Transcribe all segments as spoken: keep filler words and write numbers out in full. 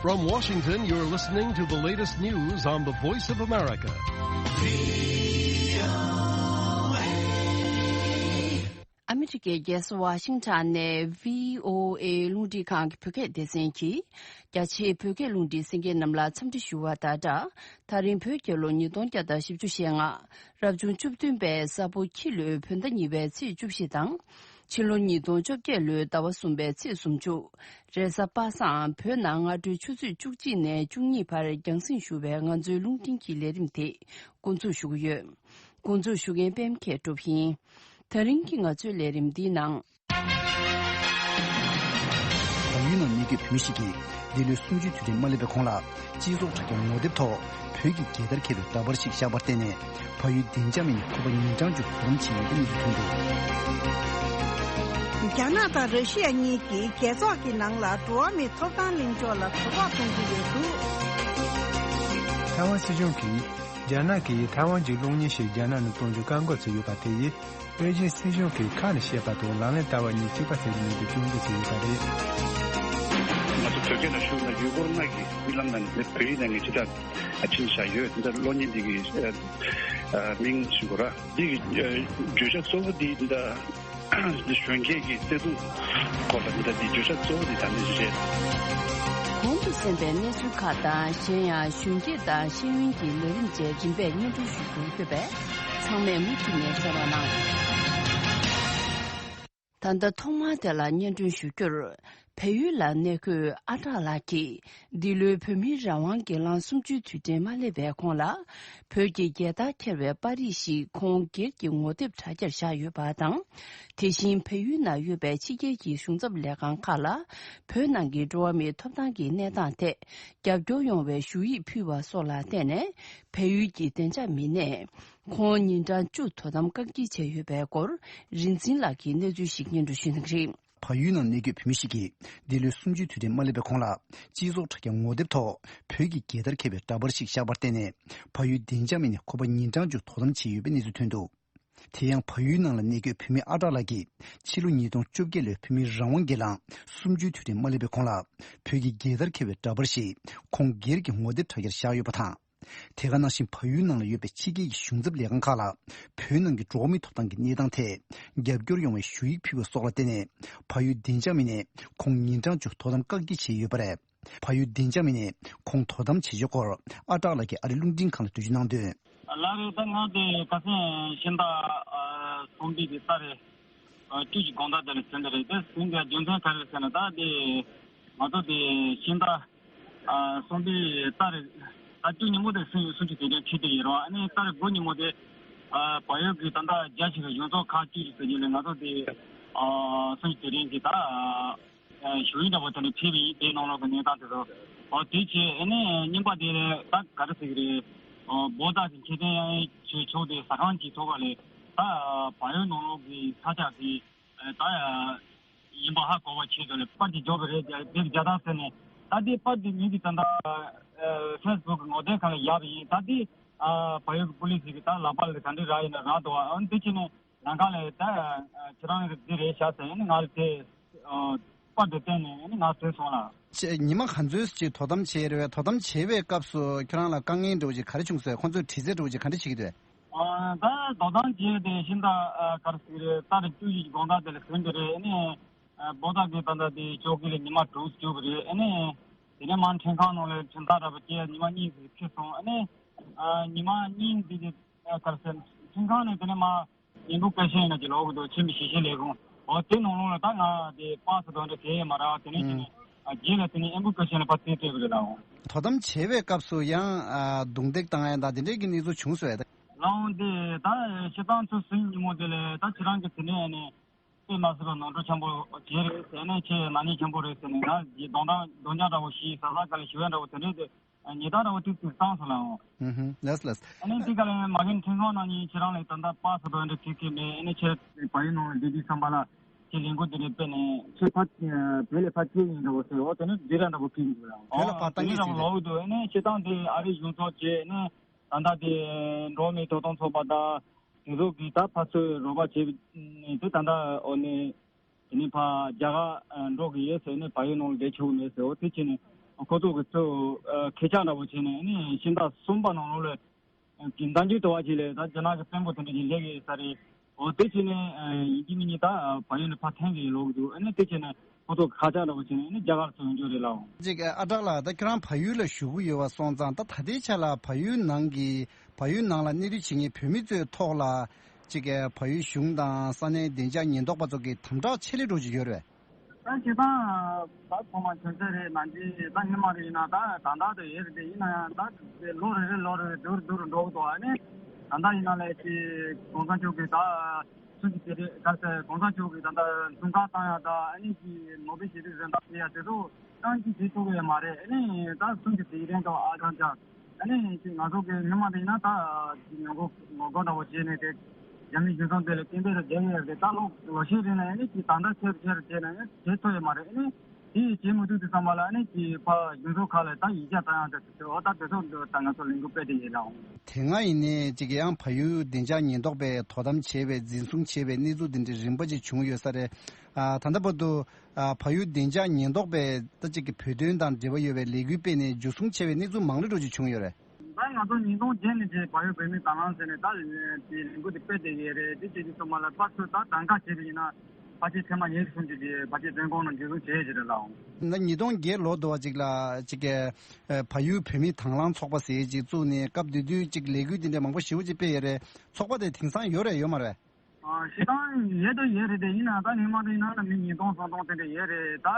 From Washington, you're listening to the latest news on the Voice of America. ཨ་མི་རི་ཀའི་རྒྱལ་ས་ཝ་ཤིང་ཊོན་ནས་བྷི་ཨོ་ཨེ་རླུང་འཕྲིན་ཁང་གི་བོད་སྐད་སྡེ་ཚན་གྱིས། རྒྱ་ཆེའི་བོད་སྐད་རླུང་འཕྲིན་གསན་མཁན་རྣམས་ལ་འཚམས་འདྲི་ཞུ་བ་དང་སྦྲགས། ད་རིང་བོད་རྒྱལ་ལོ་ཉིས་སྟོང་བརྒྱ་དང་བཞི་བཅུ་ཞེ་ལྔ། རབ་བྱུང་བཅུ་བདུན་པའི་ས་ཕོ་ཁྱི་ལོའི་བོད་ཟླ་གཉིས་པའི་ཚེས་བཅུ་བཞི་དང་། ཕྱི་ལོ་ཉིས་སྟོང་བཅོ་བརྒྱད་ལོའི་ཟླ་བ་གསུམ་པའི་ཚེས་སུམ་ཅུ། རེས་གཟའ་པ་སངས། བོད་ནང་སྔ་དྲོའི་ཆུ་ཚོད་བཅུ་གཅིག་ནས་བཅུ་གཉིས་བར་རྒྱང་སྲིང་ཞུ་བའི་ང་ཚོའི་རླུང་འཕྲིན་གྱི་ལས་རིམ་དེ་འགོ་འཛུགས་ཞུ་གི་ཡོད། འགོ་འཛུགས་ཞུ་མཁན་པད་མ་མཁས་གྲུབ་ཡིན། ད་རིང་གི་ང་ཚོའི་ལས་རིམ་འདིའི་ནང་། བལ་ཡུལ་ནང་གནས་འཁོད་བོད་མི་ཞིག་གིས་འདི་ལོའི་གསུམ་བཅུའི་དུས་དྲན་མ་སླེབས་པའི་གོང་ལ། སྤྱི་ཚོགས་དྲ་རྒྱའི་ངོ་དེབ་ཐོག་བོད་ཀྱི་རྒྱལ་དར་འཁྱེར་བའི་འདྲ་པར་ཞིག་བཞག་པར་བརྟེན་ནས། བལ་ཡུལ་བདེ་འཇགས་མི་སྣས་ཁོ་པ་ཉིན་གྲངས་བཅུ་དོ་དམ་བྱས་ཡོད་པའི་གནས་ཚུལ་ཐོན་འདུག། རྒྱ་ནག་དང་ར་ཤི་ཡ་གཉིས་ཀྱིས་རྒྱལ་ཚོགས་ཀྱི་ནང་ལ་འགྲོ་བ་མིའི་ཐོབ་ཐང་ལྷན་ཚོགས་ལ་དོ་ཕོག་གཏོང་གི་ཡོད་འདུག། ཐའེ་ཝན་སྲིད་གཞུང་གིས་རྒྱ་ནག་གིས་ཐའེ་ཝན་གྱི་གློག་བརྙན་ཞིག་རྒྱ་ནག་ནང་གཏོང་རྒྱུ་བཀག་འགོག་བྱས་ཡོད་པ་དེ་ཡིས། པེ་ཅིན་སྲིད་གཞུང་གིས་ཁ་ནས་བཤད་པ་དང་ལག་ལེན་བསྟར་བ་གཉིས་གཅིག་པ་ཟེར་གྱི་མེད་པའི་སྐྱོན་འཛུགས་བྱས་ཡོད་པ་རེད། ང་ཚོ་བོད་སྐད་ནང་ཞུས་ན་ཡུལ་སྐོར་ལྔ་གི་དབུས་ལམ་ནང་ནས་བོད་ཡིག་ནང་ནས་ཅི་ལྟར་ཁྲིམས་བཞག་ཡོད་འདི་གློག་བརྙན་འདི་གི་མིང་ཞུ་དགོས་ར། འདི་གི་བརྗོད་བྱ་གཙོ་བོ་འདི་འདི་གཞོན་སྐྱེས་ཀྱི་བརྩེ་དུང་སྐོར་ལ་འདི་འདྲ་འདི་བརྗོད་བྱ་གཙོ་བོ་འདི་ད་ནི་རེད། གོང་དུ་གསན་པའི་གནས་ཚུལ་ཁག་དང་གཞན་ཡང་གཞོན་སྐྱེས་དང་ཤེས་ཡོན་གྱི་ལས་རིམ་བཅས་རིམ་པས་སྙན་སྒྲོན་ཞུ་རྒྱུ་ཡོད་པས་ཚང་མས་མུ་མཐུད་ནས་གསན་རོགས་གནང་། ད་ལྟ་ཐོག་མར་དེ་ལ་སྙན་སྒྲོན་ཞུ་རྒྱུར། བལ་ཡུལ་ལ་གནས་འཁོད་ཨ་གྲགས་ལགས་ཀྱིས་འདི་ལོའི་བོད་མིའི་རང་དབང་སྒེར་ལངས་གསུམ་བཅུའི་དུས་དྲན་མ་སླེབས་པའི་གོང་ལ། བོད་ཀྱི་རྒྱལ་དར་འཁྱེར་བའི་པར་རིས་ཤིག་ཁོང་སྒེར་གྱི་ངོ་དེབ་དྲ་རྒྱར་བཞག་ཡོད་པ་དང་། དེ་བཞིན་བལ་ཡུལ་ནང་ཡོད་པའི་ཕྱི་རྒྱལ་གྱི་གཞུང་ཚབ་ལས་ཁང་ཁག་ལ་བོད་ནང་གི་འགྲོ་བ་མིའི་ཐོབ་ཐང་གི་གནས་སྟངས་ཐད་རྒྱབ་སྐྱོར་ཡོང་བའི་ཞུ་ཡིག་ཕུལ་བ་སོགས་ལ་བརྟེན་ནས། བལ་ཡུལ་གྱི་བདེ་འཇགས་མི་སྣས་ཁོང་ཉིན་གྲངས་བཅུ་དོ་དམ་བཀག་སྐྱིལ་བྱས་ཡོད་པའི་སྐོར། རིག་འཛིན་ལགས་ཀྱིས་གནས་ཚུལ་ཞིག་སྙན་སྒྲོན་ཞུ་གནང་གི་རེད། བལ་ཡུལ་ནང་གནས་འཁོད་བོད་མི་ཞིག་གིས་འདི་ལོའི་གསུམ་བཅུའི་དུས་དྲན་མ་སླེབས་པའི་གོང་ལ། སྤྱི་ཚོགས་དྲ་རྒྱ་ངོ་དེབ་ཐོག་བོད་ཀྱི་རྒྱལ་དར་འཁྱེར་བའི་འདྲ་པར་ཞིག་བཞག་པར་བརྟེན་ནས། བལ་ཡུལ་བདེ་འཇགས་མི་སྣས་ཁོ་པ་ཉིན་གྲངས་བཅུ་དོ་དམ་བྱས་ཡོད་པའི་གནས་ཚུལ་ཐོན་འདུག། དེ་ཡང་བལ་ཡུལ་ནང་ལ་གནས་འཁོད་བོད་མི་ཨ་གྲགས་ལགས་ཀྱིས་ཕྱི་ལོ་ཉིས་སྟོང་བཅོ་བརྒྱད་ལོའི་བོད་མིའི་རང་དབང་སྒེར་ལངས་གསུམ་བཅུའི་དུས་དྲན་མ་སླེབས་པའི་གོང་ལ། བོད་ཀྱི་རྒྱལ་དར་འཁྱེར་བའི་འདྲ་པར་ཞིག་ཁོང་སྒེར་གྱི་ངོ་དེབ་དྲ་རྒྱར་བཞག་ཡོད་པ་དང་། དེ་ག་ནང་བཞིན་བལ་ཡུལ་ནང་ལ་ཡོད་པའི་ཕྱི་རྒྱལ་གྱི་གཞུང་ཚབ་ལས་ཁང་ཁག་ལ་བོད་ནང་གི་འགྲོ་བ་མིའི་ཐོབ་ཐང་གི་གནས་སྟངས་ཐད་རྒྱབ་སྐྱོར་ཡོང་བའི་ཞུ་ཡིག་ཕུལ་བ་སོགས་ལ་བརྟེན་ནས། བལ་ཡུལ་བདེ་འཇགས་མི་སྣས་ཁོང་ཉིན་གྲངས་བཅུ་དོ་དམ་བཀག་སྐྱིལ་བྱས་ཡོད་པ་རེད། བལ་ཡུལ་བདེ་འཇགས་མི་སྣས་ཁོང་དོ་དམ་བྱེད་ཕྱོགས་སྐོར་ཨ་གྲགས་ལགས་ཀྱིས་ཨ་རིའི་རླུང་འཕྲིན་ཁང་ལ་འགྲེལ་བརྗོད་གནང་དོན། ལགས་རེད། ད་ང་དེ་ཁ་སང་ཕྱི་ཟླ་ཨ་གསུམ་པའི་གི་ཏ་རིག་ཨ་བཅུ་གི་དགོང་དག་དེ་ལ་ཟིན་པ་རེད། དེ་ཟིན་པའི་རྒྱུ་མཚན་ག་རེ་རེད་ཟེར་ན། ད་དེ་ང་ཚོ་དེ་ཕྱི་ཟླ་ཨ་གསུམ་པའི་ཏ་རིག་ད་བཅུ་ཉིན་མོ་དེ་སྲིད་གསུམ་བཅུ་དུས་དྲན་ཁྲིད་དེ་ཡིན་རུང་། ཨ་ནི་ཏ་རིག་དགུ་ཉིན་མོ་དེ་ཨ་བལ་ཡུལ་གྱི་ད་ལྟ་རྒྱ་ཆེ་བའི་གཞུང་ཚབ་ཁག་བཅུ་ཞིག་ཟེར་རྒྱུ་ལས་ང་ཚོ་དེ་ཨ་གསུམ་བཅུ་དུས་དྲན་གྱི་ད་ཨ་ཞུ་ཡིག་འདྲ་པོ་དེ་འདྲ་ཕུལ་བ་ཡིན། དེའི་ནང་ལོགས་ཀྱི་གནས་སྟངས་དེ་ཚོ། ཨོ་དེ་བྱས་ཨ་ནི་རྙིང་པ་དེ་ད་ག་རེ་ཟེར་གྱི་རེད། ཨོ་བོ་ད་གི་ཁེ་ཕན་ཡང་བྱེད་ཆོག་དེ་ཟ་ཁང་གི་ཐོག་ལ་ད་བལ་ཡུལ་ནང་ལོགས་ཀྱི་ས་ཆ་དེ་ད་ཡིན་པ་ཧ་གོ་བ་ཆེད་དུ་ལས་པར་དེ་འཇོག་གི་རེད། དེ་བརྒྱ་དང་ཟེར་ནས། ད་དེ་པར་དེ་མིང་དེ་ད་ལྟ་ཕེ་སི་བུག་གི་ངོ་དེབ་ཁང་ལ་བཞག་པ་ཡིན། ད་དེ་བལ་ཡུལ་གྱི་པུ་ལིས་ཀྱིས་ད་ལག་པ་ལ་ག་འདྲ་རག་ཡིན་ན་རག་འདུག། ཨ་ནི་དེ་བྱས་ནས་ལམ་ཁ་ལ་ད་ཁྱེད་རང་གི་འདི་རེད་ཤག་ཟེར། ཨ་ནི་ང་ལ་དེ་པར་དེ་བསྟན་ནས་ཨ་ནི་ང་ཐོན་སོང་ལ། ཉི་མ་ག་ཚོད་ཅིག་དོ་དམ་བྱས་རེད་པས། དོ་དམ་བྱེད་པའི་སྐབས་སུ་ཁྱེད་རང་ལ་དཀའ་ངལ་འདྲ་བོ་ཅིག་ག་རེ་བྱུང་སོང་། ཁོང་ཚོས་དྲི་རྩད་འདྲ་བོ་ཅིག་ག་འདྲ་བྱེད་ཀྱི་འདུག། ཨ་ད་དོ་དམ་བྱས་ཏེ་ཕྱི་ཟླ་ཨ་ག་རེ་ཟེར་གྱི་རེད། ཏ་རིག་བཅུ་བཞི་གི་དགོང་དག་དེ་ལ་ཟིན་པ་རེད། ཨ་ནི་ཨ་བོ་ད་གི་ད་ལྟ་དེ་ཅོག་གི་ལ་ཉི་མ་དྲུག་བཅུག་པ་རེད། ཨ་ནི་དེ་ནས་མར་ཁྲིམས་ཁང་ནང་ལ་ཁྲིམས་ཐག་འདྲ་པོ་བཅད་ཉི་མ་གཉིས་ཙམ་ཕྱིན་སོང་། ཨ་ནི་ཨ་ཉི་མ་གཉིས་འདི་གི་ཨ་ག་རེ་ཟེར། ཁྲིམས་ཁང་ནས་དེ་ནས་མར་ཡིན་པུ་ཀེ་ཤན་ཡིན་ན་ཅིག་ལོག་གི་འདུག། ཁྲིམས་ཞིབ་བཤེར་ལས་ཁུངས། འོ་དེ་ནང་ལོགས་ལ་ད་ང་དེ་པ་སི་དང་འདྲ་དེ་མ་རག། དེ་ནས་དེ་ནས་ཨ་རྗེས་ལ་དེ་ནས་ཡིན་པུ་ཀེ་ཤན་ལ་ཕར་རྩིས་སྤྲད་པ་རེད་ལགས། དོ་དམ་བྱེད་པའི་སྐབས་སུ་ཡང་ཨ་རྡུང་རྡེག་བཏང་ཡ་དང་དེ་འདྲའི་གི་གནས་ཚུལ་བྱུང་སོང་ངས། ལགས་འོང་། དེ་ད་སྤྱིར་བཏང་ཚོ་ཟིན་ཉིན་མོ་དེ་ལ་ད་ཁྱེད་རང་གི་དེ་ནས་ནས་དཔེ་མ་སྲིད་པ་ནོར་འཁྲུལ་ཆེན་པོ་བྱས་རེད་ཟེར་ནས། ཁྱེད་ནག་ཉེས་ཆེན་པོ་རེད་ཟེར་ནས་ང་རྡོག་རྡོག་རྡོག་རྐྱང་འདྲ་བོ་ཞིག་ཟ་ཟ་ག་ལ་ཞུ་ཡ་འདྲ་བོ་དེ་འདྲས་དེ། ཉེས་རྡུང་འདྲ་བོ་ཏིག་ཏིག་བཏང་སོང་ལགས་འོང་། ཨུ་ཧུ། ལགས་ལགས། ཨ་ནི་འདི་ག་ལ་མ་གིན་ཁྲིམས་ཁང་ནང་ནས་ཁྱེད་རང་ལ་ད་ལྟ་པ་སི་དང་འདྲ་བྱེད་ཀྱི་མེད། ཨ་ནི་ཁྱེད་བལ་ཡུལ་ནང་ལ་བསྡད་དུས་ཙམ་པ་ལ་ཁྱེད་ལས་འགུལ་འདི་ནས་སྤེལ་ནས་ཁྱེད་ཕར་བོད་ལ་ཕར་སྐྱེལ་ཡིན་འདྲ་བོ་ཟེར། འོ་དེ་ནས་འདི་ར་འདྲ་བོ་ཕིག་འདུག་ལགས། བོད་ལ་ཕར་བཏང་གི་ཟེར་ལོག་འདུག། ཨ་ནི་སྤྱིར་བཏང་དེ་ཨ་རིའི་གཞུང་ཚབ་བྱས་ནས་ད་ལྟ་དེ་འགྲོ་བ་མིའི་ཐོབ་ཐང་ཚོགས་པ་དང་དེ་ཚོ་གིས་ད་ཕར་ཚུར་རོགས་པ་བྱས་ནས་དེ་ད་ལྟ་འོ་ནས། དེ་ནས་ཕར་རྒྱ་གར་འགྲོ་གི་ཡོད་ཟེར་ནས་བལ་ཡུལ་ནང་ལ་བསྡད་ཆོག་མེད་ཟེར། འོ་དེ་བྱས་ནས་ ཁོ་ཚོ་གི་ཚོ་ཁེ་ཆག་འདྲ་པོ་བྱས་ནས་ཨ་ནི་ཕྱི་ཟླ་གསུམ་པ་ནང་ལོགས་ལ་གི་ཟླ་མཇུག་དུ་བ་ཅིག་ལ་ད་རྒྱ་ནག་གི་དཔོན་པོ་དེ་འདྲ་ཞིག་སླེབས་ཡོད་ས་རེད། འོ་དེ་བྱས་ནས་ཡིན་གཅིག་མིན་གཉིས་ད་བལ་ཡུལ་ནས་ཕར་འཐེན་གྱི་ཡོད་ལོག་གི་འདུག་ཨ་ནི་དེ་བྱས་ནས་ཁོ་ཚོ་ཁ་ཆག་འདྲ་པོ་བྱས་ནས་ཨ་ནི་རྒྱ་གར་ཚུར་ཡོང་རྒྱུ་རེད་ལགས། ཅིག་ཨ་ཏྲག་ལགས། ད་ཁྱོད་རང་བལ་ཡུལ་ལ་བཞུགས་ཀྱི་ཡོད་པ་སོང་ཙང་ད་ད་ལྟའི་ཆ་ལ་བལ་ཡུལ་ནང་གི་བལ་ཡུལ་ནང་ལ་གནས་སྡོད་བྱེད་མཁན་བོད་མི་ཚོའི་ཐོག་ལ་ཅིག་བལ་ཡུལ་གཞུང་དང་ས་གནས་བདེ་འཇགས་ཉེན་རྟོག་པ་ཚོ་གི་དམ་དྲག་ཆེ་སླེབས་འགྲོ་གི་ཡོད་རེད། ད་སྤྱིར་བཏང་ད་ཚང་མ་མཁྱེན་གསལ་རེད། ནང་ཆེན་ད་སྔོན་མ་རེད་ཡིན་ན་ད་ད་ལྟ་དུ་ཡོད་རེད་དེ། ཡིན་ན་ཡང་ད་ལོ་རེ་རེ་ལོ་རེ་རེ་བསྡུར་བསྡུར་འགྲོ་གི་འདུག་ཨ་ནི་ད་ལྟ་ཡིན་ན་ལས་ཀྱི་གོང་ས་མཆོག་གི་ད་ཚུན་གྱི་དེ་རེད། ག་ཚད་གོང་ས་མཆོག་གི་ད་ལྟ་དུང་དཀར་བཏང་ཡ་ད་ཨ་ནི་ཀྱི་ནོ་བེལ་ཞི་བདེའི་གཟེངས་རྟགས་སྤྲད་ཡ་དེ་ཚོ་ཏང་གིས་བྱེད་ཐུབ་ཡོད་མ་རེད། ཨ་ནི་ད་ཚུན་གྱི་དེ་རིང་ད་ཨ་ཅང་ཅང་ཨ་ནི་ཀྱི་ང་ཚོ་གི་སྔོན་མ་དེ་ཡིན་ན་ད་ཀྱི་ངོ་རྒོལ་ངོ་རྒོལ་འདྲ་བོ་བྱས་ནས་དེ་རྒྱ་མི་གཞུང་ཚབ་དེ་ལ་སྐད་འབོད་རེ་བརྒྱབ་ཡོད་རེད། ད་ལོ་ལོ་ཤས་རིང་ལ་ཨ་ནི་ཀྱི་ད་ལྟ་ཆེར་ཆེར་བྱས་ནས་ཨ་ནི་བྱེད་ཐུབ་ཡོད་མ་རེད། ཨ་ནི་དེ་ཡིས་བྱེད་མི་ཐུབ་དུས་ཙམ་པ་ལ་ཨ་ནི་ཀྱི་ཕ་གཞུང་ཚབ་ཁག་ལ་ད་ཡིག་ཆ་བཏང་ཡང་དེ་ཚོ་ད་དེ་ཚོ་འདི་ད་ང་ཚོ་ལས་འགུལ་སྤེལ་བསྡད་ཡོད་ལགས། དེ་སྔ་ཡིན་ནའི་ཅིག་ཡང་བལ་ཡུལ་བདེ་འཇགས་ཉེན་རྟོག་པས་དོ་དམ་བྱས་པའི་འཛིན་བཟུང་བྱས་པའི་གནས་ཚུལ་འདི་འདྲའི་རིམ་པ་ཅིག་བྱུང་ཡོད་ས་རེད། ཨ་ད་ལྟ་བར་དུ་ཨ་བལ་ཡུལ་བདེ་འཇགས་ཉེན་རྟོག་པས་ད་ཅིག་གི་བོད་དོན་དང་འབྲེལ་བ་ཡོད་པའི་ལས་འགུལ་སྤེལ་ནས་འཇུ་བཟུང་བྱས་པའི་གནས་ཚུལ་མང་རུ་འགྲོ་ཅིག་བྱུང་ཡོད་རེད། ད་ང་ཚོ་ཉིས་སྟོང་བརྒྱད་ནས་བྱས་བལ་ཡུལ་བོད་མིའི་དྭང་བླངས་ཟེར་ནས་ད་དེ་ལས་འགུལ་དེ་སྤེལ་བསྡད་ཡོད་རེད། དེ་བྱེད་དུས་ཙམ་པ་ལ་ཕར་ཚུར་ད་གདམ་ག་བྱས་པ་ཡིན་ན་ཕལ་ཆེར་ཐེངས་མ་ཉེར་གསུམ་ཅིག་གིས་ཕལ་ཆེར་བཙོན་ཁང་ནང་འཇུ་བཟུང་བྱས་ཡོད་ཀྱི་རེད་ལགས། ད་ཉིས་སྟོང་བརྒྱད་ལོ་དུ་བ་ཅིག་ལ་ཅིག་གི་ཨ་བལ་ཡུལ་བོད་མིའི་དྭང་བླངས་ཚོགས་པ་ཟེར་ཅིག་བཙུགས་ནས་སྐབས་དེ་དུས་ཅིག་ལས་འགུལ་དེ་འདྲ་མང་པོ་ཞེ་པོ་ཅིག་སྤེལ་ཡོད་རེད། ཚོགས་པ་དེ་དེང་སང་ཡོད་རེད་ཡོད་མ་རེད། ཨ་སྤྱིར་བཏང་ཡོད་དུ་ཡོད་རེད་དེ། ཡིན་ན་ད་སྔོན་མ་དེ་ཡིན་ན་ལ་མི་ཉིས་སྟོང་སུམ་སྟོང་དེ་འདྲ་ཡོད་རེད། ད་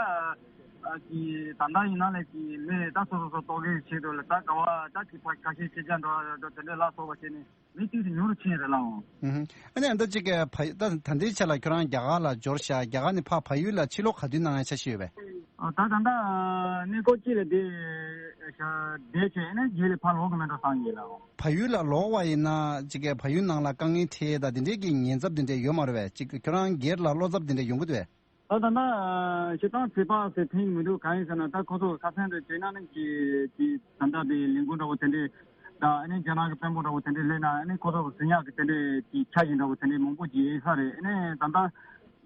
ཨ་ཀྱི་ད་ལྟ་ཡིན་ན་ལ་ཀྱི་མི་ད་སོ་སོ་སོ་ལྟོ་གོས་ཆེད་དུ་ལ་ད་ག་བ་ད་ཀྱི་ཕ་ཁ་ཤས་ཕྱི་རྒྱལ་འགྲོ་བ་དེ་འདྲ་ལ་སོགས་པ་བྱས་ནས་མི་ཏོག་ཙམ་ཉུང་རུ་ཕྱིན་རེད་ལགས། ཨུ་ཧུམ། ཨ་ནི་ཨ་ད་ཅིག་གི་ཕ་ད་ད་ལྟའི་ཆ་ལ་ཁྱོད་རང་རྒྱ་གར་ལ་འབྱོར་ཤག་རྒྱ་གར་ནས་ཕ་བལ་ཡུལ་ལ་ཕྱིར་ལོག་ག་དུས་གནང་ཡ་འཆར་གཞི་ཡོད་པས། ཨ་ད་ད་ལྟ་གནས་སྐོར་གཅིག་ལ་བསྡད་ཤག་བསྡད་བྱས་ནས་རྗེས་ལ་ཕར་ལོག་གི་མེད་འགྲོ་བསམ་ཡོད་ལགས། བལ་ཡུལ་ལ་ལོག་པ་ཡིན་ན་ཅིག་གི་བལ་ཡུལ་ནང་ལ་དཀའ་ངལ་འཕྲད་ད་དེ་འདྲས་ཀྱི་ཉེན་ཚབས་དེ་འདྲས་ཡོད་མ་རེད་པས། ཅིག་ཁྱོད་རང་སྒེར་ལ་བློ་འཚབ་དེ་འདྲས་ཡོང་གི་འདུག་པས། ད་ད་ལྟ་ཨ་སྤྱིར་བཏང་ཚོད་དཔག་ཟེར་ཐེངས་མི་འདུག་གང་ཡིན་ཟེར་ན་ད་ཁོ་ཚོ་ཁ་སང་དུ་བྱས་ན་ནི་ཀྱི་ཀྱི་ད་ལྟ་དེ་ལས་འགུལ་འདྲ་བོ་དེ་འདྲས་ད་ཨ་ནི་རྒྱ་ནག་གི་དཔོན་པོ་འདྲ་བོ་དེ་འདྲས་སླེབས་ན་ཨ་ནི་ཁོ་ཚོ་གི་ཟིན་ཡག་གི་དེ་འདྲས་ཀྱི་ཆ་ཞིག་འདྲ་བོ་དེ་འདྲས་མང་པོ་ཅིག་ཡོད་ས་རེད། ཨ་ནི་ད་ལྟ་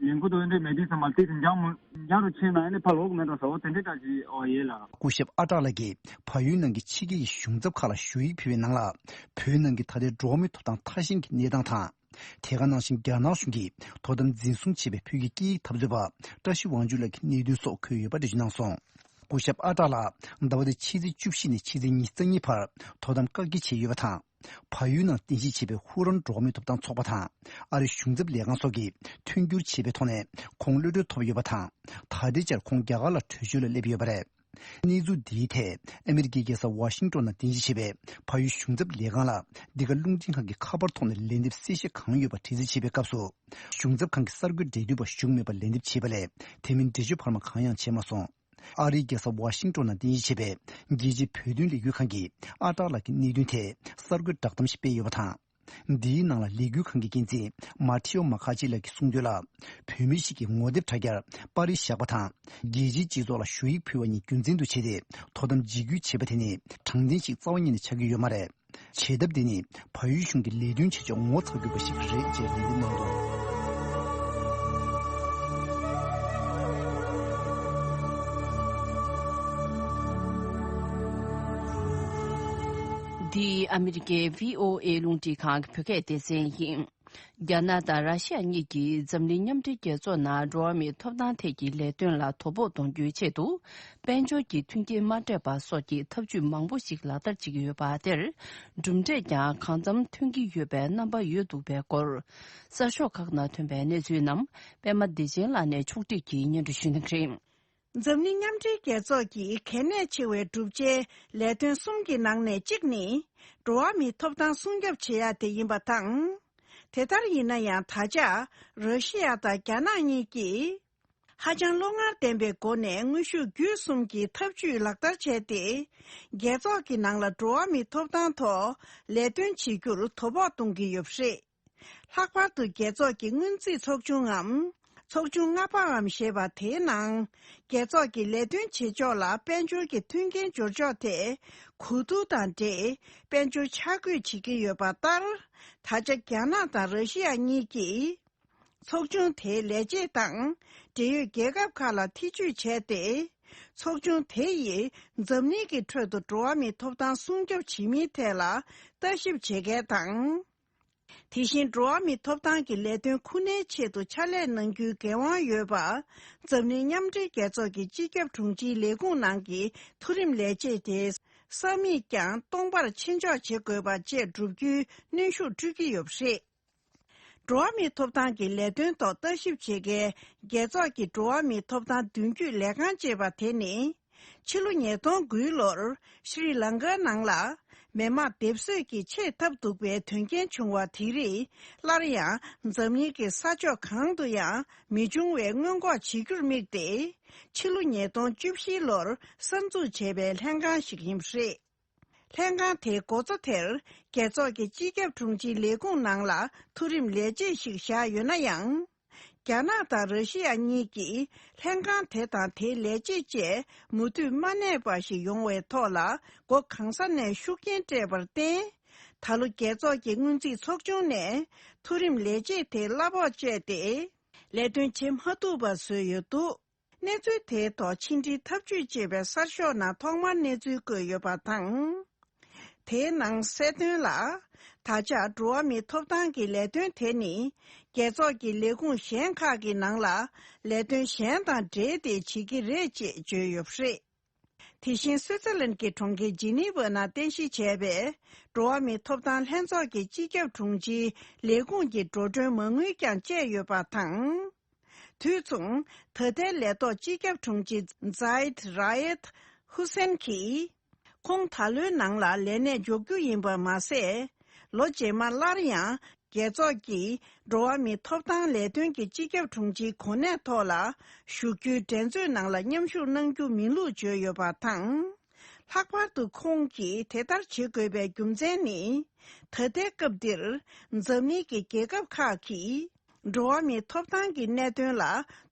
ལས་འགུལ་དུ་ཨ་འདྲས་མེད་དུས་ཙམ་པ་དེ་དུ་འཇགས་མོ་འཇགས་རུ་ཕྱིན་ན་ཨ་ནི་ཕར་ལོག་གི་མེད་འགྲོ་ཟེར་བ་དེ་འདྲས་འདྲ་ཅིག་ཨོ་ཡོད་ལགས། སྐུ་ཞབས་ཨ་ཏྲག་ལགས་ཀྱིས་བལ་ཡུལ་ནང་གི་ཕྱི་རྒྱལ་གྱི་གཞུང་ཚབ་ཁག་ལ་ཞུ་ཡིག་ཕུལ་བའི་ནང་ལ་བོད་ནང་གི་ད་ལྟའི་འགྲོ་བ་མིའི་ཐོབ་ཐང་ཐར་ཞིང་གི་གནས་སྟངས་དང་། དེ་ག་ནང་བཞིན་རྒྱ་ནག་གཞུང་གིས་དོ་དམ་འཛིན་བཟུང་བྱས་པའི་བོད་ཀྱི་སྐད་ཡིག་འཐབ་རྩོད་པ་བཀྲ་ཤིས་དབང་ཕྱུག་ལགས་ཀྱི་གནད་དོན་སོགས་འཁོད་ཡོད་པ་འགྲེལ་བརྗོད་གནང་སོང་། སྐུ་ཞབས་ཨ་ཏྲག་ལགས་ཟླ་བ་འདིའི་ཕྱི་ཚེས་བཅུ་བཞི་ནས་ཕྱི་ཚེས་ཉི་ཤུ་རྩ་གཉིས་བར་དོ་དམ་བཀག་སྐྱིལ་བྱས་ཡོད་པ་དང་། བལ་ཡུལ་ནང་རྟེན་གཞི་བྱས་པའི་ཧུ་རན་འགྲོ་བ་མིའི་ཐོབ་ཐང་ཚོགས་པ་དང་ཨ་རིའི་གཞུང་ཚབ་ལས་ཁང་སོགས་ཀྱིས་མཐུན་འགྱུར་བྱས་པའི་ཐོག་ནས་ཁོང་གློད་གྲོལ་ཐོབ་ཡོད་པ་དང་། ད་ལྟའི་ཆར་ཁོང་རྒྱ་གར་ལ་བྲོས་བྱོལ་ལ་སླེབས་ཡོད་པ་རེད། གནས་ཚུལ་འདིའི་ཐད་ཨ་མི་རི་ཀའི་རྒྱལ་ས་ཝ་ཤིང་ཏོན་ནང་རྟེན་གཞི་བྱས་པའི་བལ་ཡུལ་གཞུང་ཚབ་ལས་ཁང་ལ་འདི་ག་རླུང་འཕྲིན་ཁང་གི་ཁ་པར་ཐོག་ནས་ལན་འདེབས་གསལ་བཤད་གང་ཡོད་པ་དྲི་རྩད་བྱས་པའི་སྐབས་སུ། གཞུང་ཚབ་ཁང་གི་གསར་འགོད་འབྲེལ་མཐུད་པ་བྱུང་མེད་པར་ལན་འདེབས་བྱས་པ་ལས་དེ་མིན་འགྲེལ་བརྗོད་བར་མ་གང་ཡང་བྱས་མ་སོང་། ཨ་རིའི་རྒྱལ་ས་ཝ་ཤིང་ཏོན་ནང་རྟེན་གཞི་བྱས་པའི་རྒྱལ་སྤྱིའི་བོད་དོན་ལས་འགུལ་ཁང་གིས་ཨ་ཏྲག་ལགས་ཀྱི་གནད་དོན་ཐད་གསར་འགོད་བསྒྲགས་གཏམ་ཞིག་སྤེལ་ཡོད་པ་དང་། འདིའི་ནང་ལ་ལས་འགུལ་ཁང་གི་འགན་འཛིན་མ་ཐེའོ་མ་ཁ་ཆི་ལགས་ཀྱིས་གསུངས་དོན་ལ། བོད་མི་ཞིག་གིས་ངོ་དེབ་དྲ་རྒྱར་པར་རིས་བཞག་པ་དང་། རྒྱལ་སྤྱིའི་སྤྱི་ཚོགས་ལ་ཞུ་ཡིག་ཕུལ་བ་གཉིས་རྒྱུ་མཚན་དུ་བྱས་ཏེ་དོ་དམ་འཇིགས་སྐུལ་བྱས་པ་དེ་ནི་དྲང་བདེན་ཞིག་རྩ་བ་ཉིད་ནས་ཆགས་ཀྱི་ཡོད་མ་རེད། བྱེད་ཐབས་འདི་ནི་བལ་ཡུལ་གཞུང་གི་ལས་དོན་བྱེད་ཕྱོགས་ངོ་ཚ་དགོས་པ་ཞིག་རེད་ཅེས་ལན་འདེབས་གནང་འདུག། འདི་ཨ་མི་རི་ཀའི་བྷི་ཨོ་ཨེ་རླུང་འཕྲིན་ཁང་གི་བོད་སྐད་སྡེ་ཚན་ཡིན། རྒྱ་ནག་དང་ར་ཤི་ཡ་གཉིས་ཀྱིས་འཛམ་གླིང་མཉམ་འབྲེལ་རྒྱལ་ཚོགས་ནང་འགྲོ་བ་མིའི་ཐོབ་ཐང་ཐད་ཀྱི་ལས་དོན་ལ་དོ་ཕོག་གཏོང་རྒྱུའི་ཆེད་དུ། དཔལ་འབྱོར་གྱི་མཐུན་རྐྱེན་མ་སྤྲད་པ་སོགས་ཀྱི་ཐབས་ཇུས་མང་པོ་ཞིག་ལག་བསྟར་བྱེད་ཀྱི་ཡོད་པ་དེར། གྲུབ་འབྲས་ཀྱང་གང་འཚམ་ཐོན་གྱི་ཡོད་པའི་རྣམ་པ་ཡོད་འདུག་པའི་སྐོར། གསར་ཤོག་ཁག་ནང་ཐོན་པའི་གནས་ཚུལ་རྣམས་པད་མ་བདེ་ཆེན་ལགས་ནས་ཕྱོགས་སྒྲིག་གིས་སྙན་སྒྲོན་ཞུ་གནང་གི་རེད། འཛམ་གླིང་མཉམ་འབྲེལ་རྒྱལ་ཚོགས་ཀྱི་གལ་གནད་ཆེ་བའི་བསྒྲུབ་བྱའི་ལས་དོན་གསུམ་གྱི་ནང་ནས་གཅིག་ནི། འགྲོ་བ་མིའི་ཐོབ་ཐང་སྲུང་སྐྱོབ་བྱེད་ཡ་དེ་ཡིན་པ་དང་། དེ་ལྟར་ཡིན་ན་ཡང་ད་ཆ་ར་ཤི་ཡ་དང་རྒྱ་ནག་གཉིས་ཀྱིས། ཧ་ཅང་བློ་ངར་ལྡན་པའི་སྒོ་ནས་དངོས་ཤུགས་བརྒྱུད་གསུམ་གྱི་ཐབས་ཇུས་ལག་བསྟར་བྱས་ཏེ། རྒྱལ་ཚོགས་ཀྱི་ནང་ལ་འགྲོ་བ་མིའི་ཐོབ་ཐང་ཐོག་ལས་དོན་བྱེད་རྒྱུར་དོ་ཕོག་གཏོང་གི་ཡོད་པ་རེད། ལྷག་པར་དུ་རྒྱལ་ཚོགས་ཀྱི་སྔོན་རྩིས་ཚོགས་ཆུང་ངམ། ཚོགས་ཆུང་ལྔ་པའམ་ཞེས་པ་དེའི་ནང་། རྒྱལ་ཚོགས་ཀྱི་ལས་དོན་བྱེད་ཕྱོགས་ལ་དཔལ་འབྱོར་གྱི་མཐུན་རྐྱེན་སྦྱོར་ཕྱོགས་ཐད། གོ་བསྡུར་དང་འབྲེལ། དཔལ་འབྱོར་ཆ་བགོས་བྱེད་ཀྱི་ཡོད་པ་ལྟར། ད་ཆ་རྒྱ་ནག་དང་ར་ཤི་ཡ་གཉིས་ཀྱིས། ཚོགས་ཆུང་དེའི་ལས་བྱེད་དང་འབྲེལ་ཡོད་རྒྱལ་ཁབ་ཁག་ལ་ཐེ་ཇུས་བྱས་ཏེ། ཚོགས་ཆུང་དེ་ཡིས་འཛམ་གླིང་གི་ཁྲོད་དུ་འགྲོ་བ་མིའི་ཐོབ་ཐང་སྲུང་སྐྱོབ་བྱེད་མིའི་ཐད་ལ་ལྟ་ཞིབ་བྱེད་མཁན་དང་། དེ་བཞིན་འགྲོ་བ་མིའི་ཐོབ་ཐང་གི་ལས་དོན་ཁུར་ནས་ཆེད་དུ་ཕྱག་ལས་གནང་རྒྱུའི་འགན་དབང་ཡོད་པ། འཛམ་གླིང་མཉམ་འབྲེལ་རྒྱལ་ཚོགས་ཀྱི་སྤྱི་ཁྱབ་དྲུང་ཆེའི་ལས་ཁུངས་ནང་གི་མཐོ་རིམ་ལས་བྱེད་དེ་ས་མིག་ཀྱང་སྟོང་པར་ཕྱིར་འཇོག་བྱེད་དགོས་པ་བཅས་བསྒྲུབ་རྒྱུའི་གནོན་ཤུགས་སྤྲོད་ཀྱི་ཡོད་པ་རེད། འགྲོ་བ་མིའི་ཐོབ་ཐང་གི་ལས་དོན་ཐོག་ལྟ་ཞིབ་བྱེད་མཁན་རྒྱལ་ཚོགས་ཀྱི་འགྲོ་བ་མིའི་ཐོབ་ཐང་མདུན་སྐྱོད་ལས་ཁང་ཅེས་པ་དེ་ནི། ཕྱི་ལོ་ཉིས་སྟོང་དགུ་ལོར་ཤྲི་ལང་ཀའི་ནང་ལ་མི་དམངས་སྡེབ་གསོད་ཀྱི་ཆེས་ཐབས་སྡུག་པའི་དོན་རྐྱེན་བྱུང་བ་དེ་རིགས་སླར་ཡང་འཛམ་གླིང་གི་ས་ཕྱོགས་གང་དུ་ཡང་མི་འབྱུང་བའི་སྔོན་འགོག་བྱེད་རྒྱུར་དམིགས་ཏེ། ཕྱི་ལོ་ཉིས་སྟོང་བཅུ་བཞི་ལོར་གསར་འཛུགས་བྱས་པའི་ལྷན་ཁང་ཞིག་ཡིན་པ་རེད། ལྷན་ཁང་དེའི་འགོ་གཙོ་དེར་རྒྱལ་ཚོགས་ཀྱི་སྤྱི་ཁྱབ་དྲུང་ཆེའི་ལས་ཁུངས་ནང་ལ་མཐོ་རིམ་ལས་བྱེད་ཞིག་བཞག་ཡོད་ན་ཡང་། རྒྱ་ནག་དང་ར་ཤི་ཡ་གཉིས་ཀྱིས་ལྷན་ཁང་དེ་དང་དེའི་ལས་བྱེད་བཅས་མུ་མཐུད་མ་གནས་པ་ཞིག་ཡོང་བའི་ཐོག་ལ་སྒོ་གང་ས་ནས་ཤུགས་རྐྱེན་སྤྲད་པར་བརྟེན། ད་ལོ་རྒྱལ་ཚོགས་ཀྱི་སྔོན་རྩིས་ཚོགས་ཆུང་ནས་མཐོ་རིམ་ལས་བྱེད་དེ་གླ་ཕོགས་སྤྲད་དེ་ལས་དོན་བྱེད་མ་ཐུབ་པ་བཟོས་ཡོད་འདུག་གནས་ཚུལ་དེའི་ཐོག་ཕྱི་འབྲེལ་ཐབས་ཇུས་ཅེས་པའི་གསར་ཤོག་ནང་ཐོག་མར་གནས་ཚུལ་བཀོད་ཡོད་པ་དང་། དེའི་ནང་གསལ་དོན་ལ། ད་ཆ་འགྲོ་བ་མིའི་ཐོབ་ཐང་གི་ལས་དོན་དེ་ནི། རྒྱལ་ཚོགས་ཀྱི་ལས་ཁུངས་གཞན་ཁག་གི་ནང་ལ་ལས་དོན་གཞན་དང་འབྲེལ་ཏེ་བྱེད་ཀྱི་རེད་ཅེས་བརྗོད་ཡོད་པ་རེད། དེ་བཞིན་སུའི་ཙེར་ལན་གྱི་གྲོང་ཁྱེར་ཇི་ནི་ཝ་ནང་རྟེན་གཞི་བྱས་པའི་འགྲོ་བ་མིའི་ཐོབ་ཐང་ལྷན་ཚོགས་ཀྱི་སྤྱི་ཁྱབ་དྲུང་ཆེའི་ལས་ཁུངས་ཀྱི་འགྲོ་གྲོན་མ་དངུལ་ཀྱང་བཅད་ཡོད་པ་དང་། དུས་མཚུངས། ད་ལྟའི་ལས་ཐོག་སྤྱི་ཁྱབ་དྲུང་ཆེ་ཛའིད་ར་ཡད་ཧུ་སེན་གྱིས། ཁོང་ད་ལོའི་ནང་ལ་ལས་གནས་འཇོག་རྒྱུ་ཡིན་པ་མ་ཟད། ལོ་རྗེས་མར་སླར་ཡང་རྒྱལ་ཚོགས་ཀྱི་འགྲོ་བ་མིའི་ཐོབ་ཐང་ལས་དོན་གྱི་སྤྱི་ཁྱབ་དྲུང་ཆེའི་གོ་གནས་ཐོག་ལ་བཞུགས་རྒྱུའི་འགྲན་རྩོད་ནང་ལ་མཉམ་ཞུགས་གནང་རྒྱུ་མིན་ལུགས་བརྗོད་ཡོད་པ་དང་། ལྷག་པར་དུ་ཁོང་གིས་དེ་ལྟར་བྱེད་དགོས་པའི་རྒྱུ་མཚན་ནི། ད་ལྟའི་སྐབས་འདིར་འཛམ་གླིང་གི་རྒྱལ་ཁབ་ཁག་གིས། འགྲོ་བ་མིའི་ཐོབ་ཐང་གི་གནད་དོན་ལ་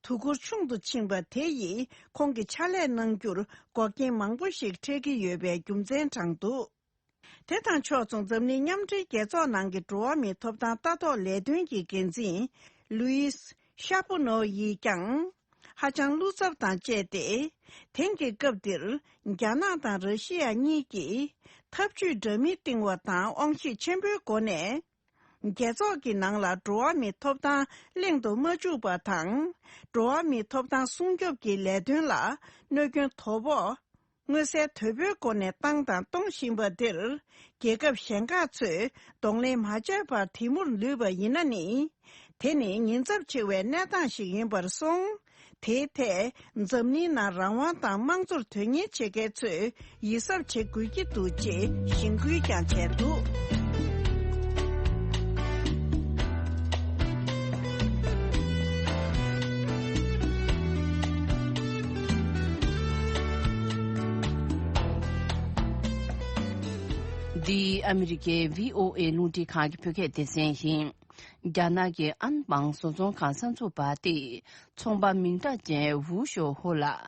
དོ་ཁུར་ཆུང་དུ་ཕྱིན་པ་དེ་ཡིས་ཁོང་གི་ཕྱག་ལས་གནང་རྒྱུར་འགོག་རྐྱེན་མང་པོ་ཞིག་འཕྲད་ཀྱི་ཡོད་པའི་རྒྱུ་མཚན་དྲངས་འདུག་དེ་དང་ཕྱོགས་མཚུངས་འཛམ་གླིང་མཉམ་འབྲེལ་རྒྱལ་ཚོགས་ནང་གི་འགྲོ་བ་མིའི་ཐོབ་ཐང་ལྟ་རྟོག་ལས་དོན་གྱི་འགན་འཛིན་ལུའིས་ཤ་པུ་ནོ་ཡིས་ཀྱང་ཧ་ཅང་བློ་འཚབ་དང་བཅས་ཏེ། དེང་གི་སྐབས་འདིར་རྒྱ་ནག་དང་ར་ཤི་ཡ་གཉིས་ཀྱིས་ཐབས་ཇུས་འདྲ་མིན་བཏིང་བ་དང་དབང་ཤེད་ཆེན་པོའི་སྒོ་ནས། རྒྱལ་ཚོགས་ཀྱི་ནང་ལ་འགྲོ་བ་མིའི་ཐོབ་ཐང་གླེང་དུ་མ་བཅུག་པ་དང་། འགྲོ་བ་མིའི་ཐོབ་ཐང་སྲུང་སྐྱོབ་ཀྱི་ལས་དོན་ལ་གནོད་སྐྱོན་དོ་ཕོག་མངོན་གསལ་དོད་པོའི་སྒོ་ནས་བཏང་དང་གཏོང་བཞིན་པ་འདིར། རྒྱལ་ཁབ་གཞན་ཁག་ཚོས་གདོང་ལེན་མ་བྱས་པར་དེ་མུར་ལུས་པ་ཡིན་ན་ནི། དེ་ནི་ཉེན་ཚབས་ཆེ་བའི་གནས་སྟངས་ཤིག་ཡིན་པར་སོང་། དེའི་ཐད་འཛམ་གླིང་ནང་རང་དབང་དང་དམངས་གཙོར་དོན་གཉེར་བྱེད་མཁན་ཚོས་ཡིད་གཟབ་བྱེད་དགོས་ཀྱི་འདུག་ཅེས་གཞེན་སྐུལ་ཀྱང་བྱས་འདུག་འདི་ཨ་མི་རི་ཀའི་བྷི་ཨོ་ཨེ་རླུང་འཕྲིན་ཁང་གི་བོད་སྐད་སྡེ་ཚན་ཡིན། རྒྱ་ནག་གི་ཨན་པང་བཟོ་ཚོང་ཁང་གསར་འཛུགས་པ་སྟེ། ཚོང་པ་མིང་གྲགས་ཅན་ཝུའུ་ཞོ་ཧོ་ལགས་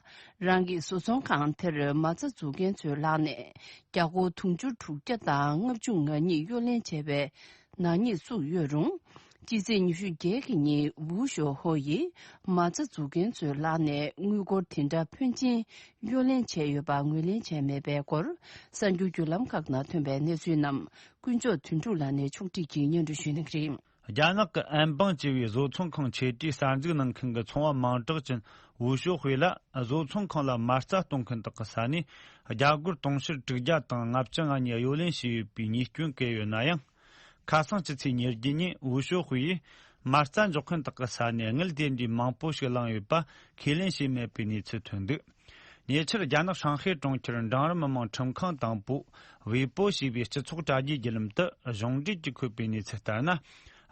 རང་གི་བཟོ་ཚོང་ཁང་དེར་མ་རྩ་འཛུགས་མཁན་ཚོའི་ལག་ནས་རྒྱ་སྒོར་དུང་ཕྱུར་དྲུག་བརྒྱ་དང་ལྔ་བཅུ་ང་གཉིས་གཡོ་ལེན་བྱས་པའི་ནག་ཉེས་བཙུགས་ཡོད་རུང་། ཕྱི་ཚེས་ཉི་ཤུ་བརྒྱད་ཀྱི་ཉིན་ཝུའུ་ཞོ་ཧོ་ཡིས་མ་རྩ་འཛུགས་མཁན་ཚོའི་ལག་ནས་དངུལ་སྒོར་དེ་འདྲ་ཕོན་ཆེན་གཡོ་ལེན་བྱས་ཡོད་པ་ངོས་ལེན་བྱས་མེད་པའི་སྐོར། གསར་འགྱུར་བརྒྱུད་ལམ་ཁག་ནང་ཐོན་པའི་གནས་ཚུལ་རྣམས་དཀོན་མཆོག་དོན་གྲུབ་ལགས་ནས་ཕྱོགས་སྒྲིག་གིས་སྙན་སྒྲོན་ཞུ་གནང་གི་རེད། རྒྱ་ནག་གི་ཨན་པང་ཅེས་པའི་བཟོ་ཚོང་ཁང་ཆེ་གྲས་གསར་འཛུགས་གནང་མཁན་གྱི་ཚོང་པ་མིང་གྲགས་ཅན་ཝུའུ་ཞོ་ཧུའེ་ལ་བཟོ་ཚོང་ཁང་ལ་མ་རྩ་གཏོང་མཁན་དག་གི་ས་ནས་རྒྱ་སྒོར་དུང་ཕྱུར་དྲུག་བརྒྱ་དང་ལྔ་བཅུ་ང་གཉིས་གཡོ་ལེན་བྱས་ཡོད་པའི་ཉེས་སྐྱོན་བཀལ་ཡོད་ན་ཡང་། ཁ་སང་ཕྱི་ཚེས་ཉེར་བརྒྱད་ཉིན་ཝུའུ་ཞོ་ཧུའེ་ཡིས་མ་རྩ་འཇོག་མཁན་དག་གི་ས་ནས་དངུལ་དེ་འདྲའི་མང་པོ་ཞིག་བླངས་ཡོད་པ་ཁས་ལེན་བྱས་མེད་པའི་གནས་ཚུལ་ཐོན་འདུག་ཉེ་ཆར་རྒྱ་ནག་ཧྲང་ཧའེ་གྲོང་ཁྱེར་འབྲིང་རིམ་མི་དམངས་ཁྲིམས་ཁང་དང་པོ་ཝེ་པོ་ཞེས་པའི་སྤྱི་ཚོགས་དྲ་རྒྱའི་བརྒྱུད་ལམ་དུ་གཞུང་འབྲེལ་གྱིས་འཁོད་པའི་གནས་ཚུལ་ལྟར་ན།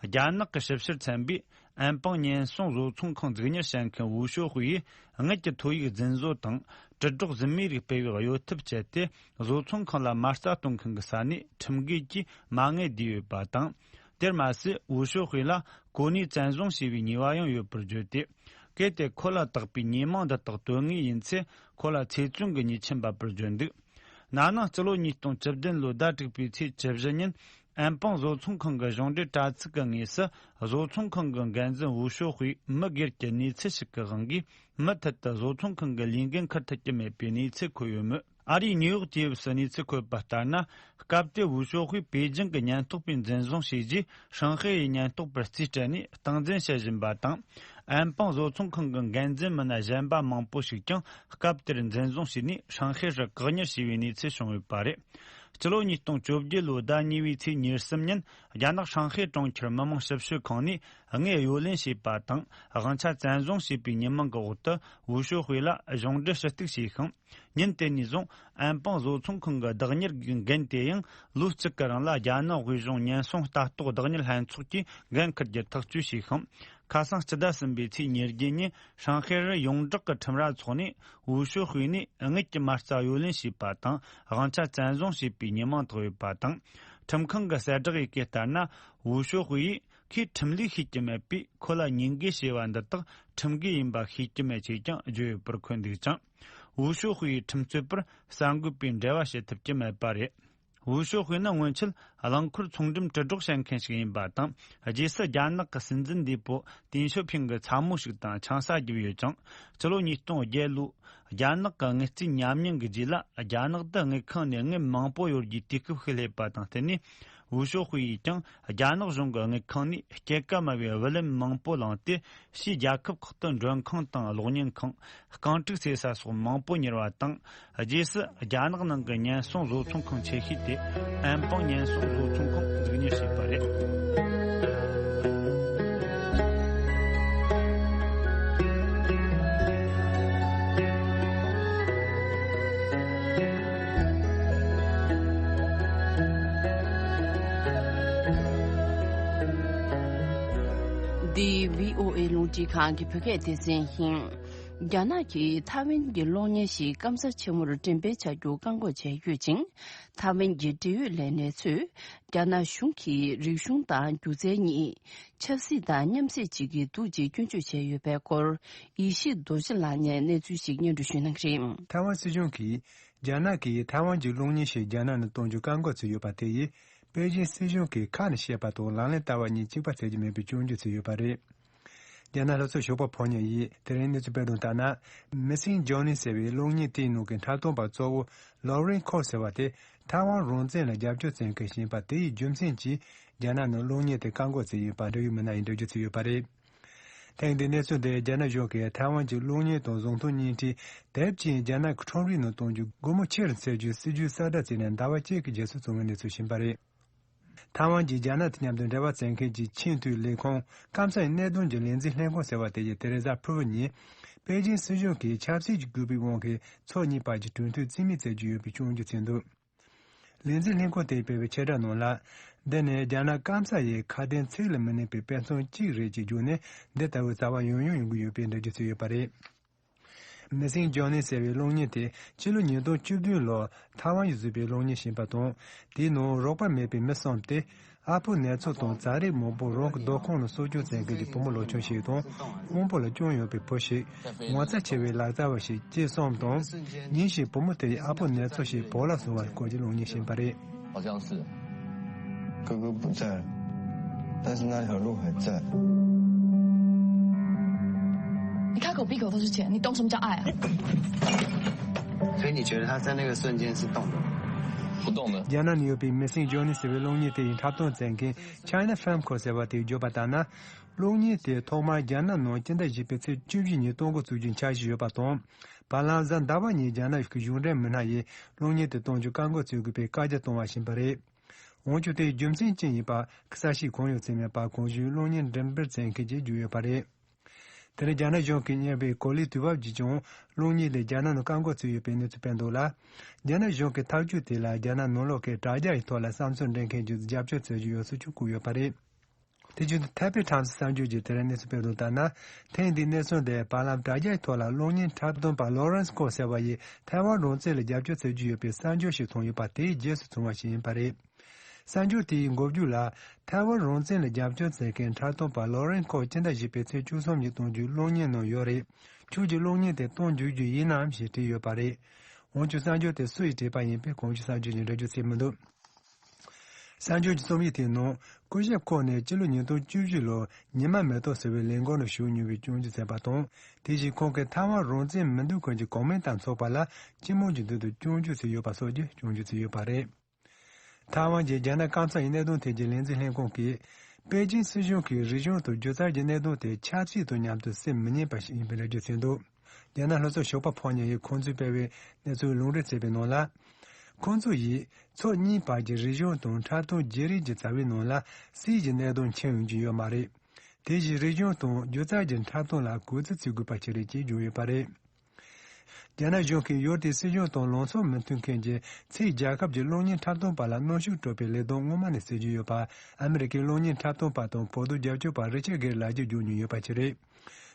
རྒྱ་ནག་གི་ཞིབ་བཤེར་ཚན་པས་ཨན་པང་ཉེན་སྲུང་བཟོ་ཚོང་ཁང་འཛུགས་གཉེར་བྱེད་མཁན་ཝུའུ་ཞོ་ཧུའེ་ཡིས་དངུལ་གྱི་ཐོ་ཡིག་རྫུན་བཟོ་དང་དྲིལ་སྒྲོག་རྫུན་མའི་རིགས་སྤེལ་བའི་གཡོ་ཐབས་སྤྱད་དེ། བཟོ་ཚོང་ཁང་ལ་མ་རྩ་གཏོང་མཁན་གྱི་ས་ནས་ཁྲིམས་འགལ་གྱིས་མ་དངུལ་བསྡུས་ཡོད་པ་དང་། དེར་མ་ཟད། ཝུའུ་ཞོ་ཧུའེ་ལ་གོ་གནས་བཙན་བཟུང་བྱས་པའི་ཉེས་པ་ཡང་ཡོད་པར་བརྗོད་དེ། གལ་ཏེ་ཁོ་ལ་དག་པའི་ཉེས་མིང་འདི་དག་དོན་དངོས་ཡིན་ཚེ། ཁོ་ལ་ཚེ་བཙོན་གྱི་ཉེས་ཆད་འབབ་པར་བརྗོད་འདུག་ན་ནིང་སྤྱི་ལོ་ཉིས་སྟོང་བཅུ་བདུན་ལོའི་ཟླ་དྲུག་པའི་ཚེས་བཅུ་བཞི་ཉིན། ཨན་པང་བཟོ་ཚོང་ཁང་གི་གཞུང་འབྲེལ་དྲ་ཚིགས་ཀྱི་དངོས་སུ། བཟོ་ཚོང་ཁང་གི་འགན་འཛིན་ཝུའུ་ཞོ་ཧུའེ་མི་སྒེར་གྱི་གནས་ཚུལ་ཞིག་གི་དབང་གིས། མུ་མཐུད་དུ་བཟོ་ཚོང་ཁང་གི་ལས་འགན་འཁུར་ཐུབ་ཀྱི་མེད་པའི་གནས་ཚུལ་འཁོད་ཡོད་མོད། ཨ་རིའི་ནིའུ་ཡོག་དུས་བབ་སུ་གནས་ཚུལ་འཁོད་པ་ལྟར་ན། སྐབས་དེར་ཝུའུ་ཞོ་ཧུའེ་པེ་ཅིང་གི་ཉེན་རྟོག་པས་འཛིན་བཟུང་བྱས་རྗེས། ཧྲང་ཧའེ་ཡི་ཉེན་རྟོག་པར་རྩིས་སྤྲད་ནས་སྟངས་འཛིན་བྱེད་བཞིན་པ་དང་། ཨན་པང་བཟོ་ཚོང་ཁང་གི་འགན་འཛིན་མི་སྣ་གཞན་པ་མང་པོ་ཞིག་ཀྱང་སྐབས་དེར་འཛིན་བཟུང་བྱས་ནས་ཧྲང་ཧའེ་རུ་བཀག་ཉར་བྱས་པའི་གནས་ཚུལ་བྱུང་ཡོད་པ་རེད། སྤྱི་ལོ་ཉིས་སྟོང་བཅོ་བརྒྱད་ལོའི་ཟླ་གཉིས་པའི་ཚེས་ཉེར་གསུམ་ཉིན། རྒྱ་ནག་ཧྲང་ཧའེ་གྲོང་ཁྱེར་མི་དམངས་ཞིབ་དཔྱོད་ཁང་ནས་དངུལ་གཡོ་ལེན་བྱས་པ་དང་། དབང་ཆ་བཙན་བཟུང་བྱས་པའི་ཉེས་མིང་གི་འོག་ཏུ། ཝུའུ་ཞོ་ཧུའེ་ལ་གཞུང་འབྲེལ་ཞུ་གཏུག་བྱས་ཤིང་། ཉིན་དེ་ནས་བཟུང་། ཨན་པང་བཟོ་ཚོང་ཁང་གི་བདག་གཉེར་གྱི་འགན་དེ་ཡང་། ལོ་གཅིག་གི་རིང་ལ་རྒྱ་ནག་དབུས་གཞུང་ཉེན་སྲུང་ལྟ་རྟོག་བདག་གཉེར་ལྷན་ཚོགས་ཀྱིས་འགན་འཁུར་རྒྱུ་ཐག་གཅོད་བྱས་ཤིང་། ཁ་སང་སྤྱི་ཟླ་གསུམ་པའི་ཚེས་ཉེར་བརྒྱད་ཉིན། ཧྲང་ཧའེ་རུ་ཡོངས་བསྒྲགས་ཀྱི་ཁྲིམས་ར་ཚོགས་ནས། ཝུའུ་ཞོ་ཧུའེ་ནས་དངུལ་གྱི་མ་རྩ་གཡོ་ལེན་བྱས་པ་དང་། དབང་ཆ་བཙན་བཟུང་བྱས་པའི་ཉེས་མིང་ཐོགས་ཡོད་པ་དང་། ཁྲིམས་ཁང་གི་གསལ་བསྒྲགས་ཡི་གེ་ལྟར་ན། ཝུའུ་ཞོ་ཧུའེ་ཡིས་ཁོས་ཁྲིམས་ལུགས་ཤེས་ཀྱི་མེད་པས། ཁོ་ལ་ཉེས་འགེལ་བྱས་པ་འདི་དག་ཁྲིམས་འགལ་ཡིན་པ་ཤེས་ཀྱི་མེད་ཅེས་ཀྱང་བརྗོད་ཡོད་པར་འཁོད་འདུག་ཅིང་། ཝུའུ་ཞོ་ཧུའེ་ཡི་ཁྲིམས་རྩོད་པར་གསར་འགོད་པས་འབྲེལ་བ་བྱེད་ཐུབ་ཀྱི་མེད་པ་རེད། ཝུའུ་ཞོ་ཧུའེ་ནི་སྔོན་ཆད་རླངས་འཁོར་ཚོང་འགྲེམས་དྲིལ་སྒྲོག་བྱེད་མཁན་ཞིག་ཡིན་པ་དང་། རྗེས་སུ་རྒྱ་ནག་གི་སྲིད་འཛིན་ལྡེ་པོ་ཏིན་ཞོ་ཕིང་གི་ཚ་མོ་ཞིག་དང་ཆང་ས་བརྒྱབ་ཡོད་ཅིང་། སྤྱི་ལོ་ཉིས་སྟོང་བརྒྱད་ལོའི་རྒྱ་ནག་གི་དངུལ་རྩིས་ཉམས་མྱོང་གི་རྗེས་ལ། རྒྱ་ནག་ཏུ་དངུལ་ཁང་ནས་དངུལ་མང་པོ་གཡོར་རྒྱུའི་དུས་སྐབས་ཤིག་སླེབས་པ་དང་བསྟུན་ནས། ཝུའུ་ཞོ་ཧུའེ་ཡིས་ཀྱང་རྒྱ་ནག་གཞུང་གི་དངུལ་ཁང་ནས་སྐྱེད་ཀ་དམའ་བའི་བུ་ལོན་མང་པོ་བླངས་ཏེ། ཕྱིའི་རྒྱལ་ཁབ་ཁག་ཏུ་མགྲོན་ཁང་དང་གློག་བརྙན་ཁང་། རྐང་དྲུག་ཟེར་ས་སོགས་མང་པོ་གཉེར་བ་དང་། རྗེས་སུ་རྒྱ་ནག་ནང་གི་ཉེན་སྲུང་བཟོ་ཚོང་ཁང་ཆེ་ཤོས་དེ་ཨན་པང་ཉེན་སྲུང་བཟོ་ཚོང་ཁང་འཛུགས་གཉེར་བྱས་པ་རེད། འདི་བྷི་ཨོ་ཨེ་རླུང་འཕྲིན་ཁང་གི་བོད་སྐད་སྡེ་ཚན་ཡིན། རྒྱ་ནག་གིས་ཐའེ་ཝན་གྱི་གློག་བརྙན་ཞིག་སྐམ་ས་ཆེན་མོར་འགྲེམས་སྤེལ་བྱ་རྒྱུ་བཀག་འགོག་བྱས་ཡོད་ཅིང་། ཐའེ་ཝན་གྱི་འབྲེལ་ཡོད་ལས་སྣེ་ཚོས་རྒྱ་ནག་གཞུང་གིས་རིག་གཞུང་དང་སྒྱུ་རྩལ་གཉིས་ཆབ་སྲིད་དང་མཉམ་བསྲེས་བྱེད་ཀྱི་འདུག་ཅེས་སྐྱོན་བརྗོད་བྱས་ཡོད་པའི་སྐོར། ཡེ་ཤེས་རྡོ་རྗེ་ལགས་ནས་གནས་ཚུལ་ཞིག་སྙན་སྒྲོན་ཞུ་གནང་གི་རེད། ཐའེ་ཝན་སྲིད་གཞུང་གིས་རྒྱ་ནག་གིས་ཐའེ་ཝན་གྱི་གློག་བརྙན་ཞིག་རྒྱ་ནག་ནང་གཏོང་རྒྱུ་བཀག་འགོག་བྱས་ཡོད་པ་དེ་ཡིས། པེ་ཅིན་སྲིད་གཞུང་གིས་ཁ་ནས་བཤད་པ་དང་ལག་ལེན་བསྟར་བ་གཉིས་གཅིག་པ་བྱེད་ཀྱི་མེད་པའི་སྐྱོན་བརྗོད་བྱས་ཡོད་པ་རེད། རྒྱ་ནག་སློབ་གསོ་ཞོགས་པ་ཕོ་ཉ་ཡིས་དེ་རིང་གནས་ཚུལ་སྤེལ་དོན་ལྟར་ན། Missing Journey ཟེར་བའི་གློག་བརྙན་དེའི་ནང་གི་འཁྲབ་སྟོན་པ་གཙོ་བོ་Lauren Ko ཟེར་བ་དེ་ཐའེ་ཝན་རང་བཙན་ལ་རྒྱབ་སྐྱོར་བྱེད་མཁན་ཞིག་ཡིན་པ་དེ་ཡི་རྒྱུ་མཚན་གྱིས་རྒྱ་ནག་ནང་གློག་བརྙན་དེ་བཀག་འགོག་བྱས་ཡོད་པ་འབྲེལ་ཡོད་མི་སྣ་ཡིས་འགྲེལ་བརྗོད་བྱས་ཡོད་པ་རེད། ཐེངས་འདིའི་གནས་ཚུལ་དེ་རྒྱ་ནག་གཞུང་གིས་ཐའེ་ཝན་གྱི་གློག་བརྙན་དང་གཟུགས་མཐོང་བརྙན་འཕྲིན་དེབ་ཅིག་རྒྱ་ནག་གི་ཁྲོམ་རའི་ནང་གཏོང་རྒྱུ་སྒོ་མོ་ཕྱིར་འཚོལ་རྒྱུའི་སྲིད་ཇུས་གསར་བསྒྲགས་བྱས་ནས་ཟླ་བ་གཅིག་གི་རྗེས་སུ་བྱུང་བའི་གནས་ཚུལ་ཞིག་ཡིན་པ་རེད། ཐའེ་ཝན་གྱིས་རྒྱ་ནག་དང་མཉམ་དུ་འབྲེལ་བ་བྱེད་མཁན་གྱི་ཆེས་མཐོའི་ལས་ཁུངས་སྐམ་སའི་གནད་དོན་གྱི་ལས་འཛིན་ལྷན་ཁང་ཟེར་བ་དེ་ཡིས་དེ་རེས་གཟའ་ཕུར་བུ་ཉིན་པེ་ཅིན་སྲིད་གཞུང་གིས་ཆབ་སྲིད་ཀྱི་བཀོད་པའི་དབང་གིས་ཕྱོགས་གཉིས་བར་གྱི་གྲོས་མཐུན་རྩིས་མེད་བྱེད་རྒྱུ་ཡོད་པའི་སྐྱོན་བརྗོད་བྱས་འདུག་ལས་འཛིན་ལྷན་ཁང་དེས་སྤེལ་བའི་ཆེད་བསྒྲགས་ནང་ལ། འདི་ནི་རྒྱ་ནག་སྐམ་ས་ཡི་ཁ་དན་ཚིག་ལ་མི་གནས་པའི་དཔེ་མཚོན་གཅིག་རེད་ཅེས་བརྗོད་ནས། འདི་ལྟ་བུའི་བྱ་བ་ཡང་ཡང་ཡོང་གི་ཡོད་པའི་འགྲེལ་བརྗོད་བྱས་ཡོད་པ་རེད། Missing Journey ཟེར་བའི་གློག་བརྙན་དེ་ཕྱི་ལོ་ཉིས་སྟོང་བཅུ་བདུན་ལོར་ཐའེ་ཝན་གྱིས་བཟོས་པའི་གློག་བརྙན་ཞིག་ཡིན་པ་དང་། དེའི་ནང་རོགས་པ་མེད་པའི་མི་གསུམ་སྟེ། ཨ་ཕོ་ནེ་ཚོ་དང་བྱ་རིགས་མང་པོ་རང་གི་སྡོད་ཁང་ལ་གསོ་སྐྱོང་བྱེད་མཁན་གྱི་བུ་མོ་ལོ་ཆུང་ཞིག་དང་། དབང་པོ་ལ་སྐྱོན་ཡོད་པའི་བུ་ཞིག་ངོ་ཚ་ཆེ་བའི་ལག་རྩལ་བ་ཞིག་བཅས་གསུམ་དང་། ཉིན་ཞིག་བུ་མོ་དེ་ཡི་ཨ་ཕོ་ནེ་ཚོ་ཞིག་བོགས་ལ་བཟུང་བའི་སྐོར་གྱི་གློག་བརྙན་ཞིག་ཡིན་པ་རེད། 好像是。哥哥不在，但是那条路还在。你开口闭口都是钱，你懂什么叫爱啊？所以你觉得他在那个瞬间是动的吗？不动的。 རྒྱ་ནག་ནས་ཡོད་པའི་Missing Journey ཟེར་བའི་གློག་བརྙན་དེ་ཡི་འཁྲབ་སྟོན་མཛད་མཁན་China Film Co ཟེར་བ་དེས་བརྗོད་པ་ལྟར་ན། གློག་བརྙན་དེ་ཐོག་མར་རྒྱ་ནག་ནང་སྤྱི་ཟླ་བཞི་པའི་ཚེས་བཅུ་བཞི་ཉིན་གཏོང་འགོ་བཙུགས་རྒྱུའི་འཆར་གཞི་ཡོད་པ་དང་། བར་ལམ་གཟའ་ཟླ་བ་ཉིན་རྒྱ་ནག་གཞུང་འབྲེལ་མི་སྣ་ཡིས་གློག་བརྙན་དེ་གཏོང་རྒྱུ་བཀག་འགོག་བྱེད་དགོས་པའི་བཀའ་རྒྱ་བཏང་བ་ཞིག་ཡིན་པ་རེད། འོན་ཀྱང་དེའི་རྒྱུ་མཚན་ཅི་ཡིན་པ་གསལ་བཤད་གང་ཡང་བྱས་མེད་པར་གོང་ཞུས་གློག་བརྙན་འགྲེམས་སྤེལ་མཛད་མཁན་གྱིས་བརྗོད་ཡོད་པ་རེད། དེ་ནས་རྒྱ་ནག་གཞུང་གིས་གཉེར་བའི་གོ་ལའི་དུས་བབ་ཀྱིས་ཀྱང་གློག་བརྙན་དེ་རྒྱ་ནག་ནང་བཀག་འགོག་བྱས་ཡོད་པའི་གནས་ཚུལ་སྤེལ་འདུག་ལ། རྒྱ་ནག་གཞུང་གི་ཐག་གཅོད་དེ་ལ་རྒྱ་ནག་ནང་ལོགས་ཀྱི་དྲ་རྒྱ་ཡི་ཐོག་ལ་བསམ་ཚུལ་འགྲེལ་མཁན་གྱིས་རྒྱབ་སྐྱོར་བྱེད་ཀྱི་ཡོད་ཚུལ་ཀྱང་བཀོད་ཡོད་པ་རེད། དེ་བཞིན་དུ་ཐའེ་པེ་ཊའེམ་སི་གསར་འགྱུར་གྱིས་དེ་རིང་གནས་ཚུལ་སྤེལ་དོན་ལྟར་ན། ཐེངས་འདིའི་གནས་ཚུལ་དེ་བར་ལམ་དྲ་རྒྱའི་ཐོག་ལ་གློག་བརྙན་འཁྲབ་སྟོན་པ་ལོ་རན་སི་ཀོ་ཟེར་བ་ཡིས་ཐའེ་ཝན་རང་བཙན་ལ་རྒྱབ་སྐྱོར་བྱེད་ཀྱི་ཡོད་པའི་གསར་འགྱུར་ཞིག་ཐོན་ཡོད་པ་དེའི་རྗེས་སུ་བྱུང་བ་ཞིག་ཡིན་པ་རེད། གསར་འགྱུར་དེའི་འགོ་བརྗོད་ལ། ཐའེ་ཝན་རང་བཙན་ལ་རྒྱབ་སྐྱོར་བྱེད་མཁན་འཁྲབ་སྟོན་པ་ལོ་རན་སི་ཀོ་སྤྱི་ཟླ་བཞི་པའི་ཚེས་བཅུ་གསུམ་ཉིན་གཏོང་རྒྱུའི་གློག་བརྙན་ནང་ཡོད་རེད། ཁྱོད་ཀྱིས་གློག་བརྙན་དེ་གཏོང་འཇུག་རྒྱུ་ཡིན་ནམ་ཞེས་དྲིས་ཡོད་པ་རེད། འོན་ཀྱང་གསར་འགྱུར་དེ་སུ་ཡིས་བྲིས་པ་ཡིན་པའི་གོང་ཞུས་གསར་འགྱུར་ནས་འགྲེལ་བརྗོད་བྱས་མི་འདུག་གསར་འགྱུར་གྱི་རྩོམ་ཡིག་དེའི་ནང་སྐུ་ཞབས་ཁོ་ནས་སྤྱི་ལོ་ཉིས་སྟོང་བཅུ་བཞི་ལོར་ཉི་མ་མེ་ཏོག་ཟེར་བའི་ལས་འགུལ་ནང་ཞུགས་མྱོང་བའི་སྐྱོན་བརྗོད་མཛད་པ་དང་། དེ་བཞིན་ཁོང་གིས་ཐའེ་ཝན་རང་བཙན་མི་འདོད་མཁན་གྱི་གོ་མིན་ཏང་ཚོགས་པ་ལ་སྤྱི་དམངས་ཀྱི་མདུན་དུ་སྐྱོན་བརྗོད་བྱས་ཡོད་པ་སོགས་ཀྱི་སྐྱོན་བརྗོད་བྱས་ཡོད་པ་རེད། ཐའེ་ཝན་གྱི་རྒྱ་ནག་སྐམ་ས་ཡི་གནད་དོན་ཐད་ཀྱི་ལས་འཛིན་ལྷན་ཁང་གིས། པེ་ཅིན་སྲིད་གཞུང་གིས་རིག་གཞུང་དང་སྒྱུ་རྩལ་གྱི་གནད་དོན་དེ་ཆབ་སྲིད་དང་མཉམ་དུ་སེལ་མི་ཉན་པ་ཞིག་ཡིན་པའི་རེ་སྐུལ་བྱས་འདུག་རྒྱ་ནག་ལྷོ་ཕྱོགས་ཞོགས་པ་ཕོ་ཉ་ཡིས་ཁོང་ཚོས་སྤེལ་བའི་གནས་ཚུལ་ལུང་འདྲེན་བྱས་པའི་ནང་ལ། ཁོང་ཚོ་ཡིས་ཕྱོགས་གཉིས་བར་གྱི་རིག་གཞུང་དང་འཁྲབ་སྟོན་བརྗེ་རེས་ཀྱི་བྱ་བའི་ནང་ལ་སྲིད་ཀྱི་གནད་དོན་མཁྱེན་ཡོང་རྒྱུ་ཡོད་མ་རེད། དེ་བཞིན་རིག་གཞུང་དང་སྒྱུ་རྩལ་གྱི་འཁྲབ་སྟོན་ལ་གུས་བརྩི་བྱེད་དགོས་པ་ཞིག་རེད་ཅེས་བརྗོད་ཡོད་པ་རེད། རྒྱ་ནག་གཞུང་གིས་ཡུལ་དེའི་སྲིད་གཞུང་དང་ལངས་ཕྱོགས་མི་མཐུན་མཁན་གྱི་ཕྱིའི་རྒྱལ་ཁབ་ཀྱི་གློག་བརྙན་འཁྲབ་སྟོན་པ་ལ་གནོན་ཤུགས་སྤྲོད་པའི་ལས་དོན་སྔོན་མ་ནས་སེལ་རྒྱུ་ཡོད་པ། ཨ་མི་རི་ཀའི་གློག་བརྙན་འཁྲབ་སྟོན་པ་དང་བོད་དོན་རྒྱབ་སྐྱོར་པ་རི་ཆར་གྷེར་ལགས་ཀྱིས་བརྗོད་མྱོང་ཡོད་པ་ཞིག་རེད།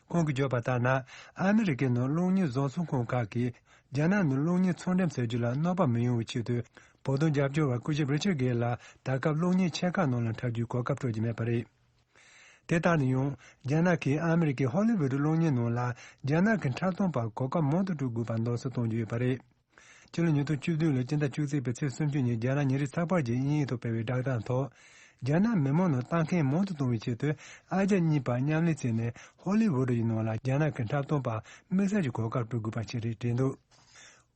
ཁོང་གིས་བརྗོད་པ་ལྟར་ན། ཨ་མི་རི་ཀའི་ནང་གློག་བརྙན་བཟོ་ཚོང་ཁང་ཁག་གིས་རྒྱ་ནག་ནང་གློག་བརྙན་ཚོང་འགྲེམས་བྱ་རྒྱུ་ལ་གནོད་པ་མི་ཡོང་བའི་ཆེད་དུ། བོད་དོན་རྒྱབ་སྐྱོར་བ་སྐུ་ཞབས་རི་ཆར་གྷེར་ལགས་ད་སྐབས་གློག་བརྙན་ཆེ་ཁག་ནང་ལ་འཁྲབ་རྒྱུའི་གོ་སྐབས་སྤྲོད་ཀྱི་མེད་པ་རེད། དེ་ལྟར་ན་ཡང་། རྒྱ་ནག་གིས་ཨ་མི་རི་ཀའི་ཧོ་ལི་ཝུད་གློག་བརྙན་ནང་ལ་རྒྱ་ནག་གི་འཁྲབ་སྟོན་པར་གོ་སྐབས་མང་དུ་སྤྲོད་དགོས་པར་འདུག་སེལ་གཏོང་རྒྱུ་ཡོད་པ་རེད། ཕྱི་ལོ་ཉིས་སྟོང་བཅུ་བདུན་ལོའི་སྤྱི་ཟླ་བཅུ་གཅིག་པའི་ཚེས་སུམ་ཅུ་ཉིན་རྒྱ་ནག་ཉིན་རེའི་ཚགས་པར་གྱིས་དབྱིན་ཡིག་ཐོག་སྤེལ་བའི་བསྒྲགས་གཏམ་ཐོག་རྒྱ་ནག་མི་མང་ནང་ལྟ་མཁན་མང་དུ་གཏོང་བའི་ཆེད་དུ་ཨ་རྒྱ་གཉིས་བར་མཉམ་ལས་བྱས་ནས་ཧོ་ལི་ཝུད་ཡི་ནང་ལ་རྒྱ་ནག་གི་འཁྲབ་སྟོན་པར་དམིགས་བསལ་གྱི་གོ་སྐབས་སྤྲོད་དགོས་པ་ཞིག་རེད་བྲིས་འདུག་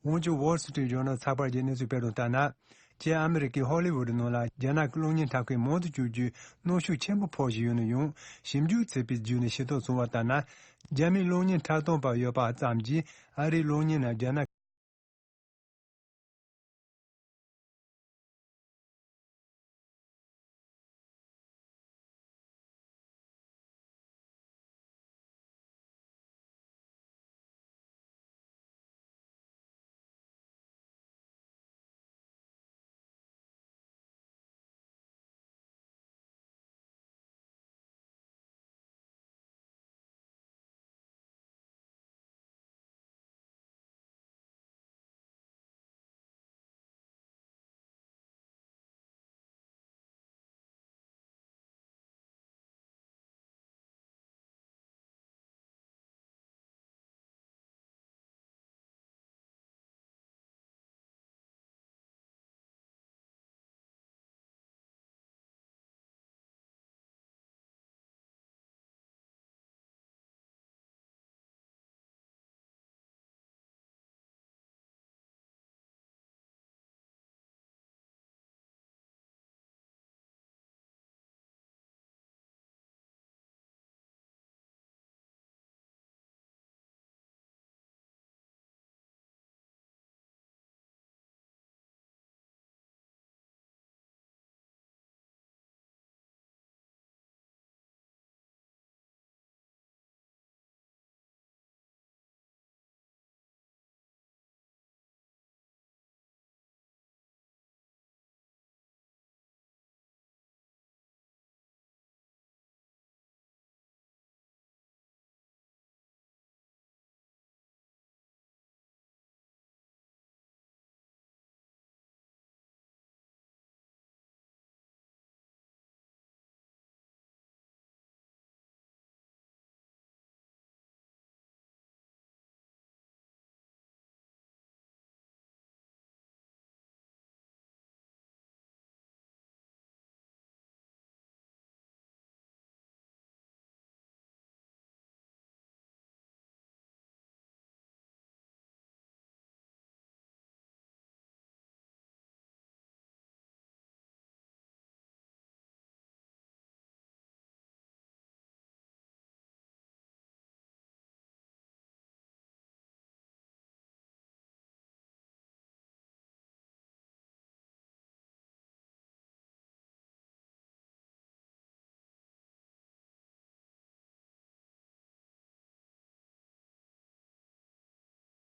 འོན་ཀྱང་Wall Street Journal་ཚགས་པར་གྱི་གནས་ཚུལ་སྤེལ་དོན་ལྟར་ན། སྤྱིར་ཨ་མི་རི་ཀའི་ཧོ་ལི་ཝུད་ནང་ལ་རྒྱ་ནག་གི་གློག་བརྙན་འཁྲབ་མཁན་མང་དུ་བཅུག་རྒྱུའི་གནོན་ཤུགས་ཆེན་པོ་ཕོག་བཞིན་ཡོད་ན་ཡང་། ཞིབ་འཇུག་བྱས་པའི་བརྒྱུད་ནས་ཤེས་རྟོགས་བྱུང་བ་ལྟར་ན། རྒྱ་མིའི་གློག་བརྙན་འཁྲབ་སྟོན་པ་ཡོད་པ་ཙམ་གྱིས་ཨ་རིའི་གློག་བརྙན་ནང་རྒྱ་ནག་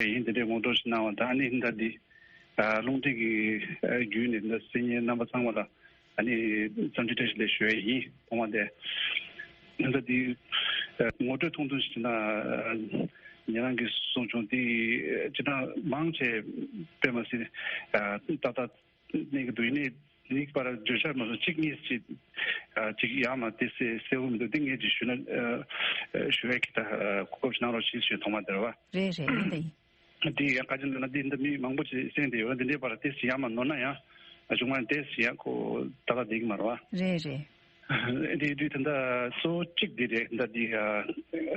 ཡིན། དེ་འདྲའི་ངོ་སྤྲོད་ཞིག་གནང་བ་དང་། ཨ་ནི་ད་འདི་ཨ་རླུང་འཕྲིན་གྱི་ཨ་བརྒྱུད་ནས་འདི་གསན་མཁན་རྣམ་པ་ཚང་མ་ལ་ཨ་ནི་འཚམས་འདྲི་བཀྲ་ཤིས་བདེ་ལེགས་ཞུ་ཡས་ཡིན། ཐོག་མ་དེ་ད་འདི་ཨ་ངོ་སྤྲོད་ཐུང་ཐུང་ཞིག་བྱས་ན། ཨ་ཉེ་རང་གིས་གསུངས་བྱུང་། འདི་ཨ་སྤྱིར་བཏང་མང་ཆེ་དཔེ་མ་སྲིད་ཨ་ཏག་ཏག་གནས་ཀྱི་འདུག་ཡིན་ནའི་ནིག་པར་བརྗོད་བྱར་མ་སོང་གཅིག་གཉིས་ཅིག་ཨ་ཅིག་ཡང་མ་དེ་གསལ་གསལ་པོ་མི་འདུག་འདི་ངས་ཅིག་ཞུས་ན་ཨ་ཞུ་ཡས་ཀྱི་ད་ཨ་གོ་སྐབས་ཤིག་གནང་རོགས་ཞེས་ཞུས། ཐོག་མ་དེར་བ། རེད་རེད། ཨ་འདི་ཡིན། འདི་ཡང་ག་ཅི་འདུག་ན་འདི་འདི་མི་མང་པོ་ཅིག་གསན་བསྡད་ཡོད། འདི་འདྲའི་བར་དེ་ཅིག་ཡང་མ་ནོར་ན་ཡང་ ཨ་བྱུང་བ་དེ་ཡང་ཁོ་ད་ག་བསྡད་ཀྱི་མ་རེད་བ། རེད་རེད། དེ་དུས་ད་ལྟ་གཙོ་བོ་གཅིག་དེ་རེད། ད་འདི་ཨ་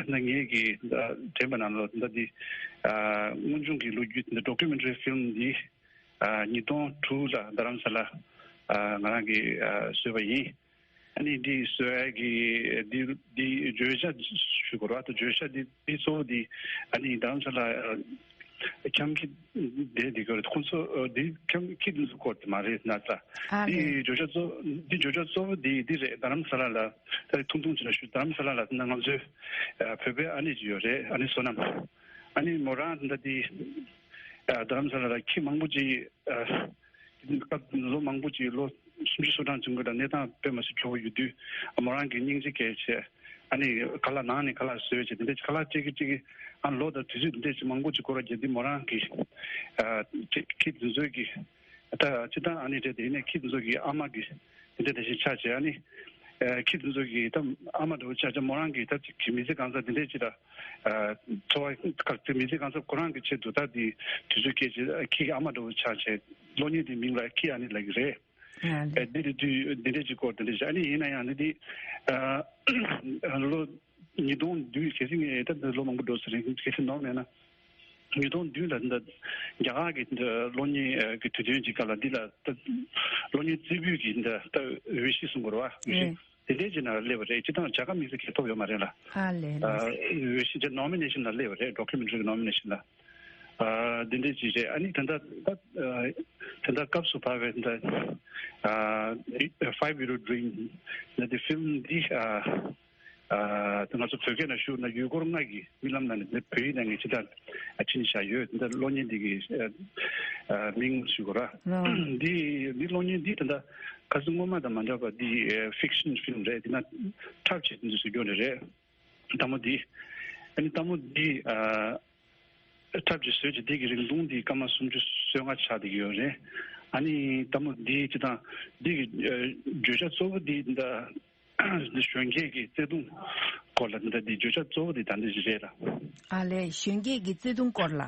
ད་ངེད་ཀྱི་ད་དྲན་པ་ནང་ལོགས་ད་འདི་ཨ་དངོས་བྱུང་གི་ལོ་རྒྱུས་ད་ཌོ་ཀུ་མེན་ཊ་རི་ཕིལམ་འདི་ཨ་ཉིས་སྟོང་དྲུག་ལ་རྡ་རམ་ས་ལ་ཨ་ང་རང་གིས་ཨ་བཟོས་པ་ཡིན། ཨ་ནི་འདི་བཟོ་ཡ་གི་འདི་འདི་བརྗོད་བྱ་ཞུ་དགོས་རེད་བ། ད་བརྗོད་བྱ་འདི་འདི་གཙོ་བོ་འདི་ཨ་ནི་རྡ་རམ་ས་ལ་ཨ་ཁྱམས་ཁྱི་དེ་འདི་ག་རེ་ཁོང་ཚོ་ཨ་འདི་ཁྱམས་ཁྱི་འདི་ཚོ་སྐོར་དེ་མ་རེད་ན་ད། ཨ་འདི་རེད། བརྗོད་བྱ་གཙོ་འདི་བརྗོད་བྱ་གཙོ་བོ་འདི་འདི་རེད། རྡ་རམ་ས་ལ་ལ་ད་ཐུང་ཐུང་ཅིག་ལ་ཞུ། རྡ་རམ་ས་ལ་ལ་ད་ང་ཚོའི་ཨ་བོད་པའི་ཨ་ནེ་ཅིག་ཡོད་རེད། ཨ་ནེ་བསོད་ནམས། ཨ་ནེ་མོ་རང་ད་འདི་ཨ་རྡ་རམ་ས་ལ་ལ་ཁྱི་མང་པོ་ཅིག་ཨ། སྐབས་ལོ་མང་པོ་ཅིག་ལོ་སུམ་ཅུ་སོ་གྲངས་ཅིག་སྔོན་ལ་གནས་སྟངས་དཔེ་མ་སྲིད་སྐྱོ་བོ་ཡོད་དུས་མོ་རང་གིས་སྙིང་རྗེ་སྐྱེས་བྱས། ཨ་ནི་ཁ་ལག་ནང་ནས་ཁ་ལག་བཟོས་བྱས་དེ་འདྲ་ཁ་ལག་སྤྲད་ཀྱི་སྤྲད་ཀྱི། ཨ་ལོ་དང་དུས་ཚོད་དེ་འདྲ་ཅིག་མང་པོ་ཅིག་འགོར་བ་བརྒྱབ་དུས་མོ་རང་གིས་ཨ་ཁྱི་ཁྱི་དེ་ཚོའི་གི་ད་སྤྱིར་བཏང་ཨ་ནེ་འདྲ་དེ་ནས་ཁྱི་དེ་ཚོ་གི་ཨ་མ་གི་དེ་འདྲ་དེ་བཞིན་ཆགས་བྱས། ཨ་ནི་ཨ་ཁྱི་དེ་ཚོ་གི་ད་ཨ་མ་འདྲ་བོ་ཆགས་བྱས་མོ་རང་གིས་ད་ཅིག་གི་མི་ཚེ་གང་ཚ་དེ་འདྲ་ཅིག་ལ་ཨ་འཚོ་བ་ག་ཚོད་མི་ཚེ་གང་ཚ་ཁོ་རང་གི་ཆེད་དུ་ད་དེ་དུས་ཚོད་སྐྱེལ་བྱས་ཁྱི་གི་ཨ་མ་འདྲ་བོ་ཆགས་བྱས། གློག་བརྙན་དེའི་མིང་ལ་ཁྱི་ཨ་ནེ་ལབ་ཀྱི་རེད། ཨ་ལེ། ཨེ་འདི་རེད་དུས་འདི་འདྲས་ཅིག་སྐོར་དེ་འདྲས་ཅིག་ཨ་ནི་ཡིན་ན་ཡང་འདི་འདི་ཨ་ལོ་ཉིས་སྟོང་བདུན་གལ་སྲིད་ངས་ད་ལོ་མང་པོ་འགྲོ་ས་རེད། གལ་སྲིད་ནོར་མེད་ན་ཉིས་སྟོང་བདུན་ལ་འདི་རྒྱ་གར་གྱི་འདི་གློག་བརྙན་གྱི་དུས་སྟོན་གྱི་སྐབས་ལ་འདི་ལ་ད་གློག་བརྙན་རྩེ་ཕུད་ཀྱི་འདི་ད་འོས་གཞི་གསུང་དགོས་རེད་བ། འོས་གཞི་ཨེ། དེ་འདྲས་ཅིག་ནང་སླེབས་པ་རེད། སྤྱིར་བཏང་རྒྱ་གར་མི་སེར་གྱིས་ཐོབ་ཡོད་མ་རེད་ལ། ཨ་ལེ་ལེ། ཨ་འོས་གཞི་ཅིག་ནོ་མི་ནེ་ཤན་ལ་སླེབས་པ་རེད། ཌོ་ཀུ་མེན་ཊ་རི་ནོ་མི་ནེ་ཤན་ལ། ཨ་འདི་འདྲས་ཅིག་རེད། ཨ་ནི་ད་ལྟ་ད་ད་ལྟ་སྐབས་སུ་བབས་པའི་ད་ཨ་Five Euro Dream ལབ་དེ་ཕིལམ་འདི་ཨ་ཨ་ང་ཚོ་བོད་སྐད་ནང་ཞུ་ན་ཡུལ་སྐོར་ལྔ་གི་རྨི་ལམ་ནང་ནས་བོད་ཡིག་ནང་ནས་ཅི་ལྟར་ཨ་ཕྱིན་བཞག་ཡོད། འདི་གློག་བརྙན་འདི་གི་ཨ་མིང་ཞུ་དགོས་ར། འདི་འདི་གློག་བརྙན་འདི་ད་ལྟ་ཁ་སང་སྔོན་མ་དང་མ་འདྲ་བ་འདི་ཕིག་ཤན་ཕིལམ་རེད། འདི་ན་འཁྲབ་བྱེད་འདི་བཟོ་རྒྱུ་རེད། ལྟད་མོ་འདི། ཨ་ནི་ལྟད་མོ་འདི་ཨ་འཁྲབ་ཀྱི་བཟོས་ཀྱི་འདི་གི་རིང་ཐུང་འདི་སྐར་མ་སུམ་ཅུ་སོ་ལྔ་ཆགས་བསྡད་ཀྱི་ཡོད་རེད། ཨ་ནི་ལྟད་མོ་འདི་སྤྱིར་བཏང་འདི་གི་ཨ་བརྗོད་བྱ་གཙོ་བོ་འདི་འདི་གཞོན་སྐྱེས་ཀྱི་བརྩེ་དུང་སྐོར་ལ་འདི་འདི་བརྗོད་བྱ་གཙོ་བོ་འདི་ད་འདི་ཞིག་རེད་ལ། ཨ་ལས། གཞོན་སྐྱེས་ཀྱི་བརྩེ་དུང་སྐོར་ལ།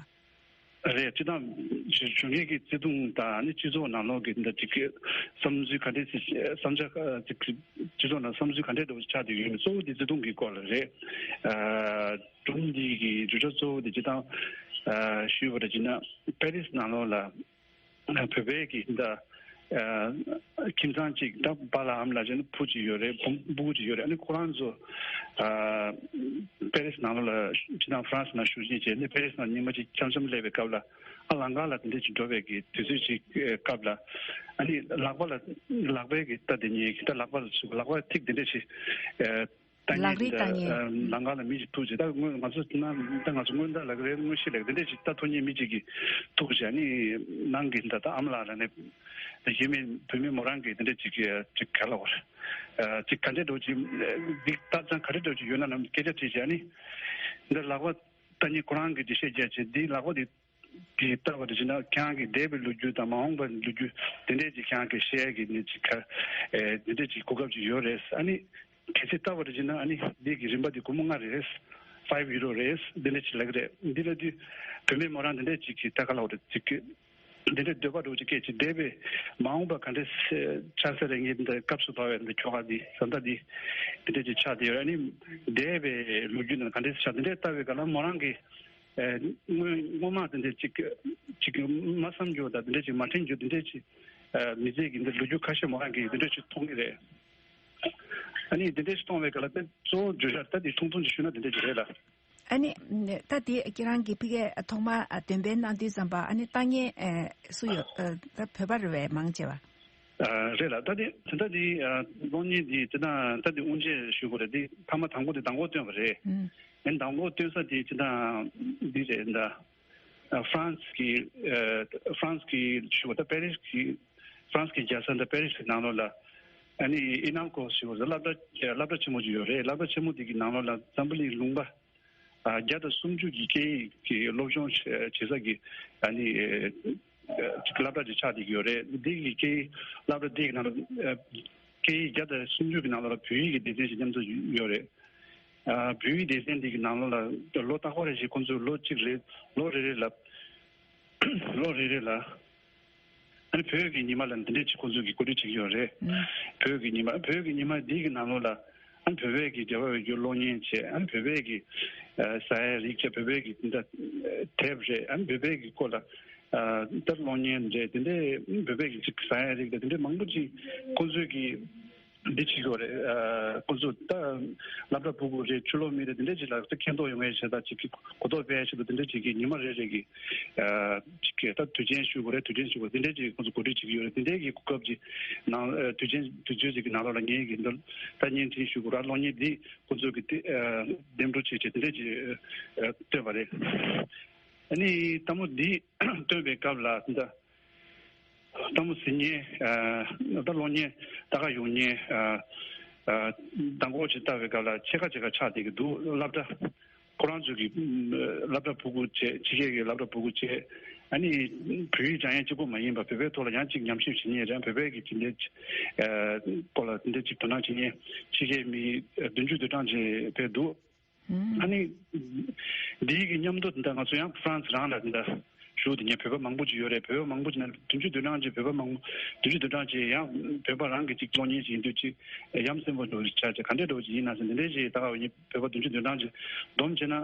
རེད། སྤྱིར་བཏང་གཞོན་སྐྱེས་ཀྱི་བརྩེ་དུང་དང་ནི་སྤྱི་ཚོགས་ནང་ལོགས་ཀྱི་འདི་འདྲ་ཅིག་གི་བསམ་ཚུལ་ག་འདྲས་ཅིག་བསམ་འཆར་ཅིག་སྤྱི་ཚོགས་ནང་བསམ་ཚུལ་ག་འདྲས་འདྲ་བོ་ཆགས་བསྡད་ཡོད་མེད་གཙོ་བོ་འདི་བརྩེ་དུང་གི་སྐོར་ལ་རེད། ཨ་སྒྲུང་འདི་གི་བརྗོད་བྱ་གཙོ་བོ་འདི་སྤྱིར་བཏང་ཨ་ཞུས་པ་འདྲ་བྱས་ན་པེ་རིས་ནང་ལོགས་ལ་བོད་པའི་གི་འདི་ཨ་ཁྱིམ་ཚང་གཅིག་ད་པཱ་ལགས་ཨ་མ་ལགས་བྱས་ན་བུ་གཅིག་ཡོད་རེད། བུ་བུ་གཅིག་ཡོད་རེད། ཨ་ནི་ཁོ་རང་ཚོ་ཨ་པེ་རིས་ནང་ལོགས་ལ་སྤྱིར་བཏང་ཧྥ་རན་སི་ནང་བཞུགས་རྗེས་བྱས་ནས་པེ་རིས་ནང་ཉི་མ་གཅིག་འཆམ་འཆམ་སླེབས་པའི་སྐབས་ལ་ཨ་ལམ་ཁ་ལ་དེ་འདྲས་ཅིག་འགྲོ་བའི་གི་དུས་ཚོད་ཅིག་སྐབས་ལ་ཨ་ནི་ལག་པ་ལ་ལག་པའི་གི་ད་དེ་ཉིད་ཀྱི་ད་ལག་པ་ལ་ཚུགས་ལག་པ་ཐིག་དེ་འདྲས་ཅིག་ལག་རིས་ལྟ་མཁན། ལམ་ཁ་ལ་མི་ཞིག་ཐུག་ཅིག་ད་སྔོན་ང་ཚོ་ན་ད་ང་ཚོ་སྔོན་ད་ལག་རིས་དངོས་གཞི་ལག་དེ་འདྲས་ཅིག་ད་ཐུག་མཁན་མི་གཅིག་གིས་ཐུག་ཅིག་ཨ་ནི་ནང་གི་ད་ད་ཨ་མ་ལགས་ལ་ནི་ད་གཞི་མེད་བུད་མེད་མོ་རང་གི་དེ་འདྲས་ཅིག་གི་ཅིག་ག་ལ་བར་ཅིག་ག་འདྲས་འགྲོ་ཅིག་འདི་ད་ཅང་ག་འདྲས་འགྲོ་ཅིག་ཡོད་ན་ནམ་སྐད་ཆ་དྲིས་ཅིག་ཨ་ནི་འདི་ལག་པ་ད་ནི་ཁོ་རང་གི་འགྲེལ་བཤད་རྒྱག་ཅིག་འདི་ལག་པ་འདི་དེ་ལྟ་བུ་དེ་བྱས་ན་ཁྱེད་རང་གི་འདས་པའི་ལོ་རྒྱུས་དང་མ་འོངས་པའི་ལོ་རྒྱུས་དེ་འདྲས་ཅིག་ཁྱེད་རང་གི་བཤད་ཀྱི་ནི་ཅིག་ག་ཨེ་དེ་འདྲས་ཅིག་གོ་སྐབས་ཅིག་ཡོད་རེད། ཨ་ནི་གལ་སྲིད་ལྟ་བུ་དེ་བྱས་ན་ཨ་ནི་འདི་གི་རིན་པ་དེ་སྒོར་མོ་ལྔ་རེད། Five Euro རེད། འདི་འདྲས་ཅིག་ལབ་ཀྱི་རེད། འདི་ལབ་དུས་བུད་མེད་མོ་རང་འདི་འདྲས་ཅིག་གི་ལྟ་ག་ལབ་རེད་ཅིག་གི་འདི་འདྲས་འདོད་པ་འདྲ་བོ་ཅིག་སྐྱེས་ཅིག་འདས་པའི་མ་འོངས་པ་ག་འདྲས་ཆགས་ས་རེད། ངས་འདི་སྐབས་སུ་བབས་པའི་འདི་ཁྱོ་ག་འདི་བཟའ་ཟླ་འདི་འདི་འདྲས་ཅིག་ཆགས་བསྡད་ཡོད་རེད། ཨ་ནི་འདས་པའི་ལོ་རྒྱུས་ནང་ག་འདྲས་ཆགས་འདི་འདྲས་ལྟ་བའི་སྐབས་ལ་མོ་རང་གི་ཨ་སྔོན་སྔོན་མ་དེ་འདྲས་ཅིག་ཅིག་མ་བསམ་རྒྱུ་དང་དེ་འདྲས་ཅིག་མ་དྲན་རྒྱུ་དེ་འདྲས་ཅིག་ཨ་མི་ཚེ་གི་འདི་ལོ་རྒྱུས་ཁ་ཤས་མོ་རང་གིས་དེ་འདྲས་ཅིག་མཐོང་གི་རེད། ཨ་ནི་དེ་འདྲས་ཅིག་མཐོང་བའི་སྐབས་ལ་དེ་གཙོ་བོ་བརྗོད་བྱ་ད་དེ་ཐུང་ཐུང་ཅིག་ཞུས་ན་དེ་འདྲས་ཅིག་རེད་ལ། ཨ་ནི་ད་དེ་ཁྱེད་རང་གི་ཕ་གིར་ཐོག་མར་འདོན་སྤེལ་གནང་དུས་ཙམ་པ་ཨ་ནི་ལྟ་མཁན་སུ་ཡོད། ད་བོད་པ་རེད་པས་མང་ཆེ་བ། ཨ་རེད་ལ། ད་དེ་དེ་ད་དེ་གློག་བརྙན་དེ་དེ་ད་ད་དེ་དབུ་འབྱེད་ཞུ་དགོས་རེད། དེ་ཐ་མ་དང་པོ་དེ་མདང་དགོང་བཏོན་པ་རེད། ཨེ་མདང་དགོང་བཏོན་ས་དེ་དེ་ད་འདི་རེད། ད་ཧྥ་རན་སི་གི་ཧྥ་རན་སི་གི་ཞུ་བ་ད་པེ་རིས་གི་ཧྥ་རན་སི་གི་རྒྱལ་ས་ད་པེ་རིས་གི་ནང་ལོགས་ལ་ཨ་ནི་ཨི་ནམ་ཀོ་ཞུ་བ་ད་སློབ་གྲྭ་སློབ་གྲྭ་ཆེན་མོ་ཅིག་ཡོད་རེད། སློབ་གྲྭ་ཆེན་མོ་དེ་གི་ནང་ལོགས་ལ་འཛམ་བུ་གླིང་ལུང་པ་ཨ་བརྒྱ་དང་སུམ་ཅུ་གི་སྐད་ཡིག་གི་སློབ་སྦྱོང་བྱེད་ས་གི་ཨ་ནི་ཅིག་སློབ་གྲྭ་ཅིག་ཆགས་བསྡད་ཀྱི་ཡོད་རེད། འདི་གི་སྐད་ཡིག་སློབ་གྲྭ་འདི་གི་ནང་ལ་སྐད་ཡིག་བརྒྱ་དང་སུམ་ཅུ་གི་ནང་ལ་བོད་ཡིག་གི་སྡེ་ཚན་ཞིག་མཉམ་དུ་ཡོད་རེད། ཨ་བོད་ཡིག་སྡེ་ཚན་འདི་གི་ནང་ལོགས་ལ་ལོ་རྟག་པར་རེ་བཞིན་ཁོང་ཚོས་ལོ་གཅིག་རེ་ལོ་རེ་རེ་ལ་ལོ་རེ་རེ་ལ་ ཨ་ནི་བོད་ཀྱི་ཉི་མ་ལ་འདི་འདྲས་ཅིག་ཁོང་ཚོས་ཀྱི་གོ་སྒྲིག་བྱེད་ཀྱི་ཡོད་རེད། ཨུམ། བོད་ཀྱི་ཉི་མ་བོད་ཀྱི་ཉི་མ་འདི་གི་ནང་ལོགས་ལ་ཨ་ནི་བོད་པའི་གི་འབྲེལ་བ་ཡོད་རྒྱུ་གློག་བརྙན་བྱས། ཨ་ནི་བོད་པའི་གི་ཨ་ཟ་ཡ་རིགས་བྱས། བོད་པའི་གི་འདི་འདྲ་དེབ་རེད། ཨ་ནི་བོད་པའི་གི་སྐོར་ལ་ཨ་ད་གློག་བརྙན་རེད། དེ་འདྲས་བོད་པའི་གི་ཅིག་ཟ་ཡ་རིགས་དང་དེ་འདྲས་མང་པོ་ཅིག་ཁོང་ཚོས་ཀྱི་འདི་བྱེད་ཀྱི་ཡོད་རེད། ཨ་ཁོང་ཚོ་ད་སློབ་གྲྭ་ཕྲུ་གུ་རེད། ཕྱི་ལོགས་མི་རེད། དེ་འདྲས་ཅིག་ལ་ད་མཁྱེན་རྟོགས་ཡོང་ཡའི་ཆེད་དུ་ཅིག་གོ་རྟོགས་སྤེལ་ཡའི་ཆེད་དུ་དེ་འདྲས་ཅིག་གི་ཉི་མ་རེ་རེ་གི་ཨ་ཅིག་གི་ད་དུས་ཆེན་ཞུ་དགོས་རེད། དུས་ཆེན་ཞུ་དགོས་དེ་འདྲས་ཅིག་ཁོང་ཚོ་གོ་སྒྲིག་བྱེད་ཀྱི་ཡོད་རེད། དེ་འདྲས་ཀྱི་གོ་སྐབས་ཅིག་ནང་ཨ་དུས་ཆེན་དུས་ཚོད་ཅིག་གི་ནང་ལོགས་ལ་ངས་ཀྱི་འདི་ད་བརྙན་འཕྲིན་ཞུ་དགོས་ར། གློག་བརྙན་འདི་ཁོང་ཚོ་གི་དེ་ཨ་འདེམས་སྒྲུག་བྱེད་བྱེད་དེ་འདྲས་ཅིག་ཨ་བཏོན་པ་རེད། ཨ་ནི་ལྟད་མོ་འདི་བཏོན་པའི་སྐབས་ལ་འདི་ལྟད་མོ་གཟིགས་མཁན་ཨ་ད་གློག་བརྙན་ལྟ་ག་ཡོང་མཁན་ཨ་ཨ་མདང་དགོང་ཅིག་ལྟ་བའི་སྐབས་ལ་ཕྱེད་ཀ་ཕྱེད་ཀ་ཆགས་བསྡད་ཀྱི་འདུག་སློབ་གྲྭ་ཁོ་རང་ཚོའི་གི་ཨ་སློབ་གྲྭ་ཕྲུ་གུ་བྱས། ཕྱི་རྒྱལ་གྱི་སློབ་གྲྭ་ཕྲུ་གུ་བྱས། ཨ་ནི་བོད་ཡིག་སྦྱང་ཡག་གཅིག་པོ་མ་ཡིན་པ་བོད་པའི་ཐོག་ལ་ཡང་གཅིག་ཉམས་ཞིབ་བྱེད་མཁན་རེད། བོད་པའི་གི་ཅིག་འདི་ཨ་སྐོར་ལ་འདི་གཅིག་དོ་སྣང་བྱེད་མཁན་ཕྱི་རྒྱལ་མི་བདུན་ཅུ་དོན་གྲངས་ཅིག་ཕེབས་འདུག་ཨ་ནི། འདིའི་གི་མཉམ་དུ་འདི་ང་ཚོ་ཡང་ཧྥ་རན་སི་རང་ལ་འདི་བཞུགས་དེ་ངས་བོད་པ་མང་པོ་ཅིག་ཡོད་རེད། བོད་པ་མང་པོ་ཅིག་ན་བདུན་ཅུ་དོན་གྲངས་ཅིག་བོད་པ་མང་པོ་བདུན་ཅུ་དོན་གྲངས་ཅིག་ཡང་བོད་པ་རང་གི་ཅིག་གློག་བརྙན་ཅིག་ཡིན་དུས་ཅིག་ཡ་མཚན་པོ་འགྲོ་ཆགས་ཅིག་ག་འདྲས་འགྲོ་ཅིག་ཡིན་ན་ཟེར། འདི་འདྲས་ཅིག་ད་ག་ངས་བོད་པ་བདུན་ཅུ་དོན་གྲངས་ཅིག་བསྡོམས་བྱས་ན་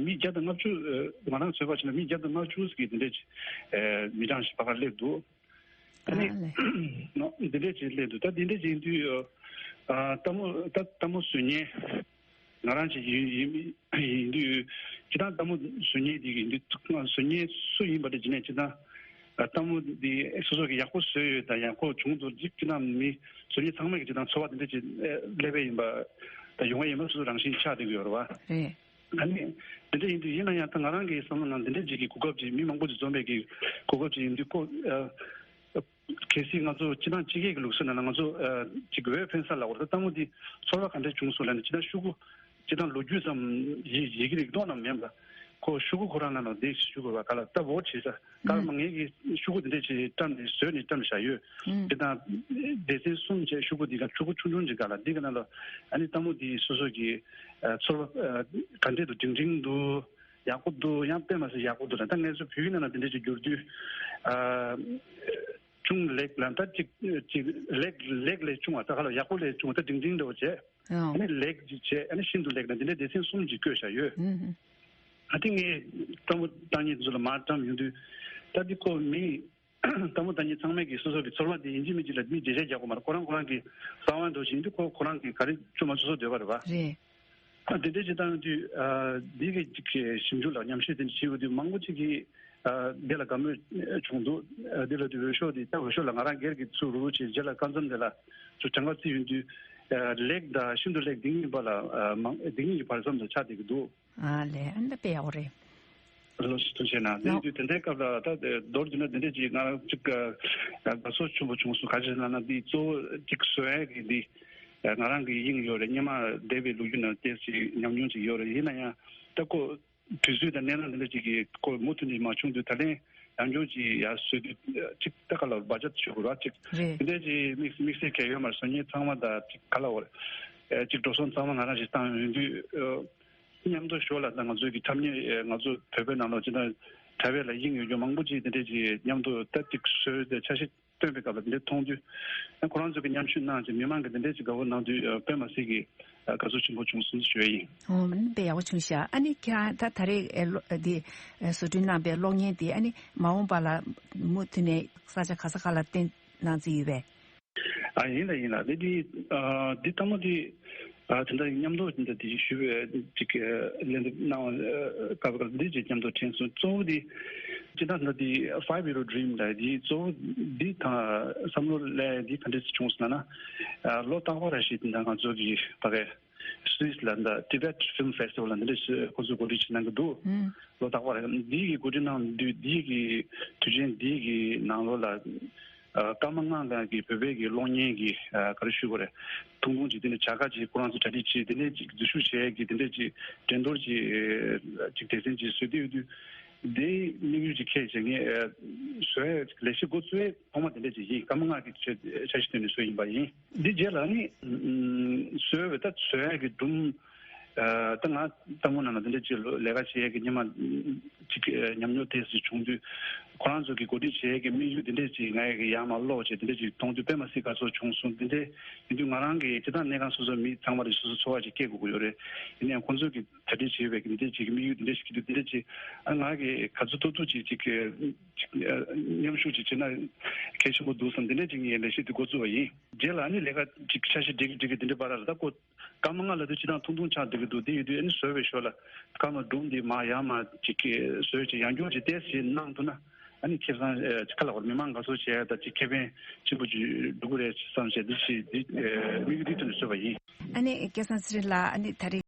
མི་བརྒྱ་དང་ལྔ་བཅུ། ང་རང་ཚོད་དཔག་བྱས་ན་མི་བརྒྱ་དང་ལྔ་བཅུ་ཟིག་གི་འདི་འདྲས་ཅིག་མི་གྲངས་ཤིག་ཕ་གར་སླེབས་འདུག་ཨ་ནི། ཨ་ལས། ནོ། འདི་འདྲས་ཅིག་སླེབས་འདུག་ད་འདི་འདྲས་ཅིག་ཡིན་དུས་ཨ་ལྟད་མོ་ད་ལྟད་མོ་བཟོ་མཁན་ང་རང་ཅིག་ཡིན་ཡིན་ཡིན་དུས་སྤྱིར་བཏང་ལྟད་མོ་བཟོ་མཁན་འདི་གི་འདི་བཟོ་མཁན་སུ་ཡིན་པ་དེ་ཅི་ནས་སྤྱིར་བཏང་ལྟད་མོ་འདི་སོ་སོ་གི་ཡག་པོ་བཟོས་ཡོད་དང་ཡག་པོ་བྱུང་འདུག་ཅིག་སྤྱིར་བཏང་མི་བཟོ་མཁན་ཚང་མ་གི་སྤྱིར་བཏང་ཚོར་བ་འདི་འདྲས་ཅིག་སླེབས་པ་ཡིན་པ་དང་ཡོང་བ་ཡིན་པ་སོ་སོ་རང་བཞིན་ཆགས་བསྡད་ཀྱི་ཡོད་རེད་བ། རེད། ཨ་ནི། འདི་འདྲ་ཡིན་དུས་ཡིན་ན་ཡང་ད་ང་རང་གི་བསམ་བློ་ནང་འདི་འདྲ་ཅིག་གི་གོ་སྐབས་ཅིག་མི་མང་པོ་ཅིག་འཛོམས་པའི་གི་གོ་སྐབས་ཅིག་ཡིན་དུས་ཁོ། ཨ། གལ་སྲིད་ང་ཚོ་སྤྱི་བཏང་སྤྱི་སྐད་ཀྱི་ལུགས་སྲོལ་ནང་ལ་ང་ཚོ་ཨ་ཅིག་འོས་འཕེན་ས་ལབ་པ་རེད། ད་ལྟད་མོ་འདི་ཚོར་བ་ག་འདྲ་བྱུང་སོང་ལབ་ནས་སྤྱིར་བཏང་ཤོག་གུ་སྤྱིར་བཏང་ལོ་རྒྱུས་ཙམ་ཡི་ཡི་གེ་རིགས་མདོག་ནང་མེད་པ། ཁོ་ཤོག་གུ་ཁོ་རང་ནང་ལ་འདི་ཤོག་གུ་བ་ག་ལ་ལྟ་བོ་བྱེད་ས་ག་ལ་མ་ངེས་ཀྱི་ཤོག་གུ་འདི་འདྲ་ཅིག་བཀྲམ་ནས་བཟོས་ནས་བཀྲམ་བཞག་ཡོད། ཨུམ། དེ་དང་སྡེ་ཚན་གསུམ་བྱས་ཤོག་གུ་འདི་ག་ཤོག་གུ་ཆུང་ཆུང་ཅིག་ག་ལ་འདི་ག་ནང་ལ་ཨ་ནི་ལྟད་མོ་འདི་སོ་སོ་གི་ཨ་ཚོར་བ་ཨ་ག་འདྲས་འདུག་སྒྲིང་སྒྲིང་འདུག་ཡག་པོ་འདུག་ཡང་དཔེ་མ་སྲིད་ཡག་པོ་འདུག་ད་ངས་སུ་བོད་ཡིག་ནང་ལ་འདི་འདྲས་ཅིག་བསྒྱུར་དུས་ཨ། ཅུང་ལེགས་ལ་ད་ཅིག་ཅིག་ལེགས་ལེགས་ལས་ཆུང་བ་ད་ག་ལ་ཡག་པོ་ལས་ཆུང་བ་ད་འབྲིང་འབྲིང་འདྲ་བོ་བྱས། ཨ་ཨོ། ནི་ལེགས་ཅིག་བྱས་ཨ་ནི་ཤིན་ཏུ་ལེགས་ན་འདི་འདྲའི་སྡེ་ཚན་གསུམ་ཅིག་བཀོད་བཞག་ཡོད། ཨུ་ཧུ། ཨ་ཏི་ངས་ལྟད་མོ་ལྟ་མཁན་ཚོ་ལ་མར་བཀྲམ་ཡོང་དུས་ད་འདི་ཁོ་མི་ལྟད་མོ་ལྟ་མཁན་ཚང་མས་ཀྱི་སོ་སོ་གི་ཚོར་བ་འདི་ཡིན་གཅིག་མིན་གཅིག་ལ་མི་འགྲེལ་བཤད་རྒྱག་དགོས་མ་རེད། ཁོ་རང་ཁོ་རང་གི་གསང་བ་འདྲ་བོ་ཞིག་ཡིན་དུས་ཁོ་ཁོ་རང་གི་ག་རེ་བཅོས་མ་བཅོས་སོ་འདོད་པ་རེད་པ། རེད། ཨ་དེ་འདྲ་ཅིག་བཏང་དུས་ཨ་འདི་གི་ཅིག་གི་ཞིབ་འཇུག་ལ་ཉམས་ཞིབ་དེ་འདྲ་བྱེད་དགོས་དུས་མང་པོ་ཅིག་གིས་ཨ་འདི་ལ་དགའ་མོས་བྱུང་འདུག་ཨ་འདི་ལ་དུས་འོས་ཤོག་དེ་ད་འོས་ཤོག་ལ་ང་རང་སྒེར་གྱི་ཚུར་རུ་རུ་བྱས་རྗེས་ལ་སྐབས་མཚམས་དེ་ལ་ཚུར་གྲངས་ཀ་བརྩིས་ཡོང་དུས་ཨ་ལེགས་དང་ཤིན་ཏུ་ལེགས་འདི་གཉིས་བར་ལ་ཨ་མང་འདི་གཉིས་ཀྱི་བར་མཚམས་དུ་ཆགས་བསྡད་ཀྱི་འདུག་ཨ་ལས་ཨ་འདི་དཔེ་ཡག་པོ་རེད། ལོ་སུ་ཐུགས་ཆེ་ན་དེ་ཡིན་དུས་དེ་འདྲའི་སྐབས་ལ་ད་དེ་མདོར་བསྡུས་ན་དེ་འདྲས་ཅིག་ང་རང་ཅིག་ཨ་དགའ་ཚོར་ཆེན་པོ་བྱུང་སོང་། ག་རེ་ཟེར་ན་ན་འདི་གཙོ་བོ་ཅིག་བཟོ་ཡག་གི་འདི་ང་རང་གི་དབྱིངས་ཡོད་རེད། སྔོན་མ་འདས་པའི་ལོ་རྒྱུས་ནང་བལྟས་ཅིག་ཉམས་མྱོང་ཅིག་ཡོད་རེད། ཡིན་ན་ཡང་ད་ཁོ་དུས་ཚོད་དང་གནས་སྟངས་དེ་འདྲ་ཅིག་གིས་ཁོ་མུ་མཐུད་ནས་མ་བྱུང་དུས་ད་ལན་ཡང་བསྐྱར་ཅིག་ཡར་བཟོས་དུས་ཅིག་ད་ག་ལ་བ་ཇེཊ་ཞུ་དགོས་ར་ཅིག་རེད། དེ་འདྲ་ཅིག་དམིགས་དམིགས་བསལ་གལ་ཡོད་མ་རེད། བཟོ་མཁན་ཚང་མ་དང་ཅིག་ག་ལ་འོ་རེད་ཅིག་འགྲོ་སོང་ཚང་མ་ང་རང་ཞིག་བཏང་ཡོང་དུས། མཉམ་དུ་ཞོར་ལ་ད་ང་ཚོའི་གི་འཁྲབ་མཁན་ང་ཚོ་བོད་པའི་ནང་ལོགས་ཅི་ད་དྲ་བའི་ལ་དབྱིངས་ཡོད་རྒྱུ་མང་པོ་ཅིག་དེ་འདྲས་ཅིག་མཉམ་དུ་ད་ཅིག་བཟོས་ཏེ་འཆར་གཞི་བཏོན་པའི་སྐབས་ལ་དེ་འདྲས་མཐོང་དུས་ཁོ་རང་ཚོ་གི་མཉམ་ཞུགས་གནང་ཅིག་མི་མང་གི་དེ་འདྲས་ཅིག་དགའ་བོ་གནང་དུས་དཔེ་མ་སྲིད་ཀྱི་དགའ་བསུ་ཆེན་པོ་བྱུང་སོང་ཞུ་ཡ་ཡིན། ཨོ་དཔེ་ཡག་པོ་བྱུང་ཤག་ཨ་ནི་ཁྱེད་རང་ད་ད་རེས་ཨེ་ལོ་འདི་བཟོ་སྐྲུན་གནང་པའི་གློག་བརྙན་འདི་ཨ་ནི་མ་འོངས་པ་ལ་མུ་མཐུད་ནས་ས་ཆ་ག་ས་ག་ལ་བཏོན་གནང་རྩིས་ཡོད་པས། ཨ་ཡིན་ལ་ཡིན་ལ་འདི་འདི་ཨ་འདི་ལྟ་མོ་འདི་ཨ་དེ་འདྲ་མཉམ་དུ་འདི་འདྲ་འདི་ཞུ་བའི་ཅིག་ལན་འདེབས་གནང་བ་སྐབས་སྐབས་འདི་ཅིག་མཉམ་དུ་དྲན་སོང་། གཙོ་བོ་འདི་ཅི་ད་འདི་Five Year Dream ལ་འདི་གཙོ་བོ་འདི་དང་བསམ་བློ་ལས་འདི་ག་འདྲ་ཞིག་བྱུང་སོང་ན་ཨ་ལོ་རྟག་པར་ར་ཞིག་འདི་འདྲ་ང་ཚོ་གི་ཕ་གི་སུད་སི་ལ་འདི་Tibet Film Festival ལ་འདི་འདྲ་ཞིག་ཁོ་ཚོས་གོ་སྒྲིག་བྱེད་གནང་གི་འདུག་ཨུམ། ལོ་རྟག་པར་འདི་གི་གོ་སྒྲིག་གནང་དུས་འདི་གི་དུས་ཆེན་འདི་གི་ནང་ལོགས་ལ། ཨ་སྐར་མ་ལྔ་ལྔ་གི་བོད་པའི་གི་གློག་བརྙན་གྱི་ཨ་ག་རེ་ཞུ་དགོས་རེད། ཐུང་ཐུང་ཅིག་དེ་ནས་བྱ་དགའ་ཅིག་ཁོ་རང་ཚོ་གྲ་སྒྲིག་བྱས་དེ་ནས་ཅིག་འཛུལ་ཞུགས་བྱས་ཀྱི་དེ་འདྲས་ཅིག་འགྲན་བསྡུར་ཅིག་ཅིག་སྡེ་ཚན་ཅིག་བཟོས་བསྡད་ཡོད་དུས་དེའི་དམིགས་ཡུལ་ཅིག་འཁྱེར་བྱས་ངས་ཨ་བཟོ་ཡ་ལས་གཞི་འགོ་བཙུགས་ཡས་ཐོག་མ་དེ་འདྲས་ཅིག་ཡིན། སྐར་མ་ལྔ་གི་ཆ་ཆ་ཞིག་བཏོན་ནས་བཟོས་ཡིན་པ་ཡིན། འདི་རྗེས་ལ་ནི་ཨ་བཟོས་པའི་ད་བཟོ་ཡ་གི་སྒྲུང་ཨ་ད་ང་ལྟད་མོ་ནང་ལ་དེ་འདྲས་ཅིག་ལས་ཀ་བྱེད་ཡ་གི་སྔོན་མ་ཅིག་ཉམས་མྱོང་དེ་ཞིག་བྱུང་དུས་ ཁོ་རང་ཚོ་གི་གོ་སྒྲིག་བྱེད་ཡས་ཀྱི་དམིགས་ཡུལ་འདི་འདྲས་ཅིག་ང་ཡི་གི་ཡར་མར་ཀློག་བྱས་འདི་འདྲས་ཅིག་མཐོང་དུས་དཔེ་མ་སྲིད་དགའ་ཚོར་བྱུང་སོང་། འདི་འདྲས་ཡིན་དུས་ང་རང་གི་སྤྱིར་བཏང་གནས་ཁང་སོ་སོའི་མི་ཚང་མ་ལ་སོ་སོ་ཚོར་བ་ཅིག་སྐྱེ་དགོས་ཀྱི་ཡོད་རེད། ཡིན་ནའང་ཁོང་ཚོས་ཀྱི་གྲ་སྒྲིག་བྱས་པའི་འདི་འདྲས་ཅིག་གི་དམིགས་ཡུལ་འདི་འདྲས་ཞིག་གི་འདུག་འདི་འདྲས་ཅིག་ཨ་ང་གི་ག་ཚོད་ཏོག་ཏོག་ཅིག་ཅིག་གི་ཅིག་མཉམ་ཞུགས་ཅིག་བྱས་ན་གལ་ཆེན་པོ་འདུག་བསམ་འདི་འདྲས་ཅིག་ངས་ལས་གཞི་འདི་འགོ་བཙུགས་པ་ཡིན། རྗེས་ལ་ཨ་ནི་ལས་ཀ་ཅིག་འཆར་གཞི་སྒྲིག་གི་སྒྲིག་གི་འདི་འདྲས་བར་ལ་ད་ཀོ་སྐར་མ་ལྔ་ལ་དུ་སྤྱིར་བཏང་ཐུང་ཐུང་ཆགས་འགྲོ་གི་འདུག་དེ་ཡོད་དུས་ཨ་ནི་བཟོས་པའི་ཞོར་ལ་སྐར་མ་དྲུག་འདི་མར་ཡར་མར་ཅིག་གི་བཟོས་ཅིག་ཡང་སྐྱོར་ཅིག་ཏོག་ཙམ་གནང་ཐུབ་ན་ཨ་ནི་ཁེ་བཟང་ཨེ་ཅིག་ག་ལ་བར་མི་མང་དགའ་ཚོར་བྱས་ཡ་ད་ཅིག་ཁེ་ཕན་ཆེན་པོ་ཅིག་འགྲོ་གི་རེད་བསམ་བྱས་འདི་ཞིག་འདི་ཨེ་དམིགས་ཡུལ་འདི་ཐོག་ནས་བཟོས་པ་ཡིན། ཨ་ནི་སྐལ་བཟང་ཚེ་རིང་ལགས། ཨ་ནི་ད་རེས།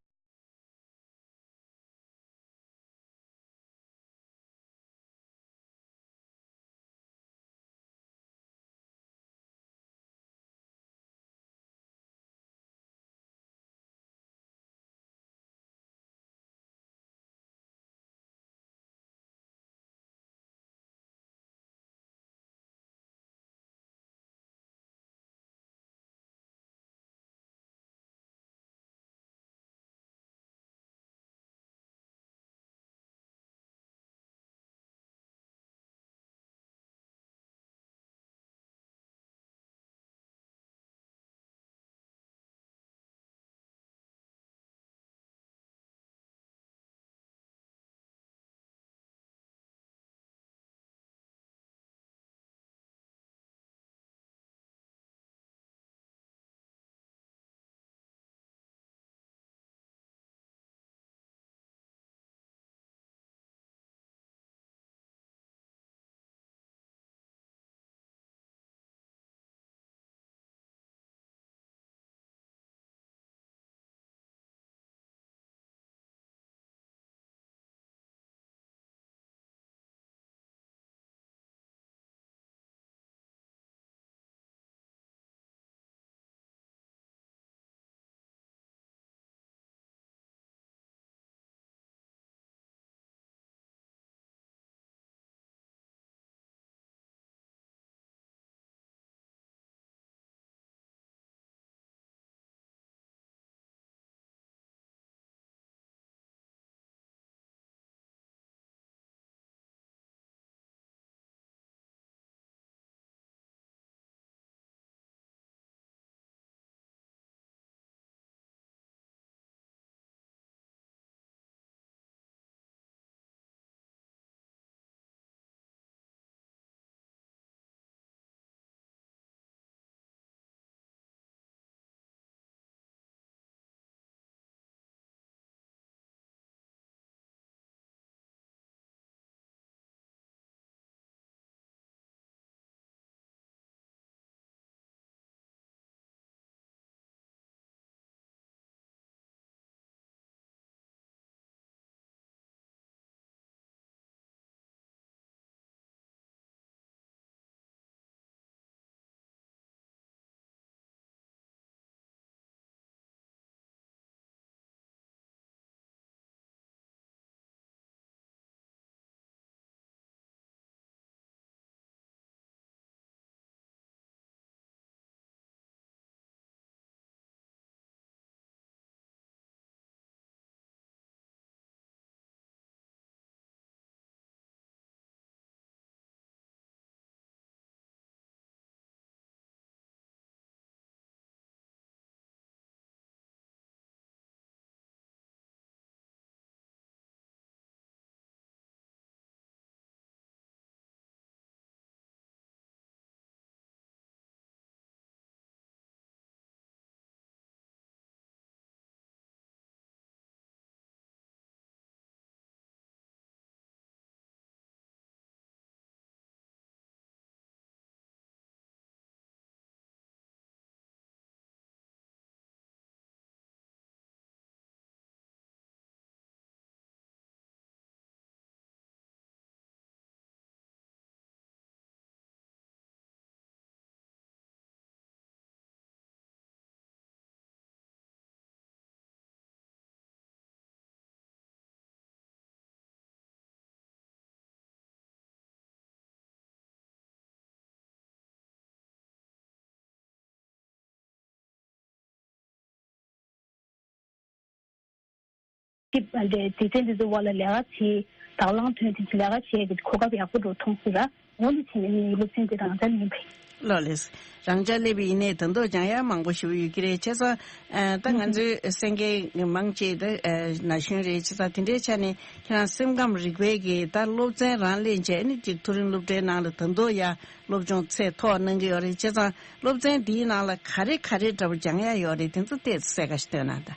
ཊིབ་འདྲ་སྡེ་ཚན་འདི་ཚོའི་འོག་ལ་ལས་ཀ་བྱེད། དང་བླངས་ཐོན་ཏེ་ལས་ཀ་བྱེད་ཀྱི་གོ་སྐབས་ཡག་པོ་འགྲོ་མཐོང་སོང་ར། འོ་འདི་བྱས་ནས་ངའི་སློབ་ཚན་འདི་རང་འཇགས་ལེན་པ་ཡིན། ལགས་ལགས། རང་འཇགས་སླེབས་པ་ཡིན་ནའི་ད་མདོག་ཀྱང་ཡང་མང་པོ་ཞིག་ཡོད་ཀྱི་རེད། བྱས་ཙང་ཨ་ད་ང་ཚོའི་གསན་མཁན་མང་ཆེ་ད་ན་གཞོན་རེད། བྱས་ཙང་དེ་འདྲའི་ཆ་ནས་ཁྱེད་རང་སེམས་ཁམས་རིག་པའི་གི་ད་སློབ་ཚན་རང་ལེན་བྱས་ནས་ཅིག་མཐོ་རིམ་སློབ་གྲྭའི་ནང་ལ་ད་མདོག་ཡང་སློབ་སྦྱོང་ཚད་མཐོ་གནང་གི་ཡོད་རེད། བྱས་ཙང་སློབ་ཚན་འདིའི་ནང་ལ་ག་རེ་ག་རེ་འདྲ་པོ་སྦྱང་ཡ་ཡོད་རེད། དེ་ཚོ་ཏོག་ཙམ་གསལ་ཁ་ཞིག་སྟོན་གནང་དང་།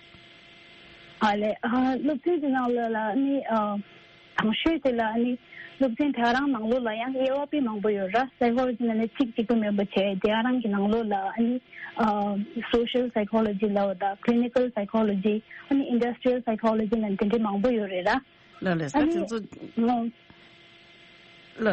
ཨ་ལས། ཨ་སློབ་ཚན་དེ་ནང་ལ་ལ་ནི་ཨ་དང་ཤོས་དེ་ལ་ནི་སློབ་ཚན་དེ་ག་རང་ནང་ལོགས་ལ་ཡང་དབྱེ་བ་དཔེ་མང་པོ་ཡོད་ར། སའི་ཁོ་ལོ་ཇི་ནང་ནས་གཅིག་གཅིག་པུ་མེད་པ་བྱས། དེ་ག་རང་གི་ནང་ལོགས་ལ་ཨ་ནི་ཨ་སོ་ཤལ་སའི་ཁོ་ལོ་ཇི་ལབ་པ་དང་། ཀི་ལི་ནི་ཀལ་སའི་ཁོ་ལོ་ཇི། ཨ་ནི་ཨིན་ཌ་སི་ཊི་རི་ཡལ་སའི་ཁོ་ལོ་ཇི་ནང་དེ་འདྲ་མང་པོ་ཡོད་རེད་ར། ལགས་ལགས། ཨ་ད་ནི་དེ་ཚོ། ཨ་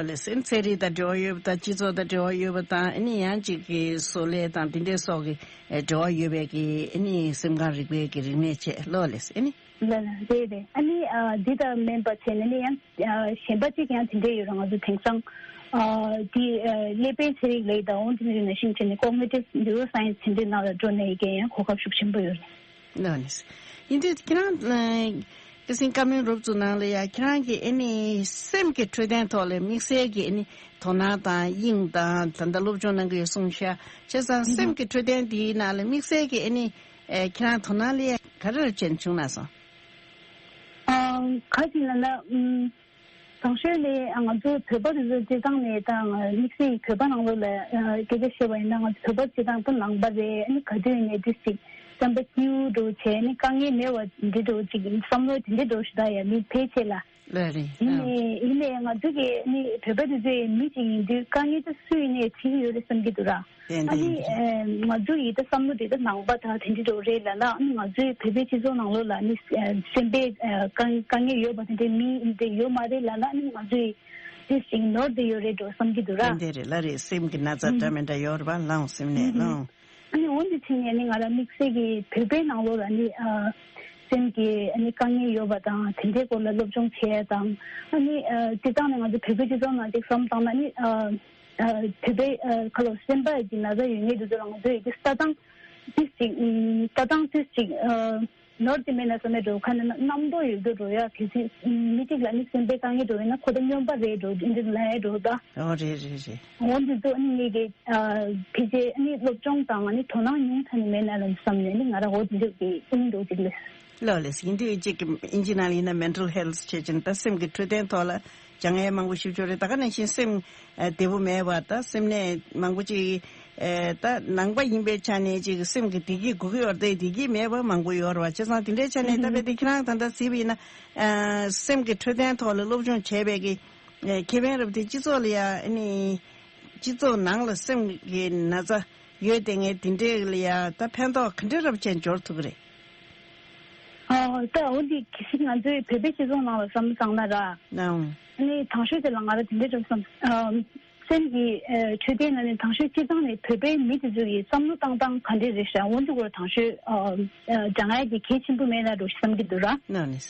ལགས་ལགས། ཨ་ནི་ཚན་རིག་དང་འབྲེལ་བ་ཡོད་པ་དང་། སྤྱི་ཚོགས་དང་འབྲེལ་བ་ཡོད་པ་དང་། ཨ་ནི་ཡང་གཅིག་གི་བཟོ་ལས་དང་དེ་འདྲའི་སོགས་ཀྱི་ཨེ་འབྲེལ་བ་ཡོད་པའི་གི་ཨ་ནི་སེམས་ཁམས་རིག་པའི་གི་རིག་གནས་བྱས། ལགས་ལགས། ཨ་ནི། ལགས་ལགས། རེད་རེད། ཨ་ནི་ཨ་འདི་ལྟར་མིན་པ་བྱས་ནས་ནི་ཡང་ཨ་གཞན་པ་གཅིག་ཡང་དེ་འདྲས་ཡོད་རེད། ང་ཚོ་དེང་སང་ཨ་འདི་ཨ་ཀླད་པའི་ཚན་རིག་ལབ་དང་། འོ་འདི་འདྲ་ནང་བཞིན་བྱས་ནས་ཀོག་ནི་ཊིབ་ནིའུ་རོ་སའེན་སི་དེ་འདྲའི་ནང་ལ་འགྲོ་ནས་ཡི་གེ་ཡང་གོ་སྐབས་ཤུགས་ཆེན་པོ་ཡོད་རེད། ལགས་ནི། ཡིན་དུས་ཁྱེད་རང་ཨ་ཀི་སིང་བཀའ་མོལ་རོབ་ཙམ་ནང་ལ་ཡ། ཁྱེད་རང་གི་ཨ་ནི་སེམས་ཀྱི་འཕྲོད་བསྟེན་ཐོག་ལ་དམིགས་བསལ་གྱི་ཨ་ནི་དོ་སྣང་དང་དབྱིངས་དང་། ད་ལྟ་སློབ་སྦྱོང་གནང་གི་ཡོད་གསུངས་ཤག་བྱས་ཙང་སེམས་ཀྱི་འཕྲོད་བསྟེན་འདིའི་ནང་ལ་དམིགས་བསལ་གྱི་ཨ་ནི་ཨེ་ཁྱེད་རང་དོ་སྣང་ལ་ཡ་ག་རེ་ལ་བྱས་ནས་བྱུང་ན་སོང་། ཨ་ག་ཅིག་ལབ་ན། ཨམ། དང་ཤོས་ལས་ང་ཚོ་བོད་པ་དེ་ཚོ་སྤྱིར་བཏང་ནས་ད་དམིགས་བསལ་གྱི་བོད་པ་ནང་ལོགས་ལ་ཨ་སྐད་ཆ་བཤད་པ་ཡིན་ན། ང་ཚོ་བོད་པ་སྤྱིར་བཏང་ད་ནང་པ་རེད། ཨ་ནི་ག་དུས་ནས་དུས་ཅིག་བསམ་པ་སྐྱིད་པོ་འདྲ་བོ་བྱས། ཨ་ནི་དཀའ་ངལ་མེད་པ་འདི་འདྲ་བོ་ཅིག་བསམ་བློ་དེ་འདྲ་འདྲ་བོ་ཞིག་ད་ཡ་མི་ཕལ་ཆེར་ལ། ལགས་རེད། ཡིན་ཨ། ནའི་ཡིན་ནའི་ང་ཚོ་གི་ཨ་ནི་བོད་པ་དེ་ཚོ་ཡི་མི་ཅིག་ཡིན་དུས་དཀའ་ངལ་ད་སུ་ཡིན་ནའི་འཕྲད་ཀྱི་ཡོད་རེད་བསམ་གྱི་འདུག་ར། ཏན་ཨ་ཏན་ནི་ཡིན་རེད། ཨེ་ང་ཚོ་ཡི་ད་བསམ་བློ་དེ་ད་ནང་པ་དང་དེ་འདྲ་འདྲ་བོ་རེད་ལབ་ན། ཨ་ནི་ང་ཚོའི་བོད་པའི་སྤྱི་ཚོགས་ནང་ལོགས་ལ་ཨ་ནི་ཨེ་སེམས་པའི་ཨེ་དཀའ་དཀའ་ངལ་ཡོད་པ་དེ་འདྲའི་མི་དེ་ཡོད་མ་རེད་ལབ་ན། ཨ་ནི་ང་ཚོ་ཡི་དེ་ཞིག་ནོར་དེ་ཡོད་རེད་འགྲོ་བསམ་གྱི་འདུག་ར། ཏན་ཏན་རེད། ལགས་རེད། སེམས་ཀྱི་ན་ཚ་འདྲ་མི་འདྲ་ཡོད་རེད་པ། ལའང་སེམས་ནད་ལའང་། ཨ་ནི་འོན་ཏེ་ཕྱིན་ནས་ནི་ང་རང་དམིགས་བསལ་གྱི་བོད་པའི་ནང་ལོགས་ལ་ནི་ཨ་སེམས་ཀྱི་ཨ་ནི་དཀའ་ངལ་ཡོད་པ་དང་དེ་འདྲའི་སྐོར་ལ་སློབ་སྦྱོང་བྱས་དང་། ཨ་ནི་ཨ་སྤྱིར་བཏང་ནས་ང་ཚོ་བོད་པའི་སྤྱི་ཚོགས་ནང་ཅིག་བསམ་བཏང་ན་ནི་ཨ་ཨ་བོད་པའི་ཨ་ཁ་ལོ་སེམས་པ་ཀྱི་ན་ཚ་ཡོད་མཁན་དེ་ཚོ་ལ་ང་ཚོས་ཀྱི་ལྟ་སྟངས་ཏིས་ཅིག་ཨ་ལྟ་སྟངས་ཏིས་ཅིག་ཨ་ནོར་གྱི་མེད་ན་བསམ་པའི་འགྲོ་ཁ་ནས་རྣམ་རྟོག་ཡོད་རྒྱུ་འགྲོ་ཡ། གལ་སྲིད་མི་གཅིག་ལ་ནི་སེམས་པའི་དཀའ་ངལ་འགྲོ་ཡོད་ན་ཁོ་ད་སྨྱོན་པ་རེད་འགྲོ། འདི་འདྲ་ལ་ཡ་འགྲོ་ད། ཨོ་རེད་རེད་རེད། འོ་འདི་ཚོ་ནི་ངེད་ཀྱི་ཨ་ཕལ་ཆེར་ཨ་ནི་སློབ་སྦྱོང་དང་ཨ་ནི་དོ་སྣང་ཉུང་ཙམ་ནས་མེད་ན་ལབ་བསམ་ནས་ནི་ང་རང་འོ་འདི་འདྲ་གི་ཨིན་འགྲོ་ཅིག་ལས། ལགས་ལགས། ཡིན་དུས་གཅིག་གི་ཨིན་ཇི་ནང་ལ་ཡིན་ན་mental health བྱེད་ཀྱིན་ད་སེམས་ཀྱི་འཕྲོད་བསྟེན་ཐོག་ལ་སྦྱང་ཡས་མང་པོ་ཞིག་ཡོད་རེད། ད་ག་ནང་བཞིན་སེམས་ཨ་བདེ་པོ་མེད་པ་ད་སེམས་ནད་མང་པོ་ཅིག་ཨ་ད་ནང་པ་ཡིན་པའི་ཆ་ནས་ཅིག་སེམས་ཀྱི་བདེ་སྐྱིད་དགོས་ཀྱི་ཡོད་རེད། བདེ་སྐྱིད་མེད་པ་མང་པོ་ཡོད་རེད་པ། བྱས་ཙང་དེ་འདྲའི་ཆ་ནས་ད་དཔེ་དེ་ཁྱེད་རང་ད་ལྟ་གཟིགས་པ་ཡིན་ན་ཨ་སེམས་ཀྱི་འཕྲོད་བསྟེན་ཐོག་ལ་སློབ་སྦྱོང་བྱས་པའི་གི་ཨ་ཁེ་ཕན་རབ་དེ་སྤྱི་ཚོགས་ལ་ཡ་ཨ་ནི་སྤྱི་ཚོགས་ནང་ལ་སེམས་ཀྱི་ན་ཚ་ཡོད་དེ་ངས་དེ་འདྲས་ལ་ཡ་ད་ཕན་ཐོགས་ག་འདྲས་རབ་ཅན་འབྱོར་ཐུབ་ཀྱི་རེད། ཨ་ད་འོ་འདི་གལ་སྲིད་ང་ཚོའི་བོད་པའི་སྤྱི་ཚོགས་ནང་ལ་བསམ་བློ་བཏང་ན་ར། ནའང་། ཨ་ནི་དང་ཤོས་དེ་ལ་ང་རང་དེ་འདྲས་རབ་བསམ། ཨ་སེམས་ཀྱི་ཨ་འཕྲོད་བསྟེན་ལ་ནི་དང་ཤོས་སྤྱིར་བཏང་ནས་བོད་པའི་མི་དེ་ཚོ་ཡི་བསམ་བློ་བཏང་སྟངས་ག་འདྲས་རེད་ཤག་འོ་འདི་སྐོར་དང་ཤོས་ཨ་ཨ་སྦྱང་ཡ་དེ་གལ་ཆེན་པོ་མེད་ན་འགྲོ་བསམ་གྱི་འདུག་ར། ནའང་ནི།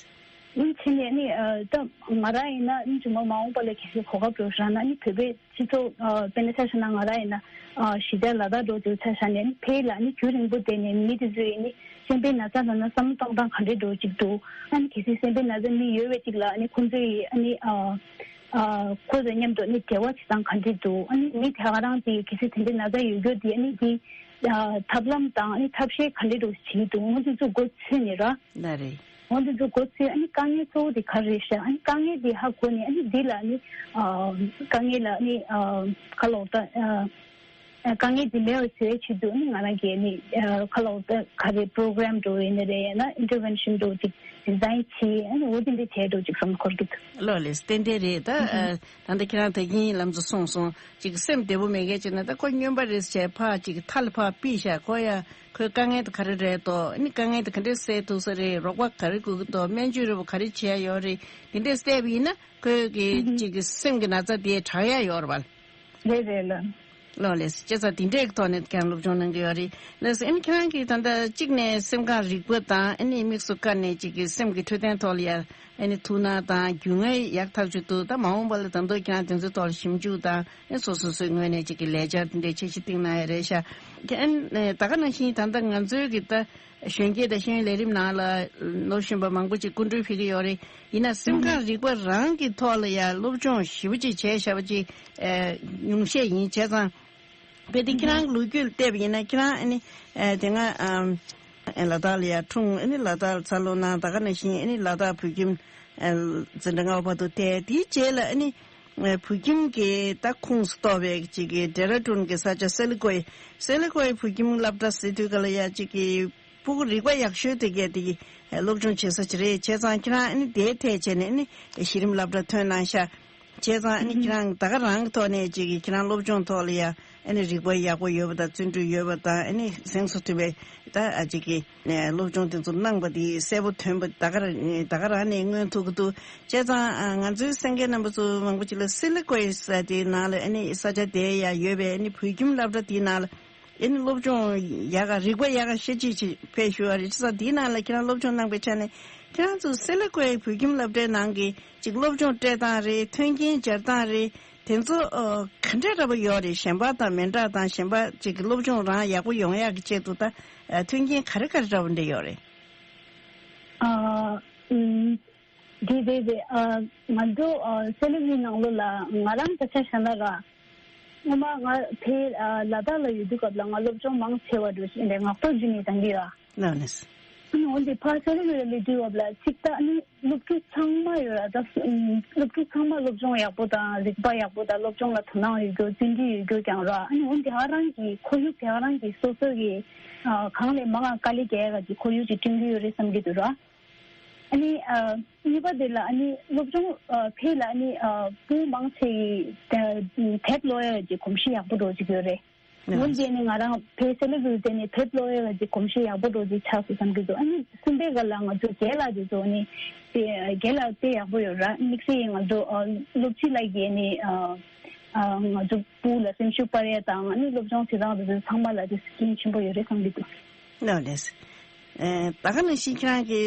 ཨིན་ཕྱིན་ནས་ནི་ཨ་ད་ང་རང་ཡིན་ན་ཨིན་ཇུ་མ་མ་འོངས་པ་ལ་གལ་སྲིད་གོ་སྐབས་འགྲོ་ཤག་ན་ནི་བོད་པའི་སྤྱི་ཚོགས་ཨ་དཔེར་ན་ཆ་བཞག་ན་ང་རང་ཡིན་ན་ཨ་གཞིས་ཆགས་ལ་དྭགས་འགྲོ་དུས་ཆ་བཞག་ནས་ནི་ཕེ་ལ་ནི་རྒྱུན་རིང་པོ་བསྡད་ནས་མི་དེ་ཚོ་ཡིས་ནི་སེམས་པའི་ན་ཚ་ལ་ན་བསམ་བློ་གཏོང་སྟངས་ག་འདྲས་འགྲོ་ཅིག་འདུག་ཨ་ནི་གལ་སྲིད་སེམས་པའི་ན་ཚ་མི་ཡོད་པའི་ཅིག་ལ་ནི་ཁོང་ཚོ་ཡིས་ཨ་ནི་ཨ་ཨ་ཁོ་ཚོ་མཉམ་དུ་ནི་འབྲེལ་བ་བྱེད་སྟངས་ག་འདྲས་འདུག་ཨ་ནི་མི་དེ་ག་རང་དེ་གལ་སྲིད་དེ་འདྲའི་ན་ཚ་ཡོད་རྒྱུ་དེ་ཨ་ནི་དེ་ཨ་ཐབས་ལམ་དང་ཨ་ནི་ཐབས་ཤེས་ག་འདྲས་འགྲོ་བྱེད་ཀྱི་འདུག་ཁོང་ཚོ་ཚོ་མགོ་ཚོས་ནས་ར། ལགས་རེད། འོ་འདི་ཚོ་མགོ་ཚོས་ཨ་ནི་དཀའ་ངལ་གཙོ་བོ་དེ་ག་རེ་རེད་ཤག་ཨ་ནི་དཀའ་ངལ་དེ་ཧ་གོ་ནས་ཨ་ནི་འདི་ལ་ཨ་ནི་ཨ་དཀའ་ངལ་ལ་ཨ་ནི་ཨ་ག་ལོག་ད་ཨ་དཀའ་ངལ་དེ་མེད་པ་བཟོ་ཡའི་ཆེད་དུ་ཨ་ནི་ང་རང་གིས་ཨ་ནི་ཨ་ག་ལོག་ད་ག་རེ་པོ་རོ་གྷ་རམ་འགྲོ་ཡིན་ན་རེད། ཡང་ན་ཨིན་ཊར་ཝེན་ཤན་འགྲོ་ཅིག་ཌི་ཛའིན་བྱས་ཨ་ནི་འོ་དེ་འདྲ་བྱས་འགྲོ་ཅིག་བསམ་འཁོར་གི་འདུག་ལགས་ལགས། ཏན་ཏན་རེད། ད་ཨ་ད་ལྟ་ཁྱེད་རང་ད་གིན་ལམ་སང་གསུངས་སོང་། ཅིག་སེམས་བདེ་པོ་མེད་མཁན་ཅིག་ན་ད་ཁོ་སྨྱོན་པ་རེད་ཟེར་ཕར་ཅིག་མཐའ་ལ་ཕར་ཕུད་བཞག་ཁོ་ཡ། ཁོའི་དཀའ་ངལ་དེ་ག་རེ་རེད་དོ། ཨ་ནི་དཀའ་ངལ་དེ་ག་འདྲས་སེལ་ཐུབ་ས་རེད། རོགས་པ་ག་རེ་དགོས་ཀྱི་འདུག་སྨན་བཅོས་རིལ་བུ་ག་རེ་བྱེད་ཡ་ཡོད་རེད། དེ་འདྲས་བལྟས་པ་ཡིན་ན་ཁོའི་གི་ཅིག་གི་སེམས་ཀྱི་ན་ཚ་དེ་དྲག་ཡ་ཡོད་རེད་པ། རེད་རེད་ལགས། ལགས་ལགས། བྱས་ཙང་དེ་འདྲས་ཀྱི་ཐོག་ནས་ཀྱང་སློབ་སྦྱོང་གནང་གི་ཡོད་རེད། ལགས་སོ། ཨ་ནི་ཁྱེད་རང་གིས་ད་ལྟ་གཅིག་ནས་སེམས་ཁམས་རིག་པ་དང་ཨ་ནི་དམིགས་སུ་བཀར་ནས་ཅིག་གི་སེམས་ཀྱི་འཕྲོད་བསྟེན་ཐོག་ལ་ཡ་ ཨ་ནི་ཐུགས་སྣང་དང་རྒྱུས་མངའ་ཡག་ཐག་ཆོད་འདུག་ད་མ་འོངས་པ་ལ་ད་དུང་ཁྱེད་རང་དེ་ཚོའི་ཐོག་ལ་ཞིབ་འཇུག་དང་ཨ་ནི་སོ་སོ་སོའི་ངོས་ནས་ཅིག་གི་ལས་འཆར་དེ་འདྲའི་འཆར་གཞི་བཏིང་གནང་ཡ་རེད་ཤག་ཨ་ནི་ད་ག་ནང་བཞིན་ད་ལྟ་ང་ཚོའི་གི་ད་གཞོན་སྐྱེས་དང་ཤེས་ཡོན་ལས་རིམ་ནང་ལ་སློབ་གཞོན་པ་མང་པོ་ཅིག་སྐུ་མགྲོན་ཕེབས་ཀྱི་ཡོད་རེད། ཡིན་ན་སེམས་ཁམས་རིག་པ་རང་གི་ཐོག་ལ་ཡ་སློབ་སྦྱོང་ཞེ་པོ་ཅིག་བྱས་བཞག་པ་ཅིག་ཉུང་ཤས་ཡིན། བྱས་ཙང་དཔེ་དེ་ཁྱེད་རང་ལོ་རྒྱུས་བལྟས་པ་ཡིན་ན་ཁྱེད་རང་ཨ་ནི་དེ་སྔ་ལ་དྭགས་ལ་ཡ་འཁྲུངས། ཨ་ནི་ལ་དྭགས་ལ་འཚར་ལོངས་གནང་། ད་ག་ནང་བཞིན་ཨ་ནི་ལ་དྭགས་བོད་ཁྱིམ་འཛིན་གྲྭ་ལྔ་པ་བར་དུ་བསྡད། དེའི་རྗེས་ལ་ཨ་ནི་བོད་ཁྱིམ་གྱི་ད་ཁོངས་སུ་གཏོགས་པའི་ཅིག་གི་ཌེ་ར་ཌུན་གྱི་ས་ཆ་སེ་ལི་ཀོའི་སེ་ལི་ཀོའི་བོད་ཁྱིམ་སློབ་གྲྭ་ཟེར་དུས་ག་ལ་ཡ་ཅིག་གི་ཕྲུ་གུ་རིག་པ་ཡག་ཤོས་དེ་གས་དེ་སློབ་སྦྱོང་བྱེད་ས་ཅིག་རེད། བྱས་ཙང་ཁྱེད་རང་ཨ་ནི་དེའི་ཐད་བྱས་ནས་ཨ་ནི་གཞི་རིམ་སློབ་གྲྭ་ཐོན་གནང་ཤག་བྱས་ཙང་ཨ་ནི་ཁྱེད་རང་ད་ག་རང་གི་ཐོག་ནས་ཅིག་གི་ཁྱེད་རང་སློབ་སྦྱོང་ཐོག་ལ་ཡ་ཨ་ནི་རིག་པ་ཡག་པོ་ཡོད་པ་དང་བརྩོན་འགྲུས་ཡོད་པ་དང་ཨ་ནི་གཟེངས་སུ་ཐོན་པའི་ད་ཨ་ཅིག་གི་སློབ་སྦྱོང་དེ་ཚོ་གནང་པ་དེ་གསལ་པོ་ཐོན་པ་ད་ག་ར་ད་ག་རང་ནས་མངོན་ཐུབ་ཀྱི་འདུག་བྱས་ཙང་ང་ཚོའི་གསན་མཁན་རྣམ་པ་ཚོ་མང་པོ་ཅིག་ལ་སེ་ལི་ཀོའི་ས་དེའི་ནང་ལ་ཨ་ནི་ས་ཆ་དེ་ཡ་ཡོད་པའི་ཨ་ནི་བོད་ཁྱིམ་སློབ་གྲྭ་དེའི་ནང་ལ། ཨ་ནི་སློབ་སྦྱོང་ཡག་ག་རིག་པ་ཡག་ག་ཤེས་ཅིག་ཅིག་ཕེབས་ཞུ་བ་རེད། ཅི་ཙང་འདིའི་ནང་ལ་ཁྱེད་རང་སློབ་སྦྱོང་གནང་པའི་ཆ་ནས་ཁྱེད་རང་ཚོ་སེ་ལ་ཀོའི་བོད་ཁྱིམ་སློབ་གྲྭའི་ནང་གི་ཅིག་སློབ་སྦྱོང་སྤྲད་སྟངས་རེད། མཐུན་རྐྱེན་སྦྱར་སྟངས་རེད། དེ་ཚོ་ག་འདྲ་འདྲ་པོ་ཡོད་རེད། གཞན་པ་དང་མི་འདྲ་དང་གཞན་པ་ཅིག་གི་སློབ་སྦྱོང་རང་ཡག་པོ་ཡོང་ཡག་གི་ཆེད་དུ་ད་མཐུན་རྐྱེན་ག་རེ་ག་རེ་འདྲ་པོ་འདྲ་ཡོད་རེད། ཨ། ཨུམ། དེ་རེད་རེད། ཨ། ང་ཚོ་ཨ་སེ་ལ་ཀོའི་ནང་ལོགས་ལ་ང་རང་ད་ཆ་བཞག་ན་ར། སྔོན་མ་ང་ཕའི་ཨ་ལ་དྭགས་ལ་ཡོད་དུས་སྐབས་ལ་ང་སློབ་སྦྱོང་མང་ཆེ་བ་འགྲོ་བཞིན་པའི་ངག་ཐོག་བརྒྱུད་ནས་བཏང་གི་ཡོད། ལགས་ནས། ཨ་ནི་འོན་ཏེ་ཕ་སེ་ར་ལ་སླེབས་དུས་སྐབས་ལ་གཅིག་ད་ཨ་ནི་སློབ་ཕྲུག་ཚང་མ་ཡོད་ར། ད་སློབ་ཕྲུག་ཚང་མ་སློབ་སྦྱོང་ཡག་པོ་དང་རིག་པ་ཡག་པོ་དང་སློབ་སྦྱོང་ལ་དོ་སྣང་ཡོད་རྒྱུ་བརྩོན་འགྲུས་ཡོད་རྒྱུ་ཀྱང་ར། ཨ་ནི་འོན་ཏེ་ཨ་རང་གི་ཁོར་ཡུག་དེ་ཨ་རང་གི་སོ་སོ་གི་ཨ་གང་ལས་མང་ང་དཀའ་ལས་རྒྱག་ཡག་གི་ཁོར་ཡུག་ཅིག་བསྐྲུན་གྱི་ཡོད་རེད་བསམ་གྱི་འདུག་ར། ཨ་ནི་ཨ་གཉིས་པ་དེ་ལ་ཨ་ནི་སློབ་སྦྱོང་ཨ་ཕའི་ལ་ཨ་ནི་ཨ་སྤུན་མང་ཆེ་ཡིས་ཨ་དེབ་ཀློག་ཡག་གི་གོམས་གཤིས་ཡག་པོ་འགྲོ་བཅུག་ཡོད་རེད། ནས་འོན་ཏེ་ནི་ང་རང་ཕའི་སེ་ལ་ཀོ་ལ་བསྡད་ནས་དེབ་ཀློག་ཡག་གི་གོམས་གཤིས་ཡག་པོ་འགྲོ་རྒྱུ་ཆགས་སོང་བསམ་གྱི་འདུག་ཨ་ནི་གསུམ་པའི་སྐབས་ལ་ང་ཚོ་རྒན་ལགས་དེ་ཚོ་ནི་དེ་རྒན་ལགས་དཔེ་ཡག་པོ་ཡོད་ར། དམིགས་བསལ་ཡིན་ང་ཚོ་ཨ་སློབ་སྤྱི་ལགས་ཀྱིས་ནི་ཨ་ཨ་ང་ཚོ་སྤུ་ལ་སེམས་ཤུགས་སྤར་ཡག་དང་ཨ་ནི་སློབ་སྦྱོང་བྱེད་སྟངས་དེ་ཚོ་ཚང་མ་ལ་དེ་སྐྱོན་ཆེན་པོ་ཡོད་རེད་བསམ་གྱི་འདུག་ལགས་ལགས། ཨེ། ད་ག་ནང་བཞིན་ཁྱེད་རང་གི་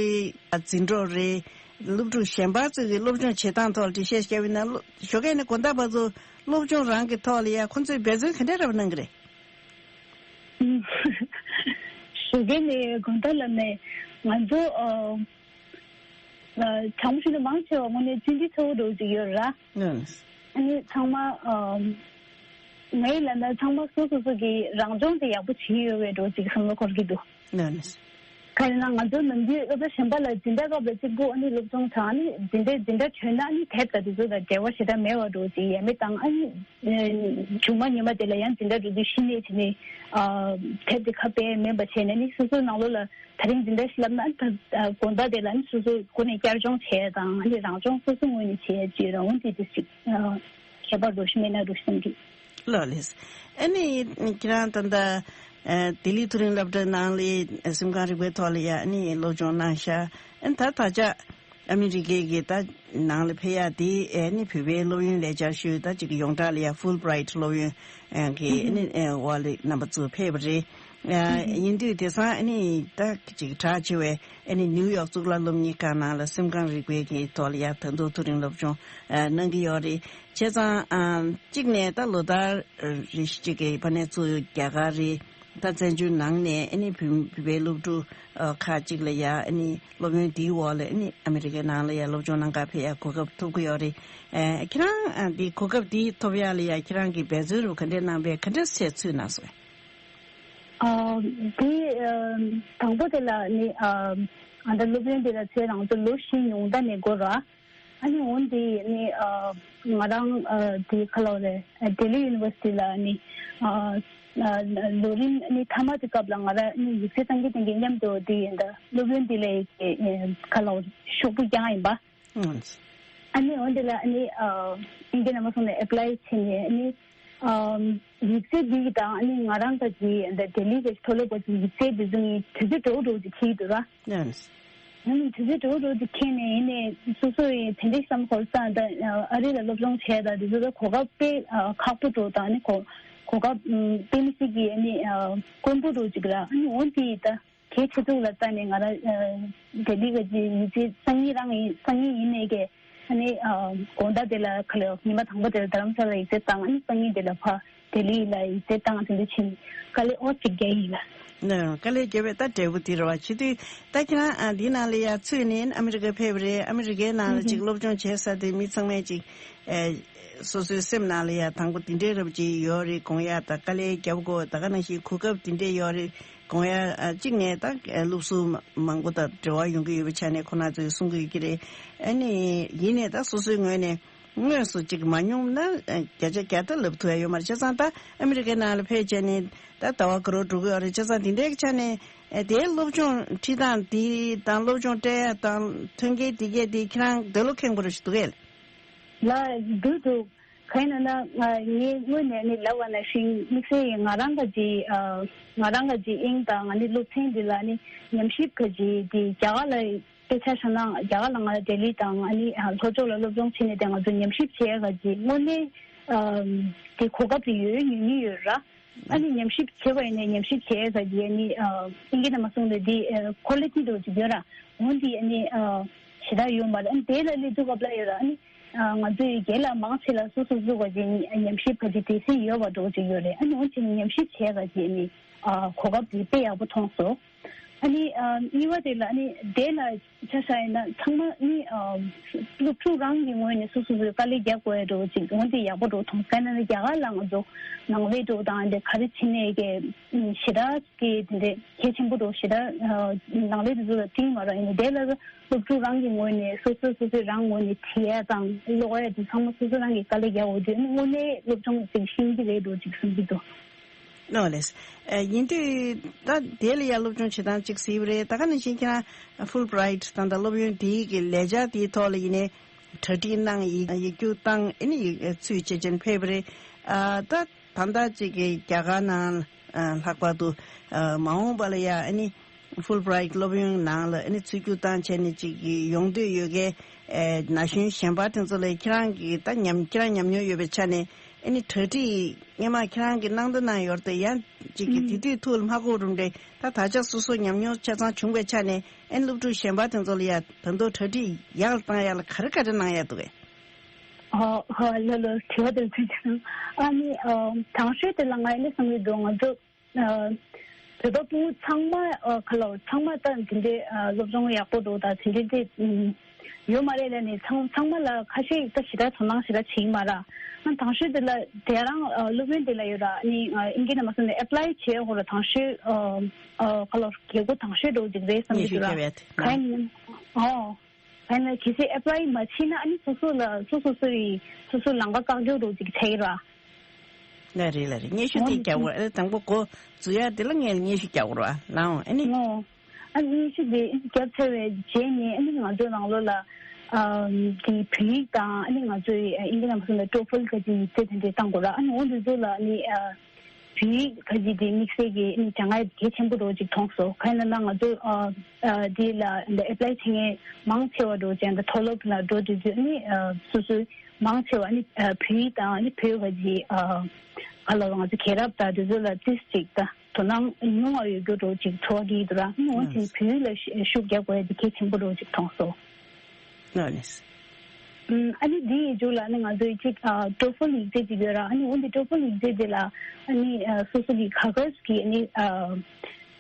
འཛིན་གྲོགས་རེད། སློབ་ཕྲུག་གཞན་པ་ཚོས་ཀྱི་སློབ་སྦྱོང་བྱེད་སྟངས་ཐོག་ལ་འགྲེལ་བཤད་བརྒྱབ་ཡིན་ན། སློ་ཞོགས་ཀས་ནས་དགོང་དག་བར་དུ་སློབ་སྦྱོང་རང་གི་ཐོག་ལ་ཡ་ཁོ་ཚོས་འབད་བརྩོན་ག་འདྲ་རབ་གནང་གི་རེད། ཞོགས་ཀས་ནས་དགོང་དག་ལ་ནས་ང་ཚོ་ཨ་ཨ་དྲང་པོ་ཞུ་ན་མང་ཆེ་བ་དངོས་གནས་བརྩོན་འགྲུས་ཚ་བོ་འདྲ་བོ་ཅིག་ཡོད་ར། ཨ་ནི་ཚང་མ་ཨ་ངའི་ལབ་ན་ཚང་མ་སོ་སོ་སོ་གི་རང་སྦྱོང་དེ་ཡག་པོ་བྱེད་ཡོད་པའི་འགྲོ་ཅིག་བསམ་བློ་འཁོར་གྱི་འདུག་ལགས་ནས། ག་རེ་ན་ང་ཚོ་ནམ་རྒྱུན་སློབ་གྲྭ་གཞན་པ་ལ་འཛིན་གྲྭ་སྐབས་ལ་གཅིག་པུ་ཨ་ནི་སློབ་སྦྱོང་དང་ཨ་ནི་འཛིན་གྲྭ་འཛིན་གྲྭ་གྲོལ་ན་ཨ་ནི་དེབ་དང་དེ་ཚོ་དང་འབྲེལ་བ་ཞེ་དྲག་མེད་པ་འགྲོ་ཅིག་ཡ་མེད་དང་ཨ་ནི་ཨ་མཇུག་མ་ཉི་མ་དེ་ལ་ཡང་འཛིན་གྲྭ་འགྲོ་དུས་གཞི་ནས་བྱས་ནས་ཨ་དེབ་དེ་ཁ་དཔེ་མེད་པ་བྱས་ནས་ཨ་ནི་སོ་སོའི་ནང་ལོགས་ལ་དེ་རིང་འཛིན་གྲྭ་ཞིག་བསླབ་ན་ཨ་ནི་ད་དགོང་དག་དེ་ལ་ཨ་ནི་སོ་སོའི་སྒོ་ནས་བསྐྱར་སྦྱོང་བྱས་དང་ཨ་ནི་རང་སྦྱོང་སོ་སོའི་ངོས་ནས་བྱས་ཅིག་རང་དབང་དེ་དེ་ཅིག་ཁྱད་པར་འགྲོ་ཞིག་མེད་ན་འགྲོ་ཞིག་བསམ་གི། ལགས་ལགས། ཨ་ནི་ཁྱེད་རང་ད་ལྟ་ཨ་ལྡི་ལི་མཐོ་རིམ་སློབ་གྲྭའི་ནང་ལ་སེམས་ཁམས་རིག་པའི་ཐོག་ལ་ཡ་ཨ་ནི་སློབ་སྦྱོང་གནང་ཤག་ཨ་ནི་ད་ད་ཆ་ཨ་མི་རི་ཀའི་གི་ད་ནང་ལ་ཕེབས་ཡ་དེ་ཨ་ནི་བོད་པའི་སློབ་ཡོན་ལས་འཆར་ཞུས་ད་ཅིག་ཡོངས་གྲགས་ལ་ཡ་ཧྥུལ་བྷི་རའིཊ་སློབ་ཡོན་གི་ཨ་ནི་འོག་ལ་རྣམ་པ་ཚོ་ཕེབས་པ་རེད། ཡིན་དུས་དེང་སང་ཨ་ནི་ད་ཅིག་གྲགས་ཆེ་བའི་ཨ་ནི་ནིའུ་ཡོག་གཙུག་ལག་སློབ་གཉེར་ཁང་ནང་ལ་སེམས་ཁམས་རིག་པའི་གི་ཐོག་ལ་ཡ་ད་དུང་མཐོ་རིམ་སློབ་སྦྱོང་གནང་གི་ཡོད་རེད། བྱས་ཙང་ཨ་གཅིག་ནས་ད་ལོ་ལྟར་རེ་བཞིན་གཅིག་གི་ཕ་ནས་ཚུར་རྒྱ་གར་རེད། ད་བཙན་བྱོལ་ནང་ནས་ཨ་ནི་བོད་བོད་པའི་སློབ་ཕྲུག་ཨ་ཁག་ཅིག་ལ་ཡ་ཨ་ནི་སློབ་ཡོན་འདིའི་འོག་ལ་ཨ་ནི་ཨ་མི་རི་ཀའི་ནང་ལ་ཡ་སློབ་སྦྱོང་གནང་གར་ཕེབས་ཡ་གོ་སྐབས་ཐོབ་ཀྱི་ཡོད་རེད། ཨ་ཁྱེད་རང་ཨ་འདི་གོ་སྐབས་འདི་ཐོབ་ཡ་ལ་ཡ་ཁྱེད་རང་གིས་འབད་བརྩོན་རུ་ག་འདྲས་གནང་པས་ག་འདྲས་བྱས་ཚུད་གནང་སོང་། ཨ་འདི་ཨ་དང་པོ་དེ་ལ་ནི་ཨ་ཨ་ད་སློབ་ཡོན་དེ་ལ་ཚེ་རང་ཚོ་ལོ་བཞི་ཉུང་མཐའ་ནས་འགོར་ར། ཨ་ནི་འོན་ཏེ་ནི་ཨ་ང་རང་ཨ་དེ་ཁ་ལོ་རེ་ཨ་ལྡི་ལི་ཡུ་ནི་ཝར་སི་ཊི་ལ་ནི་ཨ་ཨ་ལོ་རིམ་ནི་མཐའ་མ་དེ་སྐབས་ལ་ང་རང་ནི་ཡིག་ཚད་བཏང་གི་བཏང་གི་མཉམ་དུ་དེ་ཡིན་ད་སློབ་ཡོན་དེ་ལ་ཡི་ཁ་ལོ་ཤོག་བུ་རྐྱང་ཡིན་པ། ཨ་ནི་འོན་ཏེ་ལ་ཨ་ནི་ཨ་ཨིན་ཇི་ནང་མ་སོང་ནས་ཨེ་པ་ལའི་བྱས་ནས་ཨ་ནི་ཨ་ཡིག་ཚད་འདི་གི་དང་ཨ་ནི་ང་རང་ག་གི་ཨ་ནི་ལྡི་ལི་གི་མཐོ་སློབ་པ་གི་ཡིག་ཚད་འདི་ཚོ་ནི་དུས་ཚོད་འགྲོ་འགྲོ་གི་ཁྱེར་འདུག་ར། ཨ་ནི་དུས་ཚོད་འགྲོ་འགྲོ་གི་ཁྱེར་ནས་ཡིན་ནས་སོ་སོ་ཡི་དེ་འདྲའི་བསམ་ཁོར་སང་ད་ཨ་རི་ལ་སློབ་སྦྱོང་བྱས་ད་འདི་ཚོ་ད་གོ་སྐབས་དཔེ་ཁག་པོ་འགྲོ་དང་ཨ་ནི་གོ་གོ་སྐབས་དཔེ་མི་སྲིད་ཀྱི་ཨ་ནི་དཀོན་པོ་འགྲོ་ཅིག་ར། ཨ་ནི་འོན་ཏེ་ད། དེ་ཆེད་དུ་ལ་བལྟས་ནས་ང་རང་ལྡི་ལི་ག་ཅིག་ཡིག་ཚད་སང་ཉིན་རང་ཡིན། སང་ཉིན་ཡིན་ནས་ཀྱི་ཨ་ནི་དགོང་དག་དེ་ལ་ག་ལེ་ཉི་མ་དང་པོ་དེ་ལ་རྡ་རམ་ས་ལ་ཡིག་ཚད་བཏང་། ཨ་ནི་སང་ཉིན་དེ་ལ་ཕ་ལྡི་ལི་ལ་ཡིག་ཚད་བཏང་། དེ་འདྲ་ཕྱིན། དཀའ་ལས་ཨོ་གཅིག་རྒྱག་ཡིན་ལ། ནོ། དཀའ་ལས་རྒྱབ་པའི་ད་འབྲས་བུ་དེ་རེད་བ། བྱེད་དུས་ད་ཁྱེད་རང་ཨ་འདི་ནང་ལ་ཡ་ཚུད་ནས་ཨ་མི་རི་ཀ་ཕེབས་པ་རེད། ཨ་མི་རི་ཀའི་ནང་ལ་ཅིག་སློབ་སྦྱོང་བྱེད་ས་དེ་མི་ཚང་མས་ཅིག་ཨེ་སོ་སོའི་སེམས་ནང་ལ་ཡ་དང་པོ་དེ་འདྲའི་རབ་ཅིག་ཡོད་རེད། དགོངས་ཡ་ད་དཀའ་ལས་རྒྱབ་དགོས། ད་ག་ནང་བཞིན་གོ་སྐབས་དེ་འདྲས་ཡོད་རེད། དགོངས་ཡ་ཨ་གཅིག་ནས་ད་སློབ་ཟུར་མང་པོ་དང་འབྲེལ་བ་ཡོང་གི་ཡོད་པའི་ཆ་ནས་ཁོ་ན་ཚོས་གསུང་གི་ཡོད་ཀྱི་རེད། ཨ་ནི་ཡིན་ནས་ད་སོ་སོའི་ངོས་ནས། དངོས་སུ་ཅིག་མ་མྱོང་ན་ཨ་བརྒྱ་ཆ་བརྒྱ་ད་ལབ་ཐུབ་ཡ་ཡོད་མ་རེད། བྱས་ཙང་ད་ཨ་མི་རི་ཀའི་ནང་ལ་ཕེབས་བྱས་ནས་ད་ཟླ་བ་ག་རོ་འགྲོ་གི་ཡོད་རེད། བྱས་ཙང་དེ་འདྲའི་ཆ་ནས་ཨ་དེའི་སློབ་སྦྱོང་ཁྲིད་སྟངས་དེ་དང་སློབ་སྦྱོང་སྤྲད་ཡ་དང་མཐུན་རྐྱེན་དེ་གས་དེ་ཁྱེད་རང་འདོད་བློ་ཁེངས་པོ་རུ་ཞིག་འདུག་གས། ལ་འདུག་འདུག་གང་ཡིན་ན་ང་ངས་དངོས་ནས་ནི་ལབ་པ་ནང་བཞིན་དམིགས་བསལ་ཡིན་ང་རང་ག་ཅིག་ཨ་ང་རང་ག་ཅིག་དབྱིངས་དང་ང་ནི་སློབ་ཚན་འདི་ལ་ནི་ཉམས་ཞིབ་ག་ཅིག་དེ་རྒྱ་གར་ལ། དཔེ་ཆ་བཞག་ན་རྒྱ་གར་ལ་ང་ལྡི་ལི་དང་ཨ་ནི་ལྷོ་ཕྱོགས་ལ་སློབ་སྦྱོང་བྱས་ནས་དེ་ང་ཚོ་ཉམས་ཞིབ་བྱེད་ཡ་ག་ཅིག་དངོས་གནས་དེ་གོ་སྐབས་དེ་ཡོད་ཡོད་ཉིན་ཡོད་ར། ཨ་ནི་ཉམས་ཞིབ་བྱེད་པ་ཡིན་ནའི་ཉམས་ཞིབ་བྱེད་ཡ་ག་ཅིག་ཨ་ནི་ཨིན་སྐད་ནང་མ་གསུངས་ཏེ་དེ་ཁོ་ལི་ཊི་འདྲ་བོ་ཅིག་ཡོད་ར། འོན་ཏེ་ཨ་ནི་ཞེ་དྲག་ཡོད་མ་རེད། ཨ་ནི་དེ་ལ་སླེབས་དུས་སྐབས་ལ་ཡོད་ར། ཨ་ནི་ང་ཚོའི་རྒན་ལགས་མང་ཆེ་ལ་སོ་སོ་སོ་ག་ཅིག་ཉམས་ཞིབ་ག་ཅིག་དེ་སྲིད་ཡོད་པ་འདྲ་བོ་ཅིག་ཡོད་རེད། ཨ་ནི་འོན་ཏེ་ཉམས་ཞིབ་བྱེད་ཡ་ག་ཅིག་ཨ་ནི་གོ་སྐབས་དེ་དཔེ་ཡག་པོ་མཐོང་སོང་། ཨ་ནི་ཨ་གཉིས་པ་དེ་ལ་ཨ་ནི་དེ་ལ་ཆ་བཞག་ཡིན་ན་ཚང་མ་ནི་ཨ་སློབ་ཕྲུག་རང་གི་ངོས་ནས་སོ་སོ་སོའི་དཀའ་ལས་རྒྱག་དགོས་ཡ་འདྲ་བོ་ཅིག་འོན་ཏེ་ཡག་པོ་འདྲ་བོ་མཐོང་། གང་ཡིན་ན་རྒྱ་གར་ལ་ང་ཚོ་ནང་ལས་འདྲ་བོ་དང་དེ་ག་རེ་བྱེད་ནས་ཀྱི་ཞེ་དྲག་གི་དེ་འདྲའི་གལ་ཆེན་པོ་འདྲ་བོ་ཞེ་དྲག་ནང་ལས་དེ་ཚོ་ལ་བསྟུན་མ་རེད། ཡིན་ནའི་དེ་ལ་སློབ་ཕྲུག་རང་གི་ངོས་ནས་སོ་སོ་སོ་སོའི་རང་ངོས་ནས་བྲིས་ཡ་དང་ཀློག་ཡ་དེ་ཚང་མ་སོ་སོ་རང་གིས་དཀའ་ལས་རྒྱག་དགོས་དུས་ཨ་ནི་དངོས་གནས་སློབ་སྦྱོང་ཅིག་ཤེས་ཀྱི་རེད་འདྲ་བོ་ཅིག་བསམ་གྱི་འདུག་ནོ་ལེས། ཨ་ཡིན་དུས་ད་དེ་ལ་ཡ་སློབ་སྦྱོང་བྱེད་སྟངས་གཅིག་གཟིགས་པ་རེད། ད་ག་ནང་བཞིན་ཁྱེད་རང་ཧྥུལ་བྷི་རའིཊ་ད་ལྟ་སློབ་ཡོན་དེའི་གི་ལས་འཆར་དེའི་ཐོག་ལ་ཡིན་ནའི་གྲ་སྒྲིག་གནང་ཡིག་ཡིག་རྒྱུགས་བཏང་ཨ་ནི་ཡིག་ཚུད་བྱེད་ཅན་ཕེབས་པ་རེད། ཨ་ད་ད་ལྟ་གཅིག་གི་རྒྱ་གར་ནང་ཨ་ལྷག་པར་དུ་ཨ་མ་འོངས་པ་ལ་ཡ་ཨ་ནི་ཧྥུལ་བྷི་རའིཊ་སློབ་ཡོན་ནང་ལ་ཨ་ནི་ཚུད་རྒྱུགས་བཏང་བྱས་ནས་གཅིག་གི་ཡོང་འདོད་ཡོད་མཁན་ཨ་ན་གཞོན་གཞན་པ་དེ་ཚོ་ལ་ཁྱེད་རང་གི་ད་ཉམས་ཁྱེད་རང་ཉམས་མྱོང་ཡོད་པའི་ཆ་ནས། ཨ་ནི་གྲ་སྒྲིག་སྔོན་མ་ཁྱེད་རང་གི་གནང་དང་གནང་ཡོད་རེད་དེ་ཡང་གཅིག་གི་ཨུམ། དེ་དུས་ཐུགས་ལ་མ་འཁོར་རུང་རེད། ད་ད་ཆ་སོ་སོ་ཉམས་མྱོང་ཆ་ཚང་བྱུང་བའི་ཆ་ནས་ཨ་ནི་སློབ་ཕྲུག་གཞན་པ་དེ་ཚོ་ལ་ཡ་ད་དུང་གྲ་སྒྲིག་ཡག་ལ་བཏང་ཡག་ལ་ག་རེ་ག་རེ་གནང་ཡག་འདུག་གས། ཨ་ཧ་ལ་ལ་དྲི་བ་དེ་ཚོ་ཨ་ནི་ཨ་དང་ཤོས་དེ་ལ་ང་ཡི་བསམ་གྱི་འདུག་ང་ཚོ་ཨ་བོད་པ་ཕྲུ་གུ་ཚང་མ་ཨ་ཁ་ལོ་ཚང་མ་ད་དེ་འདྲའི་ཨ་སློབ་སྦྱོང་ཡག་པོ་འདུག་ད་དེ་འདྲའི་དེ་ཨུམ་ཡོད་མ་རེད་ལ་ནི་ཚང་ཚང་མ་ལ་ཁ་ཤས་ད་ཞེ་དྲག་དོ་སྣང་ཞེ་དྲག་བྱེད་ཀྱི་མ་རེད། ཨ་དང་ཤོས་དེ་ལ་དེ་རང་ཨ་སློབ་ཡོན་དེ་ལ་ཡོད་ར་ཨ་ནི་ཨ་ཨིན་སྐད་ནང་མ་སོང་ནས་ཨེབ་ལའི་བྱེད་ཡག་ལ་དང་ཤོས་ཨ་ཨ་ཁ་ལོ་རྒྱལ་སྒོ་དང་ཤོས་འདྲ་བོ་ཅིག་རེད་བསམ་གྱི་འདུག་ར། གང་ཡིན་ཨོ། ཡང་ན་གལ་སྲིད་ཨེབ་ལའི་མ་བྱས་ན་ཨ་ནི་སོ་སོ་ལ་སོ་སོ་སོ་ཡི་སོ་སོ་ལམ་ཁ་བཀག་རྒྱུ་རུ་ཅིག་ཆགས་ཀྱི་ར། ལ་རེད་ལ་རེད། སྙན་ཞུ་དེ་རྒྱག་དགོས་ཨ་དང་པོ་འགོ་འཛུགས་ཡ་དེ་ལ་ངས་སྙན་ཞུ་རྒྱག་དགོས་ར་ལའང་ཨ་ནི། ཨོ། ཨ་ནི་སྙན་ཞུ་དེ་རྒྱབ་ཚར་བའི་རྗེས་ནས་ཨ་ནི་ང་ཚོའི་ནང་ལོགས་ལ་ཨ་དེ་བོད་ཡིག་དང་ཨ་ནི་ང་ཚོའི་ཨ་ཨིན་སྐད་ནང་མ་སོང་ན་ཊོ་ཧྥལ་ག་ཅིག་ཡིག་ཚད་དེ་འདྲས་བཏང་དགོས་ར། ཨ་ནི་འོ་འདི་ཚོ་ལ་ཨ་ནི་ཨ། བོད་ཡིག་ག་ཅིག་དེ་དམིགས་བསལ་གྱི་ཨ་ནི་དྲན་གཡོ་གལ་ཆེན་པོ་འདྲ་བོ་ཅིག་མཐོང་སོང་། གང་ཡིན་ན་ང་ཚོ་ཨ་ཨ་དེ་ལ་འདི་ཨེབ་ལའི་བྱེད་མཁན་མང་ཆེ་བ་འདྲ་བོ་ཅིག་འདི་མཐོ་སློབ་ལ་འགྲོ་དུས་ཚོད་ཨ་ནི་ཨ་སོ་སོའི་མང་ཆེ་བ་ཨ་ནི་ཨ་བོད་ཡིག་དང་ཨ་ནི་བོད་ག་ཅིག་ཨ་ག་ལ་ང་ཚོ་རྒྱལ་རབས་དང་དེ་ཚོ་ལ་ཏིས་ཅིག་ད་དོ་སྣང་ཉུང་བ་ཡོད་རྒྱུ་འདྲ་བོ་ཅིག་ཚོར་གྱི་འདུག་ར། ཨ་ནི་འོན་ཀྱང་བོད་ཡིག་ལ་ཤུ་ཤུགས་རྒྱག་དགོས་ཡ་དེ་གལ་ཆེན་པོ་འདྲ་བོ་ཅིག་མཐོང་སོང་། ལགས་ལགས། ཨམ་ཨ་ནི་འདི་ཡི་མཇུག་ལ་ཨ་ནི་ང་ཚོའི་གཅིག་ཨ་ཊོ་ཧྥལ་ཡིག་ཚད་ཅིག་ཡོད་ར། ཨ་ནི་འོ་འདི་ཊོ་ཧྥལ་ཡིག་ཚད་དེ་ལ་ཨ་ནི་ཨ་སོ་སོ་གི་ག་ག་གི་ཨ་ནི་ཨ་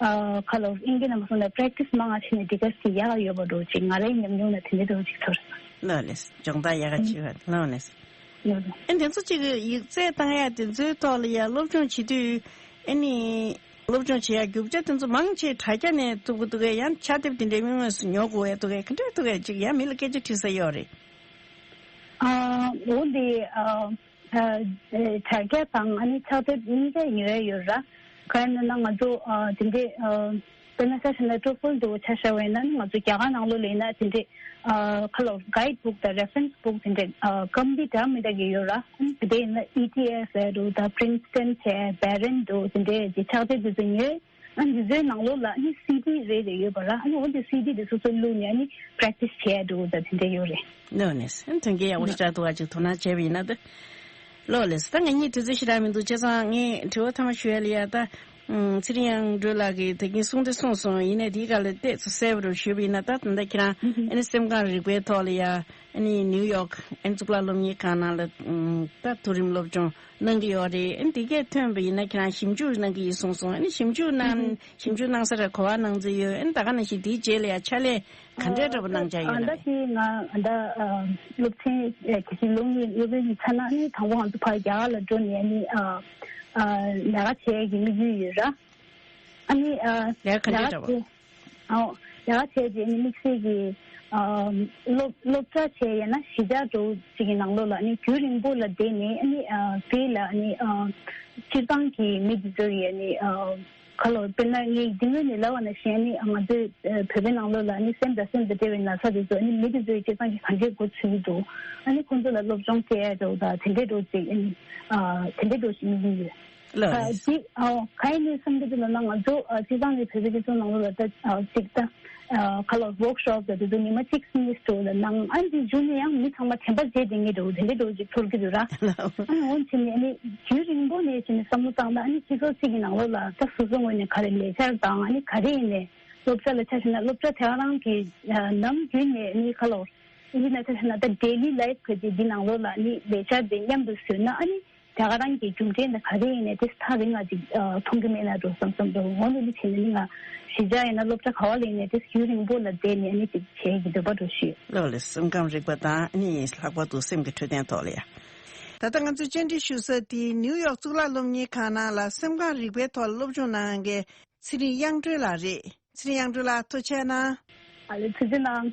ཨ་ཁ་ལོ་ཨིན་སྐད་ནང་མ་སོང་ན་པེ་རེག་ཊི་སི་མང་ང་བྱས་ནས་འདི་ག་སི་ཡག་ཡོད་པ་འདྲ་བོ་ཅིག་ང་རའི་ཉམས་མྱོང་ལ་དེ་འདྲ་འདྲ་བོ་ཅིག་ཚོར་སོང་། ལགས་ལགས། སྦྱོང་བརྡར་ཡག་ག་བྱེད་པ་ལགས་ལགས། ཡོད་རེད། ཨ་འདི་ཚོ་གཅིག་ཡིག་ཚད་བཏང་ཡ་དེ་ཚོའི་ཐོག་ལ་ཡ་སློབ་སྦྱོང་བྱེད་དུས་ཨ་ནི། སློབ་སྦྱོང་བྱེད་ཡ་རྒྱུ་ཆ་དེ་ཚོ་མང་ཆེ་དྲ་རྒྱ་ནས་ཐུབ་ཀྱི་འདུག་གས། ཡང་ཕྱག་དེབ་དེ་འདྲའི་དངོས་དངོས་སུ་ཉོ་དགོས་ཡ་འདུག་གས། ག་འདྲ་འདུག་གས། ཅིག་ཡང་མི་ལ་སྐད་ཆ་དྲིས་ས་ཡོད་རེད། ཨ་འོ་འདི་ཨ་ཨ་དྲ་རྒྱ་དང་ཨ་ནི་ཕྱག་དེབ་གཉིས་ཀ་ཉོ་ཡ་ཡོད་ར། གང་ཡིན་ན་ང་ཚོ་ཨ་དེ་འདྲའི་ཨ་དཔེར་ན་ཆ་བཞག་ན་ཊོ་ཧྥལ་འདྲ་བོ་ཆ་བཞག་པ་ཡིན་ན་ང་ཚོ་རྒྱ་གར་ནང་ལོགས་ལ་ཡིན་ན་དེ་འདྲའི་ཨ་ཁ་ལོ་གའིཌ་བུག་དང་རེ་ཕ་རེན་སི་བུག་དེ་འདྲའི་ཨ་ཀམ་པ་འདྲ་མི་འདྲ་གི་ཡོད་ར། ཨ་ནི་དེ་འདྲ་ཡིན་ན་ཨི་ཊི་ཨེཕ་ཟེར་རུ་དང་པི་རིན་སི་ཊོན་བྱས་བེ་རན་འདྲ་བོ་དེ་འདྲའི་ཅིག་ཕྱག་དེབ་དེ་ཚོ་ཉོས། ཨ་ནི་དེ་ཚོའི་ནང་ལོགས་ལ་ཨ་ནི་སི་ཌི་རེ་རེ་ཡོད་པ་ར། ཨ་ནི་འོ་དེ་སི་ཌི་དེ་སོ་སོ་བླུགས་ནས་ཨ་ནི་པེ་རེག་ཊི་སི་བྱས་འདྲ་བོ་དང་དེ་འདྲ་ཡོད་རེད། ལགས་ལགས། ཨ་ནི་དོན་གྱི་ཡག་པོ་ཞེ་དྲག་འདུག་ག་ཅིག་དོ་སྣང་བྱས་པ་ཡིན་ན་ད། ལགས་ལགས། ད་ང་གཉིས་དུས་ཚོད་ཞེ་དྲག་མི་འདུག་བྱས་ཙང་ངས་དྲི་བ་ཐ་མ་ཞུ་ཡ་ལ་ཡ་ད། ཚེ་རིང་དབྱངས་སྒྲོལ་ལགས་ཀྱིས་ད་གིན་གསུང་དེ་གསུངས་སོང་། ཡིན་ནའི་དེའི་སྒང་ལ་ཏོག་ཙམ་གསལ་པོ་རུ་ཞུས་པ་ཡིན་ན། ད་ད་ལྟ་ཁྱེད་རང་ཨ་ནི་སེམས་ཁམས་རིག་པའི་ཐོག་ལ་ཡ་ཨ་ནི་ནིའུ་ཡོག་ཨ་ནི་གཙུག་ལག་སློབ་གཉེར་ཁང་ནང་ལ་ད་མཐོ་རིམ་སློབ་སྦྱོང་གནང་གི་ཡོད་རེད། ཨ་ནི་དེ་གས་ཐོན་པ་ཡིན་ན་ཁྱེད་རང་ཞིབ་འཇུག་གནང་གི་ཡིན་གསུངས་སོང་། ཨ་ནི་ཞིབ་འཇུག་གནང་ཞིབ་འཇུག་གནང་ས་ར་གོ་བ་གནང་རྩིས་ཡོད། ཨ་ནི་ད་ག་ནང་བཞིན་དེའི་རྗེས་ལ་ཡ་ཕྱག་ལས་ག་འདྲའི་འདྲ་པོ་གནང་འཆར་ཡོད་ཨ་ད་རེད། དེ་ང་ད་སློབ་ཚན་གལ་སྲིད་སློབ་གཉེར་སློབ་གཉེར་ཚར་ན་ཨ་ནི་དང་པོ་ང་ཚོ་ཕར་རྒྱ་གར་ལ་འགྲོ་ནས་ཨ་ནི་ལས་ཀ་བྱེད་ཡས་ཀྱི་དམིགས་ཡུལ་ཡོད་ར། ཨ་ནི་ཨ་ལས་ཀ་ག་འདྲ་འདྲ་བ། ལས་ཀ་བྱས་རྗེས་ནི་དམིགས་བསལ་གྱི་ཨ་སློབ་སློབ་གྲྭ་བྱས་ཡས་ན་གཞིས་ཆགས་འདྲ་བོ་ཅིག་གི་ནང་ལོགས་ལ་ཨ་ནི་རྒྱུན་རིང་པོ་ལ་བསྡད་ནས་ཨ་ནི་ཨ་དེ་ལ་ཨ་ནི་ཨ་སྤྱིར་བཏང་གི་མི་དེ་ཚོ་ཡི་ཨ་ནི་ཨ་ག་ལོ་དཔེར་ན་ངས་འདི་སྔོན་ནས་ལབ་པ་ནང་བཞིན་ཨ་ནི་ང་ཚོའི་ཨ་བོད་པའི་ནང་ལོགས་ལ་ཨ་ནི་སེམས་དང་སེམས་དང་འབྲེལ་བའི་ན་ཚ་དེ་ཚོ་ཨ་ནི་མི་དེ་ཚོ་ཡི་སྤྱིར་བཏང་གི་ག་འདྲས་འགོ་ཚུགས་ཀྱི་འདུག་ཨ་ནི་ཁོང་ཚོ་ལ་སློབ་སྦྱོང་སྤྲད་ཡས་འདྲ་བོ་དང་དེ་འདྲས་འདྲ་བོ་ཅིག་ཨ་ནི་ཨ་དེ་འདྲས་འདྲ་བོ་ཞིག་དམིགས་ཡུལ་ཡོད། ལགས་ཨ་རེད། འདི་ཨོ་ག་ཡིན་ནའི་བསམ་གྱི་འདུག་ལབ་ན་ང་ཚོ་ཨ་སྤྱིར་བཏང་ནས་བོད་པའི་སྤྱི་ཚོགས་ནང་ལོགས་ལ་ད་ཨ་ཅིག་ད་ཨ་ག་ལ་ཝོག་ཤོབ་ད་དེ་ཚོ་ཉི་མ་གཅིག་གཉིས་འགྲོ་ལ་ནང་ཨ་འདི་བརྒྱུད་ནས་ཡང་མི་ཚང་མ་དྲན་པ་བརྗེད་བསྡད་མཁན་འདྲ་བོ་དེ་འདྲའི་འདྲ་བོ་ཅིག་ཚོར་གྱི་འདུག་ར། ཨ་ནི་འོན་ཀྱང་ནས་ཨ་ནི་རྒྱུན་རིང་པོ་ནས་བྱས་ནས་བསམ་བློ་བཏང་ན་ཨ་ནི་སྤྱི་ཚོགས་གཅིག་གི་ནང་ལོགས་ལ་ད་སོ་སོ་ངོས་ནས་ག་རེ་ལས་འཆར་དང་ཨ་ནི་ག་རེ་ཡིན་ནའི་སློབ་གྲྭ་ལ་ཆ་བཞག་ན་སློབ་གྲྭ་དེ་ག་རང་གི་ཨ་ནམ་རྒྱུན་ནས་ཨ་ནི་ག་ལ་ཡིན་ན་ཆ་བཞག་ན་ད་ཌེ་ལི་ལའིབ་ག་ཅིག་འདི་ནང་ལོགས་ལ་ཨ་ནི་ལས་འཆར་དེ་མཉམ་དུ་བཟོས་ན་ཨ་ནི། དེ་ག་རང་གི་རྒྱུ་མཚན་དང་ག་རེ་ཡིན་ནའི་དེ་ཐག་རིང་ང་ཅིག་ཨ་མཐོང་གི་མེད་ན་འགྲོ་བསམ་བསམ་འགྲོ་འོ་ནི་འདི་བྱས་ནས་ནི་ང་གཞིས་ཆགས་ཡིན་ན་སློབ་གྲྭ་ག་བ་ལ་ཡིན་ནའི་དེ་རྒྱུན་རིང་པོ་ལ་བསྡད་ནས་ནི་ཅིག་བྱེད་ཀྱི་འདོད་པ་འགྲོ་ཞུས། ལགས་ལས་སེམས་ཁམས་རིག་པ་དང་ནི་ལྷག་པར་དུ་སེམས་ཀྱི་འཕྲོད་བསྟེན་ཐོག་ལ་ཡ། ད་ལྟ་ང་ཚོས་བཅར་འདྲི་ཞུ་ས་དེ་ནིའུ་ཡོག་གཙུག་ལག་སློབ་གཉེར་ཁང་ནང་ལ་སེམས་ཁམས་རིག་པའི་ཐོག་ལ་སློབ་སྦྱོང་གནང་མཁན་ཚེ་རིང་དབྱངས་སྒྲོལ་ལགས་རེད། ཚེ་རིང་དབྱངས་སྒྲོལ་ལགས་ཐུགས་རྗེ་གནང་། ཨ་ལེ་ཐུགས་རྗེ་གནང་།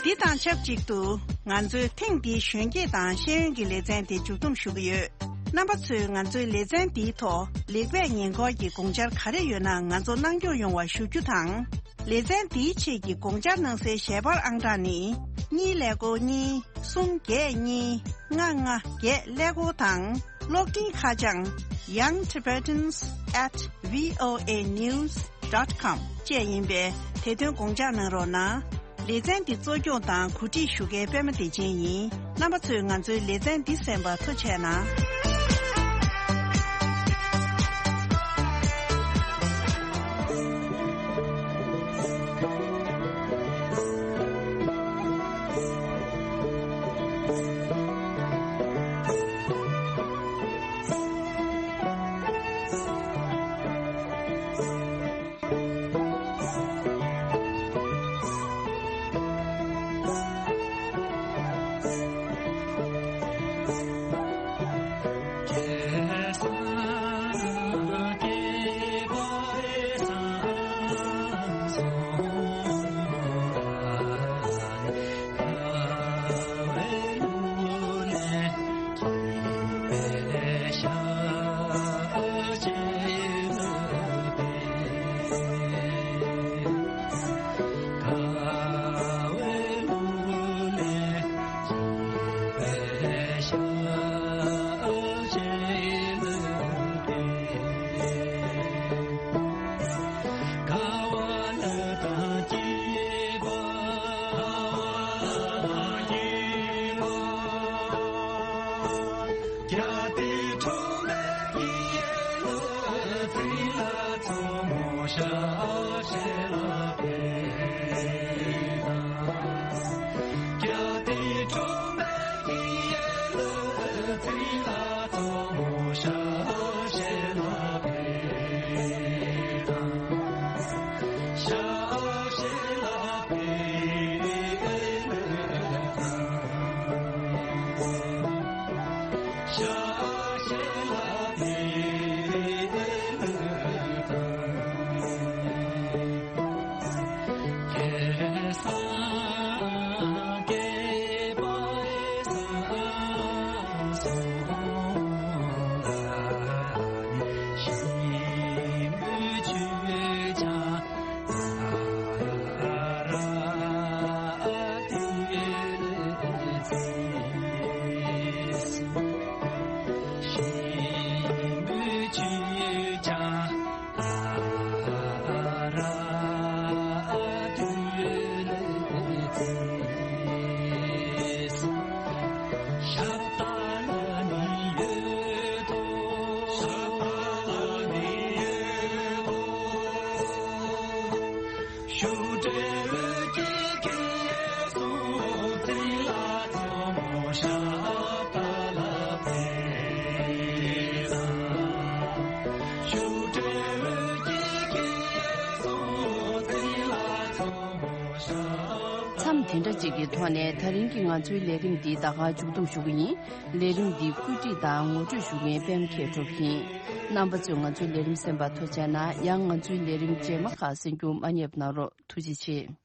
འདི་དང་ཆབས་ཅིག་ཏུ་ང་ཚོས་ཐེངས་འདིའི་གཞོན་སྐྱེས་དང་ཤེས་ཡོན་གྱི་ལེ་ཚན་དེ་མཇུག་བསྡོམས་ཞུ་གི་ཡོད། རྣམ་པ་ཚོས་ང་ཚོའི་ལེ་ཚན་འདིའི་ཐོག་ལེགས་སྤེལ་ཉེས་འཁོར་གྱི་དགོངས་འཆར་ག་རེ་ཡོད་ན་ང་ཚོ་གནང་སྐྱོང་ཡོང་བ་ཞུ་རྒྱུ་དང་། ལེ་ཚན་འདིའི་ཆེད་ཀྱི་དགོངས་འཆར་གནང་སའི་ཞལ་པར་ཨང་གྲངས་ནི། གཉིས་ཀླད་ཀོར་གཉིས། གསུམ་བརྒྱད་གཉིས། ལྔ་ལྔ་བརྒྱད་ཀླད་ཀོར་དང་། གློག་འཕྲིན་ཁ་བྱང་young tibetans at voa news dot com བཅས་ཡིན་པས་དེ་དོན་དགོངས་འཇགས་གནང་རོགས་གནང་། ལེ་ཚན་འདི་གཙོ་སྐྱོང་དང་གོ་སྒྲིག་ཞུ་མཁན་པད་མ་བདེ་ཆེན་ཡིན། རྣམ་པ་ཚོས་ང་ཚོའི་ལེ་ཚན་འདི་གསན་པར་ཐུགས་རྗེ་གནང་། ཐོག་ནས་ད་རིང་གི་ང་ཚོའི་ལས་རིམ་འདི་ད་ག་མཇུག་བསྡོམས་ཞུ་གི་ཡིན། ལས་རིམ་འདི་བཀོད་སྒྲིག་དང་ངོ་སྤྲོད་ཞུ་མཁན་པད་མ་མཁས་གྲུབ་ཡིན། རྣམ་པ་ཚོས་ང་ཚོའི་ལས་རིམ་གསན་པར་ཐུགས་རྗེ་གནང་། ཡང་ང་ཚོའི་ལས་རིམ་རྗེས་མ་ཁག་གསན་རྒྱུ་མ་བསྙེལ་བ་གནང་རོགས། ཐུགས་རྗེ་ཆེ།